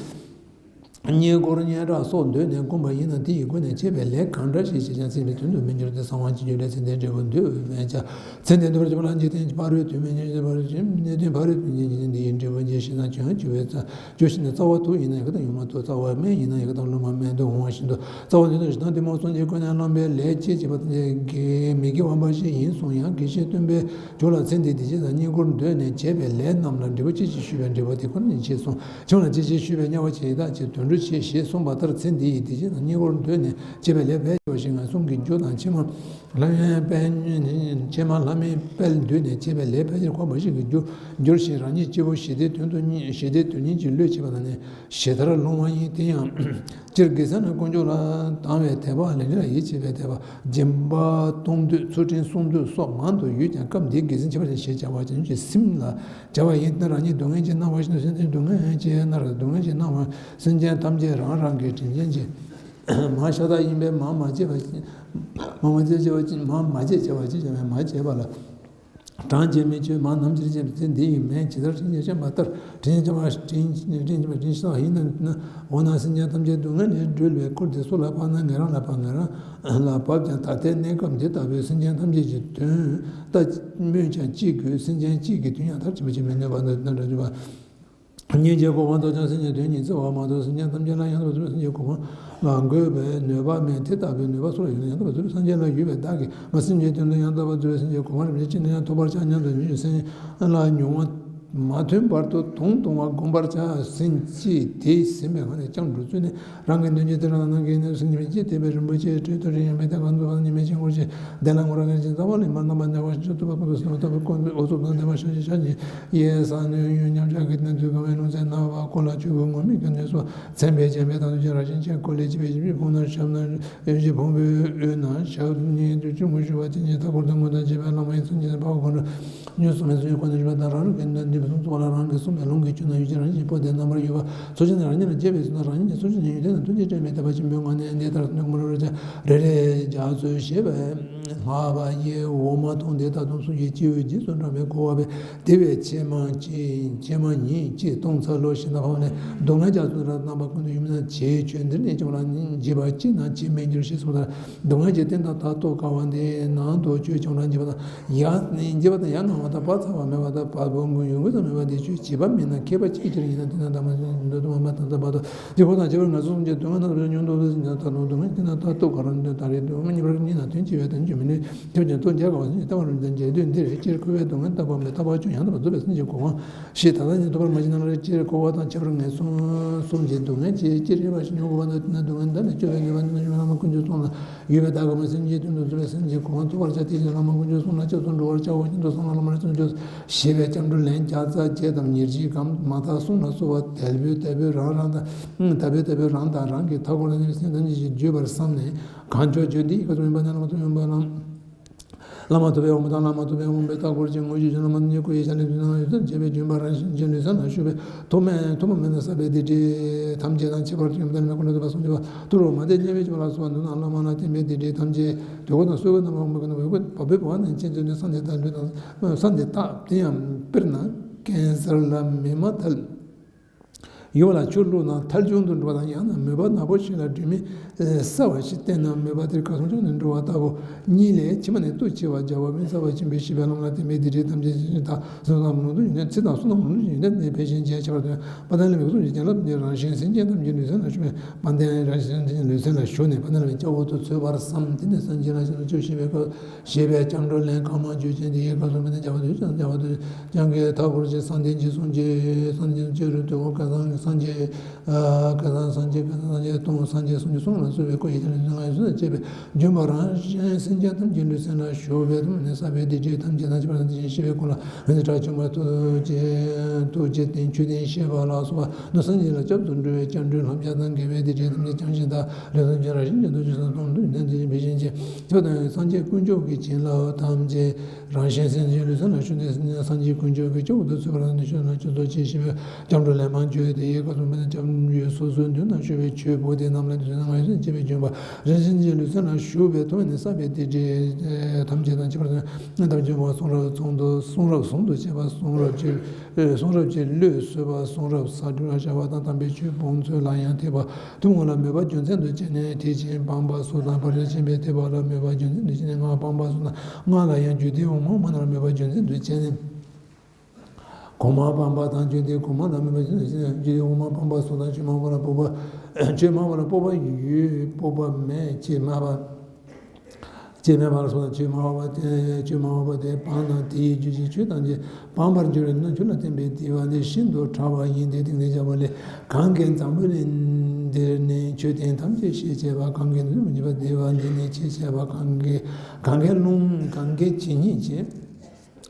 བསྙེན་བཀུར་སྙན་གྲགས་སོགས་འདོད་ནས་བསྐུམ་པ་ཡིན་ན། དེ་ཡི་སྒོ་ནས་བྱས་པའི་ལས་གང་འདྲ་ཞིག་བྱས་ཀྱང་ཚེ་འདིའི་དོན་དུ་མི་འགྱུར་ཏེ། གསང་བ་སྤྱོད་བརྒྱུད་ལས་ཚེ་འདིའི་འབྲས་བུ་འདོད་པས་ཀྱང་། ཚེ་འདིར་འདོད་པ་ཅི་མ་ལ་འཇིག་རྟེན་གྱི་ཕ་རོལ་ཏུ་མི་འགྱུར་ཏེ། ཕ་རོལ་ཏུ་གནས་དོན་ཕ་རོལ་ཏུ་འཇིག་རྟེན་འདི་ཡི་འབྲས་བུ་འཇལ་ཞེས་དང་། བྱང་ཆུབ་པའི་རྩ་བཅུ་ཞིག་ནི། རྩ་བ་དུག་ཡིན་ན་ཡི་གེ་དང་ཡུངས་མ་དུག། རྩ་བ་སྨན་ཡིན་ན་ཡི་གེ་དང་རླུང་མ་སྨན་དུག་འོང་བ་བཞིན་དུ། རྩ་བ་ནི་དུག་ཞིག་དང་གཏི་མུག་གསུམ་གྱིས་ཀུན་ནས་བསླངས་པའི་ལས་བྱེད་བྱེད་པ་དང་། མི་དགེ་བ་འབའ་ཞིག་ཡིན་གསུངས། ཡང་དགེ་བཤེས་སྟོན་པས་མཇུག་ལ་ཚེ་འདིའི་བདེ་སྐྱིད་དང་བསྙེན་བཀུར་འདོད་ནས་བྱས་པའི་ལས་རྣམས་ལ་འབྲས་བུ་ཅི་ཞིག་ཞུས་པས། འབྲས་བུ་དེ་ཁོ་ནར་ཡིད་ཆེས་གསུངས། བྱང་ལ་ཅི་ཞིག་ཞུས་པས། དམྱལ་བ་ཇི་ལྟ་ཅིག་དུད་འགྲོ་ཆེ་ཞེས་གསུངས་པ་ལྟར། ཚེ་འདི་ཡི་བདེ་སྐྱིད་དང་བསྙེན་བཀུར་འདོད་ནས་བྱས་པའི་ལས་ཕལ་ཆེ་བ་ཞིག་ངན་སོང་གི་རྒྱུ་དང་། ཕྱི་མ་ལྷ་མིའི་དཔལ། ཕྱི་མ་ལྷ་མིའི་དཔལ་འདོད་ནས་བྱས་པའི་ལས་ཕལ་ཆེར་འཁོར་བ་བཞི་གི་རྒྱུར་འགྱུར་ཞིང་། རང་ཉིད་སྐྱེ་བོ་ཞི་བདེའི་དོན་དུ་ཞི་བདེའི་དོན་གཉེར་གྱི་བློས་བྱས་པ་ན་ནི་ཞི་མཐར་ལྷུང་བ་ཡིན། དེ་ཡང་། སྤྱིར་དགེ་སེམས་ལ་ཀུན་སྤྱོད་ལ་དང་བའི་དད་པ། ལས་འབྲས་ལ་ཡིད་ཆེས་པའི་དད་པ། སྦྱིན་པ་གཏོང་འདོད། ཚུལ་ཁྲིམས་སྲུང་འདོད་སོགས་མང་དུ་ཡོད་ཀྱང་། སྐབས་འདིའི་དགེ་སེམས་ཁྱད་པར་ཅན་ཞེས་བྱ་བ་ཅན་གྱི་སེམས་ལ་བྱ་བ་ཡིན་ཏེ། རང་ཉིད་སྡུག་བསྔལ་གྱིས་མནར་བ་བཞིན་དུ། སེམས་ཅན་སྡུག་བསྔལ་གྱིས་མནར་བ། སྡུག་བསྔལ་གྱིས་མནར་བ། སེམས་ཅན་ཐམས་ཅད་རང་རང་གི་དྲིན་ཅན་གྱི་མ་ཤ་སྟག་ཡིན་པས། མ་མ་བྱས་པ་ཅིག་མ་མ་བྱས་བྱས་པ་ཅིག་མ་མ་བྱས་བྱས་པ་ཅིག་བྱས་པས་མ་བྱས་པ་ལ། གྲངས་ཀྱིས་མི་ཆོད་མ་ནམ་འཆི་ཅེས་པའི་ཚེ་འདི་ཡི་སྨན་ཇི་ལྟར་དྲིན་ཅན་བཤམས་པ་ལྟར། དྲིན་ཅན་བཤམས་པ་དྲིན་ཅན་བཤམས་པ་ཡིན་ན། འོ་ན་སེམས་ཅན་ཐམས་ཅད་སྡུག་བསྔལ་ལས་སྒྲོལ་བའི་སྐུར་དེ་སུ་ལ་བབ་ན། ངེད་རང་ལ་བབ། ངེད་རང་ལ་བབ་ཀྱང་ད་ལྟའི་གནས་སྐབས་འདི་ལྟ་བུའི་སེམས་ཅན་ཐམས་ཅད་ཀྱི་དོན་ལྟ་སྨོས་ཀྱང་ཅི་དགོས། སེམས་ཅན་གཅིག་གི་དོན་ཡང་མཐར་ཕྱིན་པ་བྱེད་མི་ནུས་པ་ནི་འདྲ་འཇུག་པ། སྙིང་རྗེ་གོ་འཕང་ཐོབ་ཀྱང་སེམས་ཅན་དོན་ཉིད་བརྩི་བ་མ་གཏོགས། སེམས་ཅན་ཐམས་ཅད་ལ་ཡང་དག་པར་བརྩོན་པའི་སེམས་ཀྱི་གོ་འཕང་ལ་འགོད་པའི་ནུས་པ་མེད། དེ་ལྟ་བུའི་ནུས་པ་སུ་ལ་ཡོད་ན། ཡང་དག་པར་བརྩོན་པའི་སངས་རྒྱས་ལ་ཡོད་པས། བདག་གིས་ང་སེམས་ཅན་དོན་དུ་ཡང་དག་པར་བརྩོན་པའི་སེམས་ཀྱི་གོ་འཕང་རིན་པོ་ཆེ་ཅི་ནས་ཀྱང་ཐོབ་པར་བྱ་སྙམ་དུ་སེམས་ལ་མྱོང་བ་མ་ཐོན་བར་དུ་དུང་གཏོང་བ་བསྒོམ་པར་བྱ། སེམས་ཅན་དེས་ཟིན་པའི་ངང་ནས་སྐྱབས་འགྲོ་བརྩོན་ནས། རང་གི་དོན་གྱི་དེ་རང་ནང་གི་ནས་སེམས་ཅན་ཅི་དེ་བས་རིན་པོ་ཆེ་སྤྲོས་ཏོ་རིན་ཡང་མེད་དེ་གང་དུ་བ་ཉི་མའི་དཀྱིལ་འཁོར་ཆེ་ལྡན་ལ་ངོ་རང་ངེས་ཅན་རྩ་བ་ལས་མར་རྣམ་པར་མྱང་བ་ཞིག་ཐུབ་པ་ཀུན་ཏུ་སེམས་ཐོབ་པའི་ཀུན་ཏུ་འོ་ཚོགས་དང་ལྡན་པ་ཤ་ཞེས་བྱ་ཉིད་ཡེ་ས་ནུ་ཡུན་ཉམས་ཆག་གི་གནས་ཚུལ་གང་བའི་ལུང་ཚན་ན་བ་ཀོ་ལ་ཆོས་སྐུ་ངུར་སྨྲིག་གི་གནས་སུ་མཚན་དཔེ་བྱས་པའི་དང་དུ་ཅན་རང་བཞིན་ཅན་ཀོ་ལས་ཅི་ཕེ་ཞིབ་ཕུང་ན་ཞབས་ན་ཡོན་ཞིབ་ཕུང་པོའི་དབུས་ན་ཞབས་གཉིས་དུ་ཆུ་མུ་ཞུ་བ་དེ་ཉིད་མཐའ་སྐོར་དུ་ངོ་དང་བྱེད་པའི་བླ་མ་ཡི་ཚུལ་གྱིས་འཕགས་པ་ཀུན་ཏུ། ཉོན་སོང་བའི་སོ་ཡི་ཁོ་ན་བཞུགས་པ་དང་། རང་རང་གི་དོན་འདི་ཕུན་སུམ་ཚོགས་པ་ལ་རང་གིས་གསུངས་པའི་ལུང་གི་ཆོས་རྣམས་ཡུལ་ཅན་རང་བཞིན་པོ་དེ་རྣམ་པར་དབྱེ་བ་ཚུལ་ཅན་རང་ཉིད་ལ་དཔྱད་པའི་ཚུལ་དང་། རང་ཉིད་ཀྱི་ཚུལ་ཅན་ཡོན་ཏན་དང་མཐུན་ཅིང་འབྲལ་མེད་དད་པ་ཆེན་པོའི་ངང་ནས་འདི་ལྟར་སྙོམས་པར་རེ་རེ་རྒྱ་མཚོས་ཞེས་པས་སྔགས་པ་ཡིས་འོ་མ་འཐུངས་ཏེ། ད་དུང་གསུང་གི་སྤྱི་བོའི་རྗེས་སུ་འབྲངས་པའི་སྐུ་བ་པས་དེ་བས་ཕྱེ་མ་གཅིག་ཕྱེ་མ་གཉིས་ཅིག་བཏུང་ཚར་ལོ་ཞེས་ན་ཕམ་ནས་སྡུག་བསྔལ་རྒྱ་མཚོ་རང་རྣམ་པ་ཀུན་ཏུ་ཡུམ་ན་བྱས་ཆོས་འདིར་གནས་ཀྱང་ལ་འཇིགས་པ་ཅི་ན་ཅི་མི་འགྱུར་ཞེས་གསུངས་ལྟར། སྡུག་བསྔལ་གྱི་རྟེན་དང་མཐར་ཐུག་དཀའ་བ་འདི་ནང་དུ་ཆོས་ཀྱང་ལ་འཇིགས་པ་དང་། ཡང་ནི་འཇིགས་པ་དང་ཡང་ན་བ་དང་བ་ཚ་བ་མེད་པ་དང་བ་སྤུ་མགོ་ཡུང་དགོས་དང་མེད་པ་འདི་ཆོས་བྱིས་པ་མིན་ན་མཁས་པ་ཅིའི་ཕྱིར་ཡིན་ན། དེ་ན་ད་མ་འདོད་དུ་མ་མ་དང་ད་བ་དང་དེ་ཁོ་དང་བྱེད་པར་ངལ་གསོ་གསུམ་གྱི་སྡུག་བསྔལ་རྣམས་ཉུང་དུ་ད་ལྟ་སྡུག་བསྔལ་དེ་ན་ད་ལྟ་ག་རང་འདོད་ད་རེས་སྡུག་བསྔལ་གཉིས་པར་གཉིས་ན་དོན་སྤྱི་བའི་དོན་གྱི་མི་ནུས་ཁྱབ་ཀྱང་ཐུགས་མཇལ་དཀའ་བ་སེམས་ཀྱི་ལྟ་བ་རུ་འདི་འཇལ་དུས་འདིར་སྤྱིར་འཁོར་བའི་སྡུག་བསྔལ་བཏགས་པ་མེད་ཐར་པ་བཅུ་ཡང་དག་པར་རྫོགས་པའི་སེམས་ཀྱི་གོ་འཕང་ཞེས་ད་ལྟ་ཉིད་ཐོབ་པར་མ་བྱེད་ན་ལ་སྤྱིར་འཁོར་བ་དང་ཁྱད་པར་ངན་སོང་གསུམ་གྱི་སྡུག་བསྔལ་གྱི་སྤྱིར་ཡོད་པ་ཞིག་མྱོང་དགོས་པ་འདི་ན་སྡུག་བསྔལ་འདི་ནི་སྐྱོབ་པའི་ནུས་པ་འདི་ན་ཡོད་པའི་བླ་མ་དཀོན་མཆོག་གསུམ་ལ། ཡོད་པའི་བདག་གི་མ་སེམས་ཀྱི་དོན་དུ་བཟོད་པའི་སེམས་ཀྱི་གོ་འཕང་ཐོབ་པར་བྱ། དེ་ཡི་བླ་མ་དཀོན་མཆོག་གསུམ་ལ་སྐྱབས་སུ་འགྲོ་བར་བྱའོ། ཤིན་ཏུ་གསང་བ་བླ་མ་རིགས་ཀུན་མཆོག་ཞེས་པའི་སྐྱབས་འགྲོ་ལན་བརྒྱ་རྩ་བརྒྱད་དམ་ཉེར་གཅིག་གམ་མ་དག་གསུམ་ལ་གསོལ་བ་དལ་བུས་དལ་བུས་རང་རང་དང་། དལ་བུས་དལ་བུས་རང་དང་རང་གི་མཐའ་འཁོར་ལ་གནས་པའི་སེམས་ཐམས་ཅད་ཀྱིས་བརྗོད་པར་བསམས་ནས་གང་མཆོག་བརྗོད་འདི་ཡི་སྐབས་སུ་ཡོན་པ་ནི་བླ་མ་དང་ཡོན་པ་བླ་མ། བླ་མ་ཐུབ་པའི་དབང་པོ་དང་བླ་མ་ཐུབ་པའི་དབང་པོའི་མཐའ་འཁོར་གྱི་དངོས་གཞི་བྱོན་བླ་མ་དང་ཉེ་སྐུ་ཡི་ཞལ་ནས་དུས་དང་ཡུལ་ཙམ་བྱས་པའི་ལྗོན་པ་རང་བཞིན་གྱི་ལུས་སེམས་ལ་ཞུགས་པའི་ཐོག་མེད་ཐོག་མ་མེད་ན་བསགས་པའི་སྡིག་སྒྲིབ་ཐམས་ཅད་དང་ཁྱད་པར་དུ་ཡོན་ཏན་མེད་ཀུན་ལ་ཐུབ་པ་སངས་རྒྱས་པ་ཐུགས་རོགས་མ་དད་བརྙས་པའི་སྤྱོད་པ་ལ་སོགས་པ་འདུག་ན་བླ་མ་ལ་བརྟེན་པའི་སྡིག་སྒྲིབ་ཐམས་ཅད་དུས་འཁོར་དང་གསོལ་བའི་རྣམ་པ་དབང་པོ་ཀུན་ནས་འོད་ཀུན་བབས་པའི་བར་ནས་མཁྱེན་བརྩེ་ནས་བསམ་གཏན་དང་ལུས་དང་བསམ་གཏན་དག་དེ་ཡང་དཔེར་ན་ཀན་སར་ལ་མེ་མ་ཐལ། ཡུལ་ལ་ཆུ་བླུགས་ན་ཐལ་འགྱུར་དུ་འགྲོ་བ་དང་། ཡང་ན་མོས་པ་ནག་པོ་ཞིག་ལ་སྒྲོན་མེ་གསལ་བ་ཞིག་བསྟན་ན་མོས་པ་དེར་གར་སོང་ཆུང་ནས་འགྲོ་བ་ལྟ་བུ་གཉིས་ལས་ཕྱི་མ་ནི་སྟོབས་ཆེ་བ་རྒྱལ་བ་ཕུན་ཚོགས་པ་ཆེན་པོས་བཤད་པའི་ལམ་ལ་བརྟེན་པའི་སྡིག་སྒྲིབ་ཐམས་ཅད་ཚེ་དང་བསོད་ནམས་ལོངས་སུ་ཡོན་ཏན་ཚེ་དང་བསོད་ནམས་ལོངས་སུ་ཡོན་ཏན་ནི་ཕལ་ཆེར་འཇལ་ཁྱད་པར་དུ་ཡང་དཔལ་ལྡན་ལ་མི་གསུང་ཞིང་བྱིན་རླབས་ཀྱི་རང་བཞིན་སེམས་ཅན་ཐམས་ཅད་ལུས་སེམས་ལ་ཞུགས་ནས་དཔལ་ལྡན་ལ་མི་སྐྱབས་འོག་ཏུ་འཚོལ་བར་བསམ། དེ་ནས་སངས་རྒྱས་ལ་ཞེན་ཆོས་ཞེས་པའི་སྐབས། ཞེས་པའི་སྐྱབས་འགྲོ་ལན་གང་མང་བརྗོད་ཅིང་དེ་ཡི་སྐབས་སུ་མི་ནི་རྒྱལ་བ་དུས་ཀྱང་རྒྱལ་བ་དུས་ཀྱང་གི་མཐའ་བསྐོར་ཅིང་གསང་རྟེན་གྱི་གསུང་གི་གསང་རྟེན་གྱི་རུ་དུ་བོ་བསྐལ་བཟང་གི་སངས་རྒྱས་བསྐལ་བཟང་སངས་རྒྱས་བསྐལ་བཟང་སངས་རྒྱས་སྟོང་སངས་རྒྱས་སུམ་ཅུ་སོ་ལྔ་ལ་གསོལ་བའི་སྐུ་ཡི་ལྷ་ལ་གསོལ་བ་ཞེས་པའི་ལྗོན་པ་རང་གཞན་སེམས་ཅན་ཐམས་ཅད་ལུས་སེམས་ལ་ཞུགས་པའི་ཐུགས་ནི་བསགས་པའི་སྡིག་སྒྲིབ་ཐམས་ཅད་དང་བཅས་པ་དང་དེ་བཞིན་གཤེགས་པའི་སྐུ་ལ་འོད་ཟེར་དྲག་བྱུང་བ་ཐུགས་རྗེ་ཐུགས་རྗེ་བརྟན་མཆོད་རྟེན་བཞེས་པ་ལ་སོགས་པ་ནི་སངས་རྒྱས་ལ་སྐྱབས་སུ་འགྲོ་བའི་སྐྱབས་འགྲོའི་ལྷ་བརྒྱ་དང་དགེ་བའི་སྡེ་བརྒྱད་ཐམས་ཅད་བསྐྱངས་ཤིང་བདག་ལུས་ཐམས་ཅད་རང་བཞིན་གྱིས་འདུ་བྱེད་སོགས་སྟོང་དུ་ཉིད་དེ་བཞིན་གཤེགས་པ་དང་སངས་རྒྱས་དཀོན་མཆོག་གི་བྱིན་རླབས་ཐམས་ཅད་རང་གཞན་སེམས་ཅན་ལུས་སེམས་ལ་ཞུགས་ཏེ། སངས་རྒྱས་དཀོན་མཆོག་གི་སྐྱབས་འོག་ཏུ་འཚོལ་བར་ནུས་ཤོག་ལ་སྤྱི་གཙོ་ཆེ་ཞེས་པའི་སྐྱབས་འགྲོ་ལན་མང་བརྗོད་དེ། ཡི་ག་གསུངས་པས་ན། སྐྱབས་ཡུལ་སོ་སོའི་མདུན་ན་བཞུགས་པའི་ཆོས་པོ་ཏི་རྣམས་ལ་འདུད་ན། ང་ཡི་སེམས་བསྐྱེད་པའི་ལྗོན་པ་རང་བཞིན་གྱིས་ལུས་སེམས་ལ་ཞུགས་པའི་ཐོག་ནས་བསགས་པའི་སྡིག་སྒྲིབ་ཐམས་ཅད་དང་ཁྱད་པར་དུ་ཐམས་ཅད་པ་གསུང་རབ་གསུང་དུ་གསུང་རབ་ཟུང་དུ་འཇུག་པ། གསུང་རབ་ཀྱི་གསུང་རབ་ཀྱི་བློས་བཟོད་པ། གསུང་རབ་ཟབ་སྒྲུབ་ལ་བྱ་བ་དང་། དམ་པའི་ཆོས་སྤོང་ཚུལ་ལ་ཡང་དད་པ། ཐུན་མོང་ལ་མོས་པ་རྒྱུ་མཚན་དུ་བྱས་ནས། དེ་བཞིན་སྤངས་པ་སོགས་དང་། བར་ཆད་ཆེན་པོའི་ཐེག་པ་ལ་མོས་པ་རྒྱུ་མཚན་དུ་བྱས་ནས། སྔགས་སྤངས་པ་སོགས་དང་། སྔགས་ལ་ཡང་རྒྱུད་སྡེ་འོག་མ་མ་རྣམས་ལ་མོས་པ་རྒྱུ་མཚན་དུ་བྱས་ནས། གོང་མ་སྤངས་པ་དང་རྒྱུད་སྡེ་གོང་མ་ལ་མོས་པ་རྒྱུ་མཚན་དུ་བྱས་ནས། རྒྱུད་སྡེ་འོག་མ་སྤངས་པ་སོགས་དང་། ཆོས་སྨྲ་བ་ལ་སྤོབས་པ། ཆོས་སྨྲ་བ་ལ་སྤོབས་པ་ཡོད། སྤོབས་པ་མེད། ཆོས་སྨྲ་བ། ཆོས་སྨྲ་བ་ལ་སོགས་དང་། ཆོས་སྨྲ་བ་དེ། ཆོས་སྨྲ་བ་དེ་སྤངས་ན་དེའི་རྒྱུད་ཀྱི་ཆོས་ཐམས་ཅད་སྤང་བར་འགྱུར་བས་ན། ཆོས་ལ་བརྟེན་པའི་དད་པ་འདི་ཤིན་ཏུ་ཕྲ་བ་ཡིན་ཏེ། དེ་ནས་བྱ་བ་ལས། གང་གིས་འཛམ་བུ་གླིང་འདིར་ནི་མཆོད་རྟེན་ཐམས་ཅད་ཤེས་བྱ་བ། གང་གིས་འདུ་བྱེད་པ་འདི་ནི་ཤེས་བྱ་བ། གང་གིས་གང་གིས་རླུང་གང་གིས་ཇི་སྙེད་ཅིག་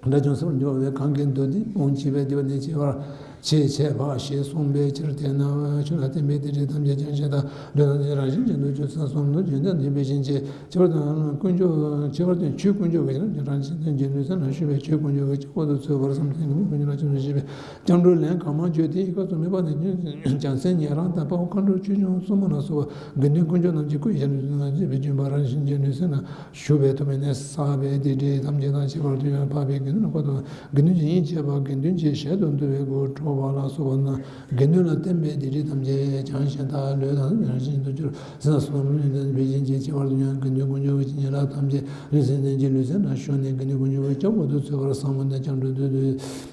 དགྲ་བཅོམ་ས་བར་འགྱུར་བ་ལས། གང་གིས་མདོ་སྡེ་སྤོང་བྱེད་པ་འདི་ནི་ཤེས་པར་ཤེས་བྱ་བ་ཞེས་གསུངས་པའི་ཕྱིར། དེས་ན་ཆོས་ལ་བརྟེན་པའི་སྡིག་སྒྲིབ་ཐམས་ཅད་བྱང་ཞིང་དག། ལུས་དང་སེམས་རང་བཞིན་ཅན་དུ་གྱུར་ཚུལ་གསུངས་ནོ། རྒྱུ་མཚན་འདི་འབད་བཞིན་གྱི་ཕྱི་བར་དང་ཀུན་སྤྱོད་ཕྱི་བར་དོན་ཆོས་ཀུན་སྤྱོད་ཀྱི་རང་བཞིན་ཅན་གྱི་ལུས་སེམས་ལ་ཞུགས་པའི་ཆོས་ཀུན་སྤྱོད་ཀྱི་སྐྱབས་འོག་ཏུ་ཚུད་པར་བསམ་ཞིང་། དགེ་འདུན་ཀུན་སྤྱོད་ལ་སྐྱབས་སུ་མཆི་བའི་སྐྱབས་འགྲོ་ལན་གང་མ་བརྗོད་དེ། ཡི་ག་གསུངས་མི་པ་ནི་བྱང་སེམས་ཉན་རང་དང་། དཔའ་བོ་མཁའ་འགྲོ་ཆོས་སྐྱོང་སྲུང་མ་ལ་སོགས་པ་དགེ་འདུན་ཀུན་སྤྱོད་རྣམས་ཀྱི་སྐུ་ཡི་ཞབས་ནས་བརྩེ་བའི་ལྗོན་པ་རང་བཞིན་གྱིས་ལུས་སེམས་ལ་ཞུགས་པའི་ཐོག་མའི་ནས་བསགས་པའི་སྡིག་སྒྲིབ་ཐམས་ཅད་དང་ཁྱད་པར་དུ་ཡང་འཕགས་པའི་དགེ་འདུན་ལ་བཀའ་དང་། དགེ་འདུན་གྱི་དབྱེན་བྱེད་པ། དགེ་འདུན་གྱི་ཞལ་དུ་འདུ་བའི་སྒོ་ཁྲོ་བ་ལ་སོགས་པ་རྣམས་དགེ་འདུན་ལ་བརྟེན་པའི་སྡིག་སྒྲིབ་ཐམས་ཅད་བྱང་ཞིང་དག། ལུས་དང་རང་བཞིན་དུ་གྱུར། སེམས་དང་བསོད་ནམས་ལ་བརྟེན་པའི་ཞིང་གི་ཁྱད་པར་དུ་ཡང་དགེ་འདུན་ཀུན་སྤྱོད་ཀྱི་བྱིན་རླབས་ཐམས་ཅད་ལུས་སེམས་ཅན་གྱི་ལུས་སེམས་ལ་ཞུགས་ནས་དགེ་འདུན་ཀུན་སྤྱོད་ཀྱི་སྐྱབས་འོག་ཏུ་ཚུད་པར་བསམ་མོ། དེ་ནས་སྐྱབས་འགྲོ་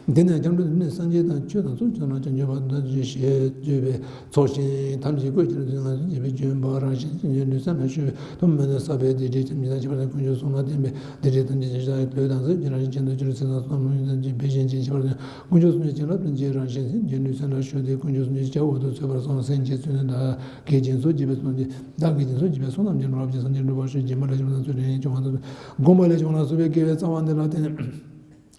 དེ་ནས་སྐྱབས་འགྲོ་དེ་ནི་སངས་རྒྱས་དང་ཆོས་དང་ཚོགས་ཀྱི་ནང་བྱང་ཆུབ་བར་དུ་ཞེས་བརྗོད་པའི་ཚོགས་ཞིང་ཐམས་ཅད་བཀོད་ཀྱང་དུས་ང་ཚོ་བྱེད་པའི་ལྗོན་པ་རང་བཞིན་གྱི་ལུས་སེམས་ལ་ཞུགས་པའི་ཐོག་མ་ནས་བསགས་པའི་སྡིག་སྒྲིབ་ཐམས་ཅད་དང་ཁྱད་པར་དུ་ཀུན་སྤྱོད་གསུམ་ལ་བརྟེན་པའི་སྡིག་སྒྲིབ་ཐམས་ཅད་ཀྱི་ཞག་ལུས་དང་སེམས་ཀྱི་རང་བཞིན་ཅན་དུ་གྱུར། སེམས་དང་བསོད་ནམས་ལ་བརྟེན་པའི་སྡིག་སྒྲིབ་ཐམས་ཅད་ཀྱི་ཞག་ལུས་དང་སེམས་ཀྱི་རང་བཞིན་ཅན་དུ་གྱུར། སེམས་དང་བསོད་ནམས་ཀྱི་བྱིན་རླབས་ཐམས་ཅད་རང་བཞིན་ཅན་གྱི་ལུས་སེམས་ལ་ཞུགས་ཏེ་ཀུན་སྤྱོད་གསུམ་གྱི་སྐྱབས་འོག་ཏུ་ཚུད་པར་བསམ། སེམས་ཀྱི་ཚུལ་ནི་བདག་གིས་སྦྱིན་སོགས་བགྱིས་པའི་བསོད་ནམས་ཀྱིས། བདག་གིས་སྦྱིན་སོགས་བགྱིས་པའི་བསོད་ནམས་ཀྱིས་འགྲོ་བ་སྤྱོད་ཅིང་མ་ལུས་ཕྱིར་མི་ལྡང་ཚུལ་དེ་ནི་སྐྱོང་བ་དང་། བསྒོམ་པ་ལས་བྱུང་ལ་སོགས་པའི་དགེ་བའི་རྩ་བ་འདི་ལ་བརྟེན་ནས།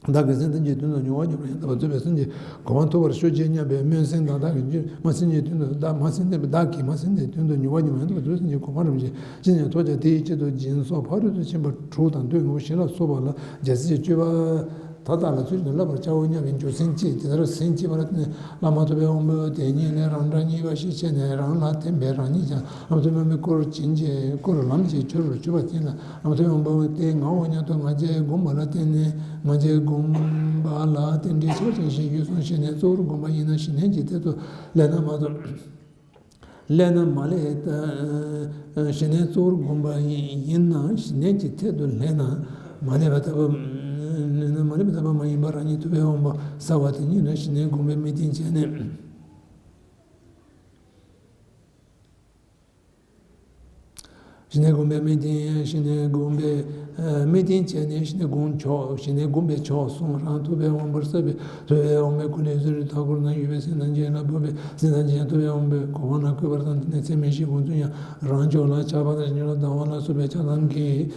བདག་གིས་སེམས་ཐམས་ཅད་དོན་དུ་མྱུར་བར་འགྱུར་བ་ཡང་དག་པར་རྫོགས་པའི་སེམས་ཀྱི་གོ་འཕང་ཐོབ་པར་ཤོག་ཅེས་སྙམ་པའི་སྨོན་སེམས་དང་། བདག་གིས་སེམས་ཐམས་ཅད་དོན་དུ་བདག་མ་སེམས་ཐམས་ཅད་བདག་གིས་མ་སེམས་ཐམས་ཅད་དོན་དུ་མྱུར་བར་འགྱུར་བ་ཡང་དག་པར་རྫོགས་པའི་སེམས་ཀྱི་གོ་འཕང་རིན་པོ་ཆེ་ཅན་ཐོབ་ཀྱང་། དེའི་ཆེད་དུ་སྦྱིན་སོགས་ཕ་རོལ་ཏུ་ཕྱིན་པ་དྲུག་དང་མདོའི་ངོ་བོ་བཞི་ལ་སོགས་པ་ལ་རྒྱལ་སྲས་ཀྱི་སྤྱོད་པ་མཐའ་དག་ལ་ཚུལ་བཞིན་དུ་བསླབ་པར་བྱའོ་སྙམ་པའི་འཇུག་སེམས་བསྐྱེད། དེ་ལྟར་སེམས་བསྐྱེད་པ་ལ་བརྟེན་ནས་བླ་མ་ཐུབ་པའི་དབང་པོས་དེ་ཉིད་ལས་རང་སྒྲ་རྙེད་པ་ཞིག་བྱས་ནས། རང་ལ་བརྟེན་པའི་རང་ཉིད་ཀྱང་བླ་མ་ཐུབ་པའི་དབང་པོའི་སྐུར་བྱིན་གྱིས་བསྐུར་ལམ་གྱི་ཆོས་རུ་གྱུར་པ་ཅན་ལ། བླ་མ་ཐུབ་པའི་དབང་པོ་དེ་ངའོ་སྙམ་དུ་ང་རྒྱལ་བསྒོམས་པ་ལ་བརྟེན་ནས། ང་རྒྱལ་བསྒོམས་པ་ལ་རྟེན་འབྲེལ་ཆེ་བ་ཅན་ཞིག་ཡོད་གསུངས་ཤིང་ནས། གཙོ་བོར་བསྒོམས་པ་ཡིན་ན་ཞི་གནས་ཀྱི་ཐད་དུ་ལེགས་ན་མ་ལེགས། ལེགས་ན་མ་ལེགས། ཞི་གནས་གཙོ་བོར་བསྒོམས་པ་ཡིན་ན་ཞི་གནས་ཀྱི་ཐད་དུ་ལེགས་ན་མ་ལེགས་པ་ལྟ་བུ། ལེགས་ན་མ་ལེགས་པ་ལྟ་བུ་མ་ཡིན་པར་རང་ཉིད་ཐུབ་པའི་དབང་པོ་གསལ་བ་དེ་ཉིད་ལ་ཞི་གནས་བསྒོམས་པའི་དམིགས་རྟེན་བྱས་ནས། ཞི་གནས་བསྒོམས་པའི་དམིགས་རྟེན། ཞི་གནས་བསྒོམས་པའི་དམིགས་རྟེན་བྱས་ནས་ཞི་གནས་བསྒོམ་ཆོག་ཞི་གནས་བསྒོམས་པས་ཆོག་གསུངས། རང་ཐུབ་པའི་དབང་པོར་གསལ་བའི་ཐུབ་པའི་དབང་པོའི་སྐུ་ལས་གསོན་རིགས་མཐའ་སྐོར་ན་ཡོད་པའི་སེམས་ཐམས་ཅད་ལ་བབས་པའི་སེམས་ཐམས་ཅད་ཐུབ་པའི་དབང་པོའི་གོ་འཕང་ལ་བཀོད་པར་བསམས་ཏེ་ནས་ཚད་མེད་བཞིས་བསྒོམ་ཚུལ་ཡང་རང་ཕྱོགས་ལ་ཆགས་པ་དང་ཉོན་ལ་སྡང་བ་ལ་སོགས་པའི་ཆགས་སྡང་གིས།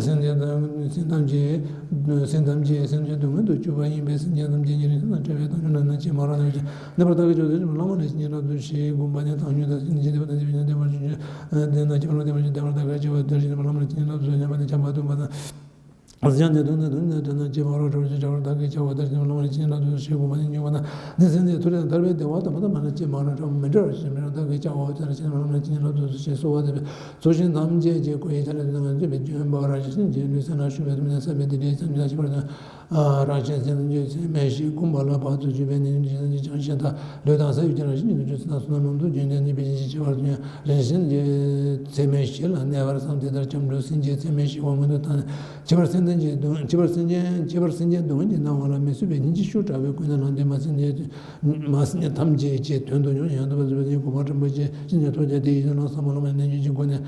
སེམས་ཅན་དང་སེམས་ཐམས་ཅད། སེམས་ཐམས་ཅད་སེམས་ཅན་སྡུག་བསྔལ་དུ་གྱུར་པ་ཡིན་པས། སེམས་ཅན་ཐམས་ཅད་ཉེ་རིང་སེམས་དང་བྲལ་བའི་དང་ཆོས་རྣམས་ནི་ཇི་མ་རུང་ན་ཡོད་ཀྱང་གནས་པར་བདག་གིས་ཆོག་ཟེར་གྱི་བླ་མ་ལ་ཇི་སྙེད་རབ་ཏུ་ཞེས་བསྒོམ་པ་ནི་བཏང་སྙོམས་དང་སེམས་ནི་ཇི་སྙེད་པ་དང་ཇི་སྙེད་པ་ནི་བདེ་བར་ཞིང་བྱོན་དེ་ན་ཇི་མ་རུང་བདེ་བར་ཞིང་བདེ་བར་བདག་གིས་ཆོག་ཟེར་གྱི་བླ་མ་ལ་ཇི་སྙེད་རབ་ཏུ་ཉམས་པ་ནི་ཆགས་པ་སྡུག་བསྔལ་དང་། སེམས་ཅན་དོན་དུ་དོན་དུ་དོན་དུ་ཇི་མ་རུང་བྲལ་བར་བྱ་བར་བདག་གིས་ཆོག་ཟེར་གྱི་བླ་མ་ལ་ཇི་སྙེད་རབ་ཏུ་ཞེས་བསྒོམ་པ་ནི་སྙོམས་པ་དང་ནི་སེམས་ཅན་མཐོ་རིས་དང་ཐར་པའི་བདེ་བ་དམ་པ་དང་མ་ལ་ཇི་མ་རུང་བྲལ་བ་མི་འབྲལ་བར་ཞེས་མི་རུང་བདག་གིས་ཆོག་ཟེར་གྱི་བླ་མ་ལ་ཇི་སྙེད་རབ་ཏུ་ཞེས་གསོལ་བ་འདེབས་པའི་ཚོགས་ཞིང་ཐམས་ཅད་ཀྱི་སྐུ་ཡི་ཆ་ལས་དོན་དང་ལྡན་པའི་ལྗོན་པ་རང་བཞིན་གྱིས་ལུས་སེམས་ལ་ཞུགས་པའི་ཐོག་ནས་བསགས་པའི་སྡིག་སྒྲིབ་ཐམས་ཅད་ཞི་བར་དུ། རང་གཞན་སེམས་ཐམས་ཅད་ཚད་མེད་བཞིས་བསྒོམས་པ་ལ་བར་དུ་གྱུར་པའི་ནད་ཀྱི་ཕྱིར་ཐམས་ཅད་བྱང་ཞིང་དག། ལུས་དང་ས་ཡི་ཀྱང་རང་བཞིན་ཉིད་དུ་གྱུར་ཚུལ་དང་བསོད་ནམས་ལམ་དུ་བྱོན་ཏེ་ནི་དཔེ་ཅན་ཞི་བར་དུ་ཡང་རང་བཞིན་གྱིས་ཚད་མེད་བཞི་ལ་གནས་པར་བསམས། དེ་ལྟར་སྐྱབས་འགྲོ་སེམས་བསྐྱེད་ཚད་མེད་བཞི་པོ་སྔོན་དུ་བཏང་ནས་བྱིས་པར་སེམས་ཐམས་ཅད་སྡུག་བྱིས་པར་སེམས་ཅན་བྱིས་པར་སེམས་ཅན་སྡུག་བསྔལ་གྱིས་མནར་བ་ལ་མི་བཟོད་པའི་སྙིང་རྗེ་ཤུགས་དྲག་པོས་ཀུན་ནས་བསླངས་ཏེ་མ་སེམས་ཅན་མ་སེམས་ཅན་ཐམས་ཅད་ཀྱི་དོན་དུ་མྱུར་ཡང་དག་པར་རྫོགས་པའི་གོ་འཕང་རིན་པོ་ཆེ་ཅི་ནས་ཐོབ་ཀྱང་དེ་ཡི་དོན་ལ་བསམ་པ་བླ་མའི་རྣལ་འབྱོར་གྱི་སྒོ་ནས།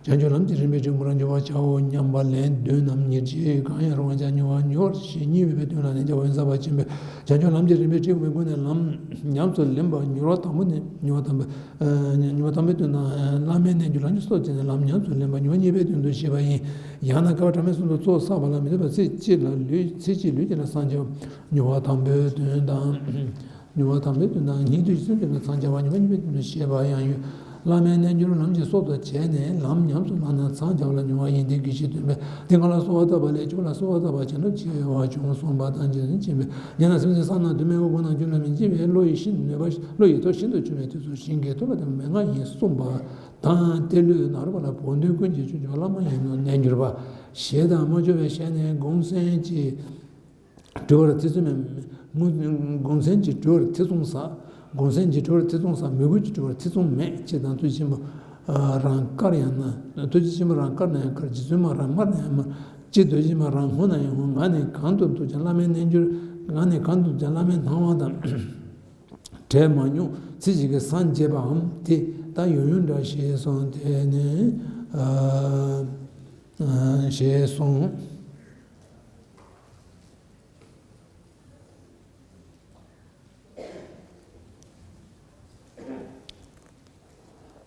བྱང་ཆུབ་ལམ་གྱི་རིམ་པའི་ཁྲིད་ཀུན་རང་འབྱོར་བར་བྱའོ་སྙམ་པ་ལན་བདུན་ནམ་ཉེར་གཅིག་གང་ཡང་རུང་བ་བྱ། མྱུར་བ་མྱུར་བར་ཞེས་གཉིས་པའི་དོན་ལ་ནི་རྒྱལ་བ་ཡོན་ཏན་ཆེན་པོས་བྱང་ཆུབ་ལམ་གྱི་རིམ་པའི་ཁྲིད་ཀུན་སྒོ་ནས་ལམ་ཉམས་སུ་ལེན་པ་མྱུར་བ་དང་པོ་ནི་མྱུར་བ་དང་པོ་མྱུར་བ་དང་པོའི་དོན་དང་བླ་མའི་རྣལ་འབྱོར་ལམ་གྱི་སྲོག་བཅད་ནས་ལམ་ཉམས་སུ་ལེན་པ་མྱུར་བ་གཉིས་པའི་དོན་དུ་བཤད་པ་ཡིན། ཡང་ན་བསྐལ་པ་གྲངས་མེད་གསུམ་དུ་ཚོགས་བསགས་པ་ལ་མི་ལུས་པ་ཚེ་གཅིག་ལ་ལུས་ཚེ་གཅིག་ལུས་གཅིག་ལ་སངས་རྒྱ་བ་མྱུར་བ་དང་པོའི་དོན་དང་། མྱུར་བ་དང་པོའི་དོན་དང་ཉིད་དུ་སེམས་ཅན་ལ་སངས་རྒྱ་བ་མྱུར་བ་གཉིས་པའི་དོན་དུ་བཤད་པ་ཡང་ཡོད། བླ་མའི་རྣལ་འབྱོར་ལམ་གྱི་སྲོག་ཏུ་བྱས་ནས་ལམ་ཉམས་སུ་བླངས་ན་མཚམས་སྦྱར་ལ་མྱོང་བ་ཡིན་ཏེ། དགེ་བཤེས་སྟོན་པས་འདི་གང་ལ་གསོལ་བ་བཏབ་པ་ལས་ཁྱོད་ལ་གསོལ་བ་བཏབ་པ་ཅི་འདྲ་ཆེ་བ་བྱུང་གསུངས་པ་དང་། རྗེ་བཙུན་མཁྱེན་པས་ཉེ་ན་སེམས་ཅན་བསམ་ན་དུ་མའི་དབུ་དགུ་ན་རྒྱུན་ལ་མི་འཆིང་བའི་བློ་ཡི་ཤིན་ཏུ་ནུས་པ་བློ་ཡི་མཐུ་ཤིན་ཏུ་ཆུང་བའི་དུས་སུ་ཞིང་གི་ཐོག་ལ་དེ་མན་ངག་ཡིན་གསུངས་པ་དང་། ཏེ་ལོ་ནཱ་རོ་པ་ལ་བོགས་འདོན་ཀུན་གྱི་ཆོས་འབྱོར་བླ་མ་ཡིན་ནོ་རྣལ་འབྱོར་པ་ཞེས་དང་མ་ལྕོགས་པའི་ཞལ་ནས་དགོངས་མཚན་གྱི་སྤྲུལ་པར་ཐེ་ཚོམ་མེད། དགོངས་མཚན་གྱི་སྤྲུལ་པར་ཐེ་ཚོམ་ཟ། དགོངས་མཚན་གྱི་སྤྲུལ་པར་ཐེ་ཚོམ་ཟ། མོས་གུས་ཀྱི་སྤྲུལ་པར་ཐེ་ཚོམ་མེད། ཅེས་དང་། ཐུགས་རྗེ་ཆེན་པོ་རང་དཀར་ཡང་ན། ཐུགས་རྗེ་ཆེན་པོ་རང་དཀར་ན་ཡང་དཀར། རྗེ་བཙུན་མ་རང་དམར་ན་ཡང་དམར། ཅེས་ཐུགས་རྗེ་ཆེན་པོ་རང་སྔོ་ན་ཡང་སྔོ། ང་ནི་གང་དུ་འདུག་ཀྱང་བླ་མའི་རྣལ་འབྱོར། ང་ནི་གང་དུ་འདུག་ཀྱང་བླ་མའི་སྣང་བ་དང་བྲལ་མ་མྱོང་། ཚེ་གཅིག་གིས་སངས་རྒྱས་པའམ་དེ་ལྟར་ཡོང་ཡོང་འདྲ་ཞེས་གསུངས། དེ་ནས་ཨ་ཨ་ཞེས་གསུངས།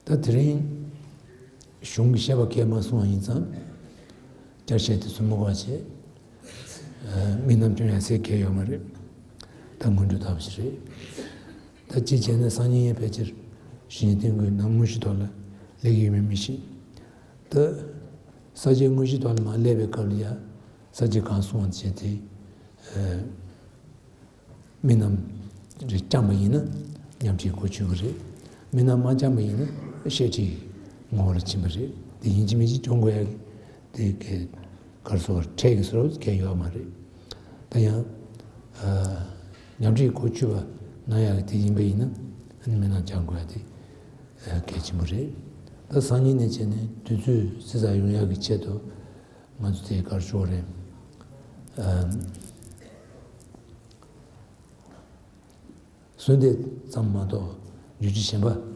ད་དེ་རིང་གཞུང་གི་བཤད་པ་གས་མ་གསུངས་པ་ཡིན་ཙང་། བསྐྱར་བཤད་དེ་ཚོ་མི་དགོས་པ་བྱས། ཨ་དམིགས་རྣམ་སྐྱོན་ཡང་སེ་གས་ཡོད་མ་རེད། ད་སྔོན་འགྲོ་ལྟ་བུ་ཞིག་རེད། ད་གཅིག་བྱས་ན་སང་ཉིན་ཡང་ཕལ་ཆེར་གཞི་ནས་བསྟན་དགོས་ནམ་དངོས་གཞི་ཐོག་ལ་སླེབས་ཀྱི་ཡོད་མེད་མི་ཤེས། ད་ས་བཅད་དངོས་གཞི་ཐོག་ལ་མར་སླེབས་པའི་སྐབས་ལ་ཡ། ས་བཅད་གང་གསུངས་པ་བྱས་ཏེ། ཨ་དམིགས་རྣམ་རེ་བརྐྱངས་པ་ཡིན་ན་ཉམས་ཀྱི་གོ་ཆོད་ཀྱི་རེད། དམིགས་རྣམ་མ་བརྐྱངས་པ་ཡིན་ན་བཤད་ཁྲིད་ངོ་བོ་ལ་ཕྱིན་པ་རེད། དེ་ཡིན་གཅིག་མིན་གཅིག་སྐྱོང་དགོས་ཡ་གི་དེ་གའི་གར་སོགས་ཁྲལ་གྱི་སོགས་གལ་ཡོད་མ་རེད། ད་ཡང་ཨ་ཉམས་ཁྲིད་གོ་ཆོད་པ་གནང་ཡག་གི་དེ་ཡིན་པ་ཡིན་ན་ཨ་ནི་དམིགས་རྣམ་བརྐྱང་དགོས་ཡ་དེ་ཨ་གལ་ཆེན་པོ་རེད། ད་སང་ཉིན་ནས་བྱས་ནས་དུས་ཚོད་སྲིད་ས་ཡོང་ཡག་གི་ཆེད་དུ་ང་ཚོ་དེ་གར་ཤོག་རེད། ཨ་གསོལ་འདེབས་ཙམ་མ་གཏོགས་རྒྱུད་སྡེ་གཞན་པ་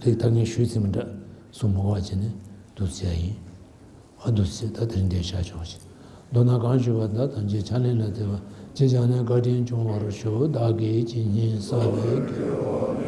དེ་ད་ངས་ཞུས་ཚིག་མི་འདྲ་གསུང་མ་དགོས་པ་བྱས་ནས་འདུག་ཟེར་ཡ་ཡིན། ཨ་འདུག་ཟེར། ད་དེ་རིང་འདིར་བཞག་ཆོག་ཅིག་མདོར་ན་གང་ཞུས་པ་དག་ཐམས་ཅད་ཕྱག་ལེན་ལ་བརྟེན་པ། ཅི་བྱས་ནས་བཀའ་དྲིན་སྐྱོང་བར་ཤོག་བདག་གིས་ཇི་སྙེད་བསགས་པའི།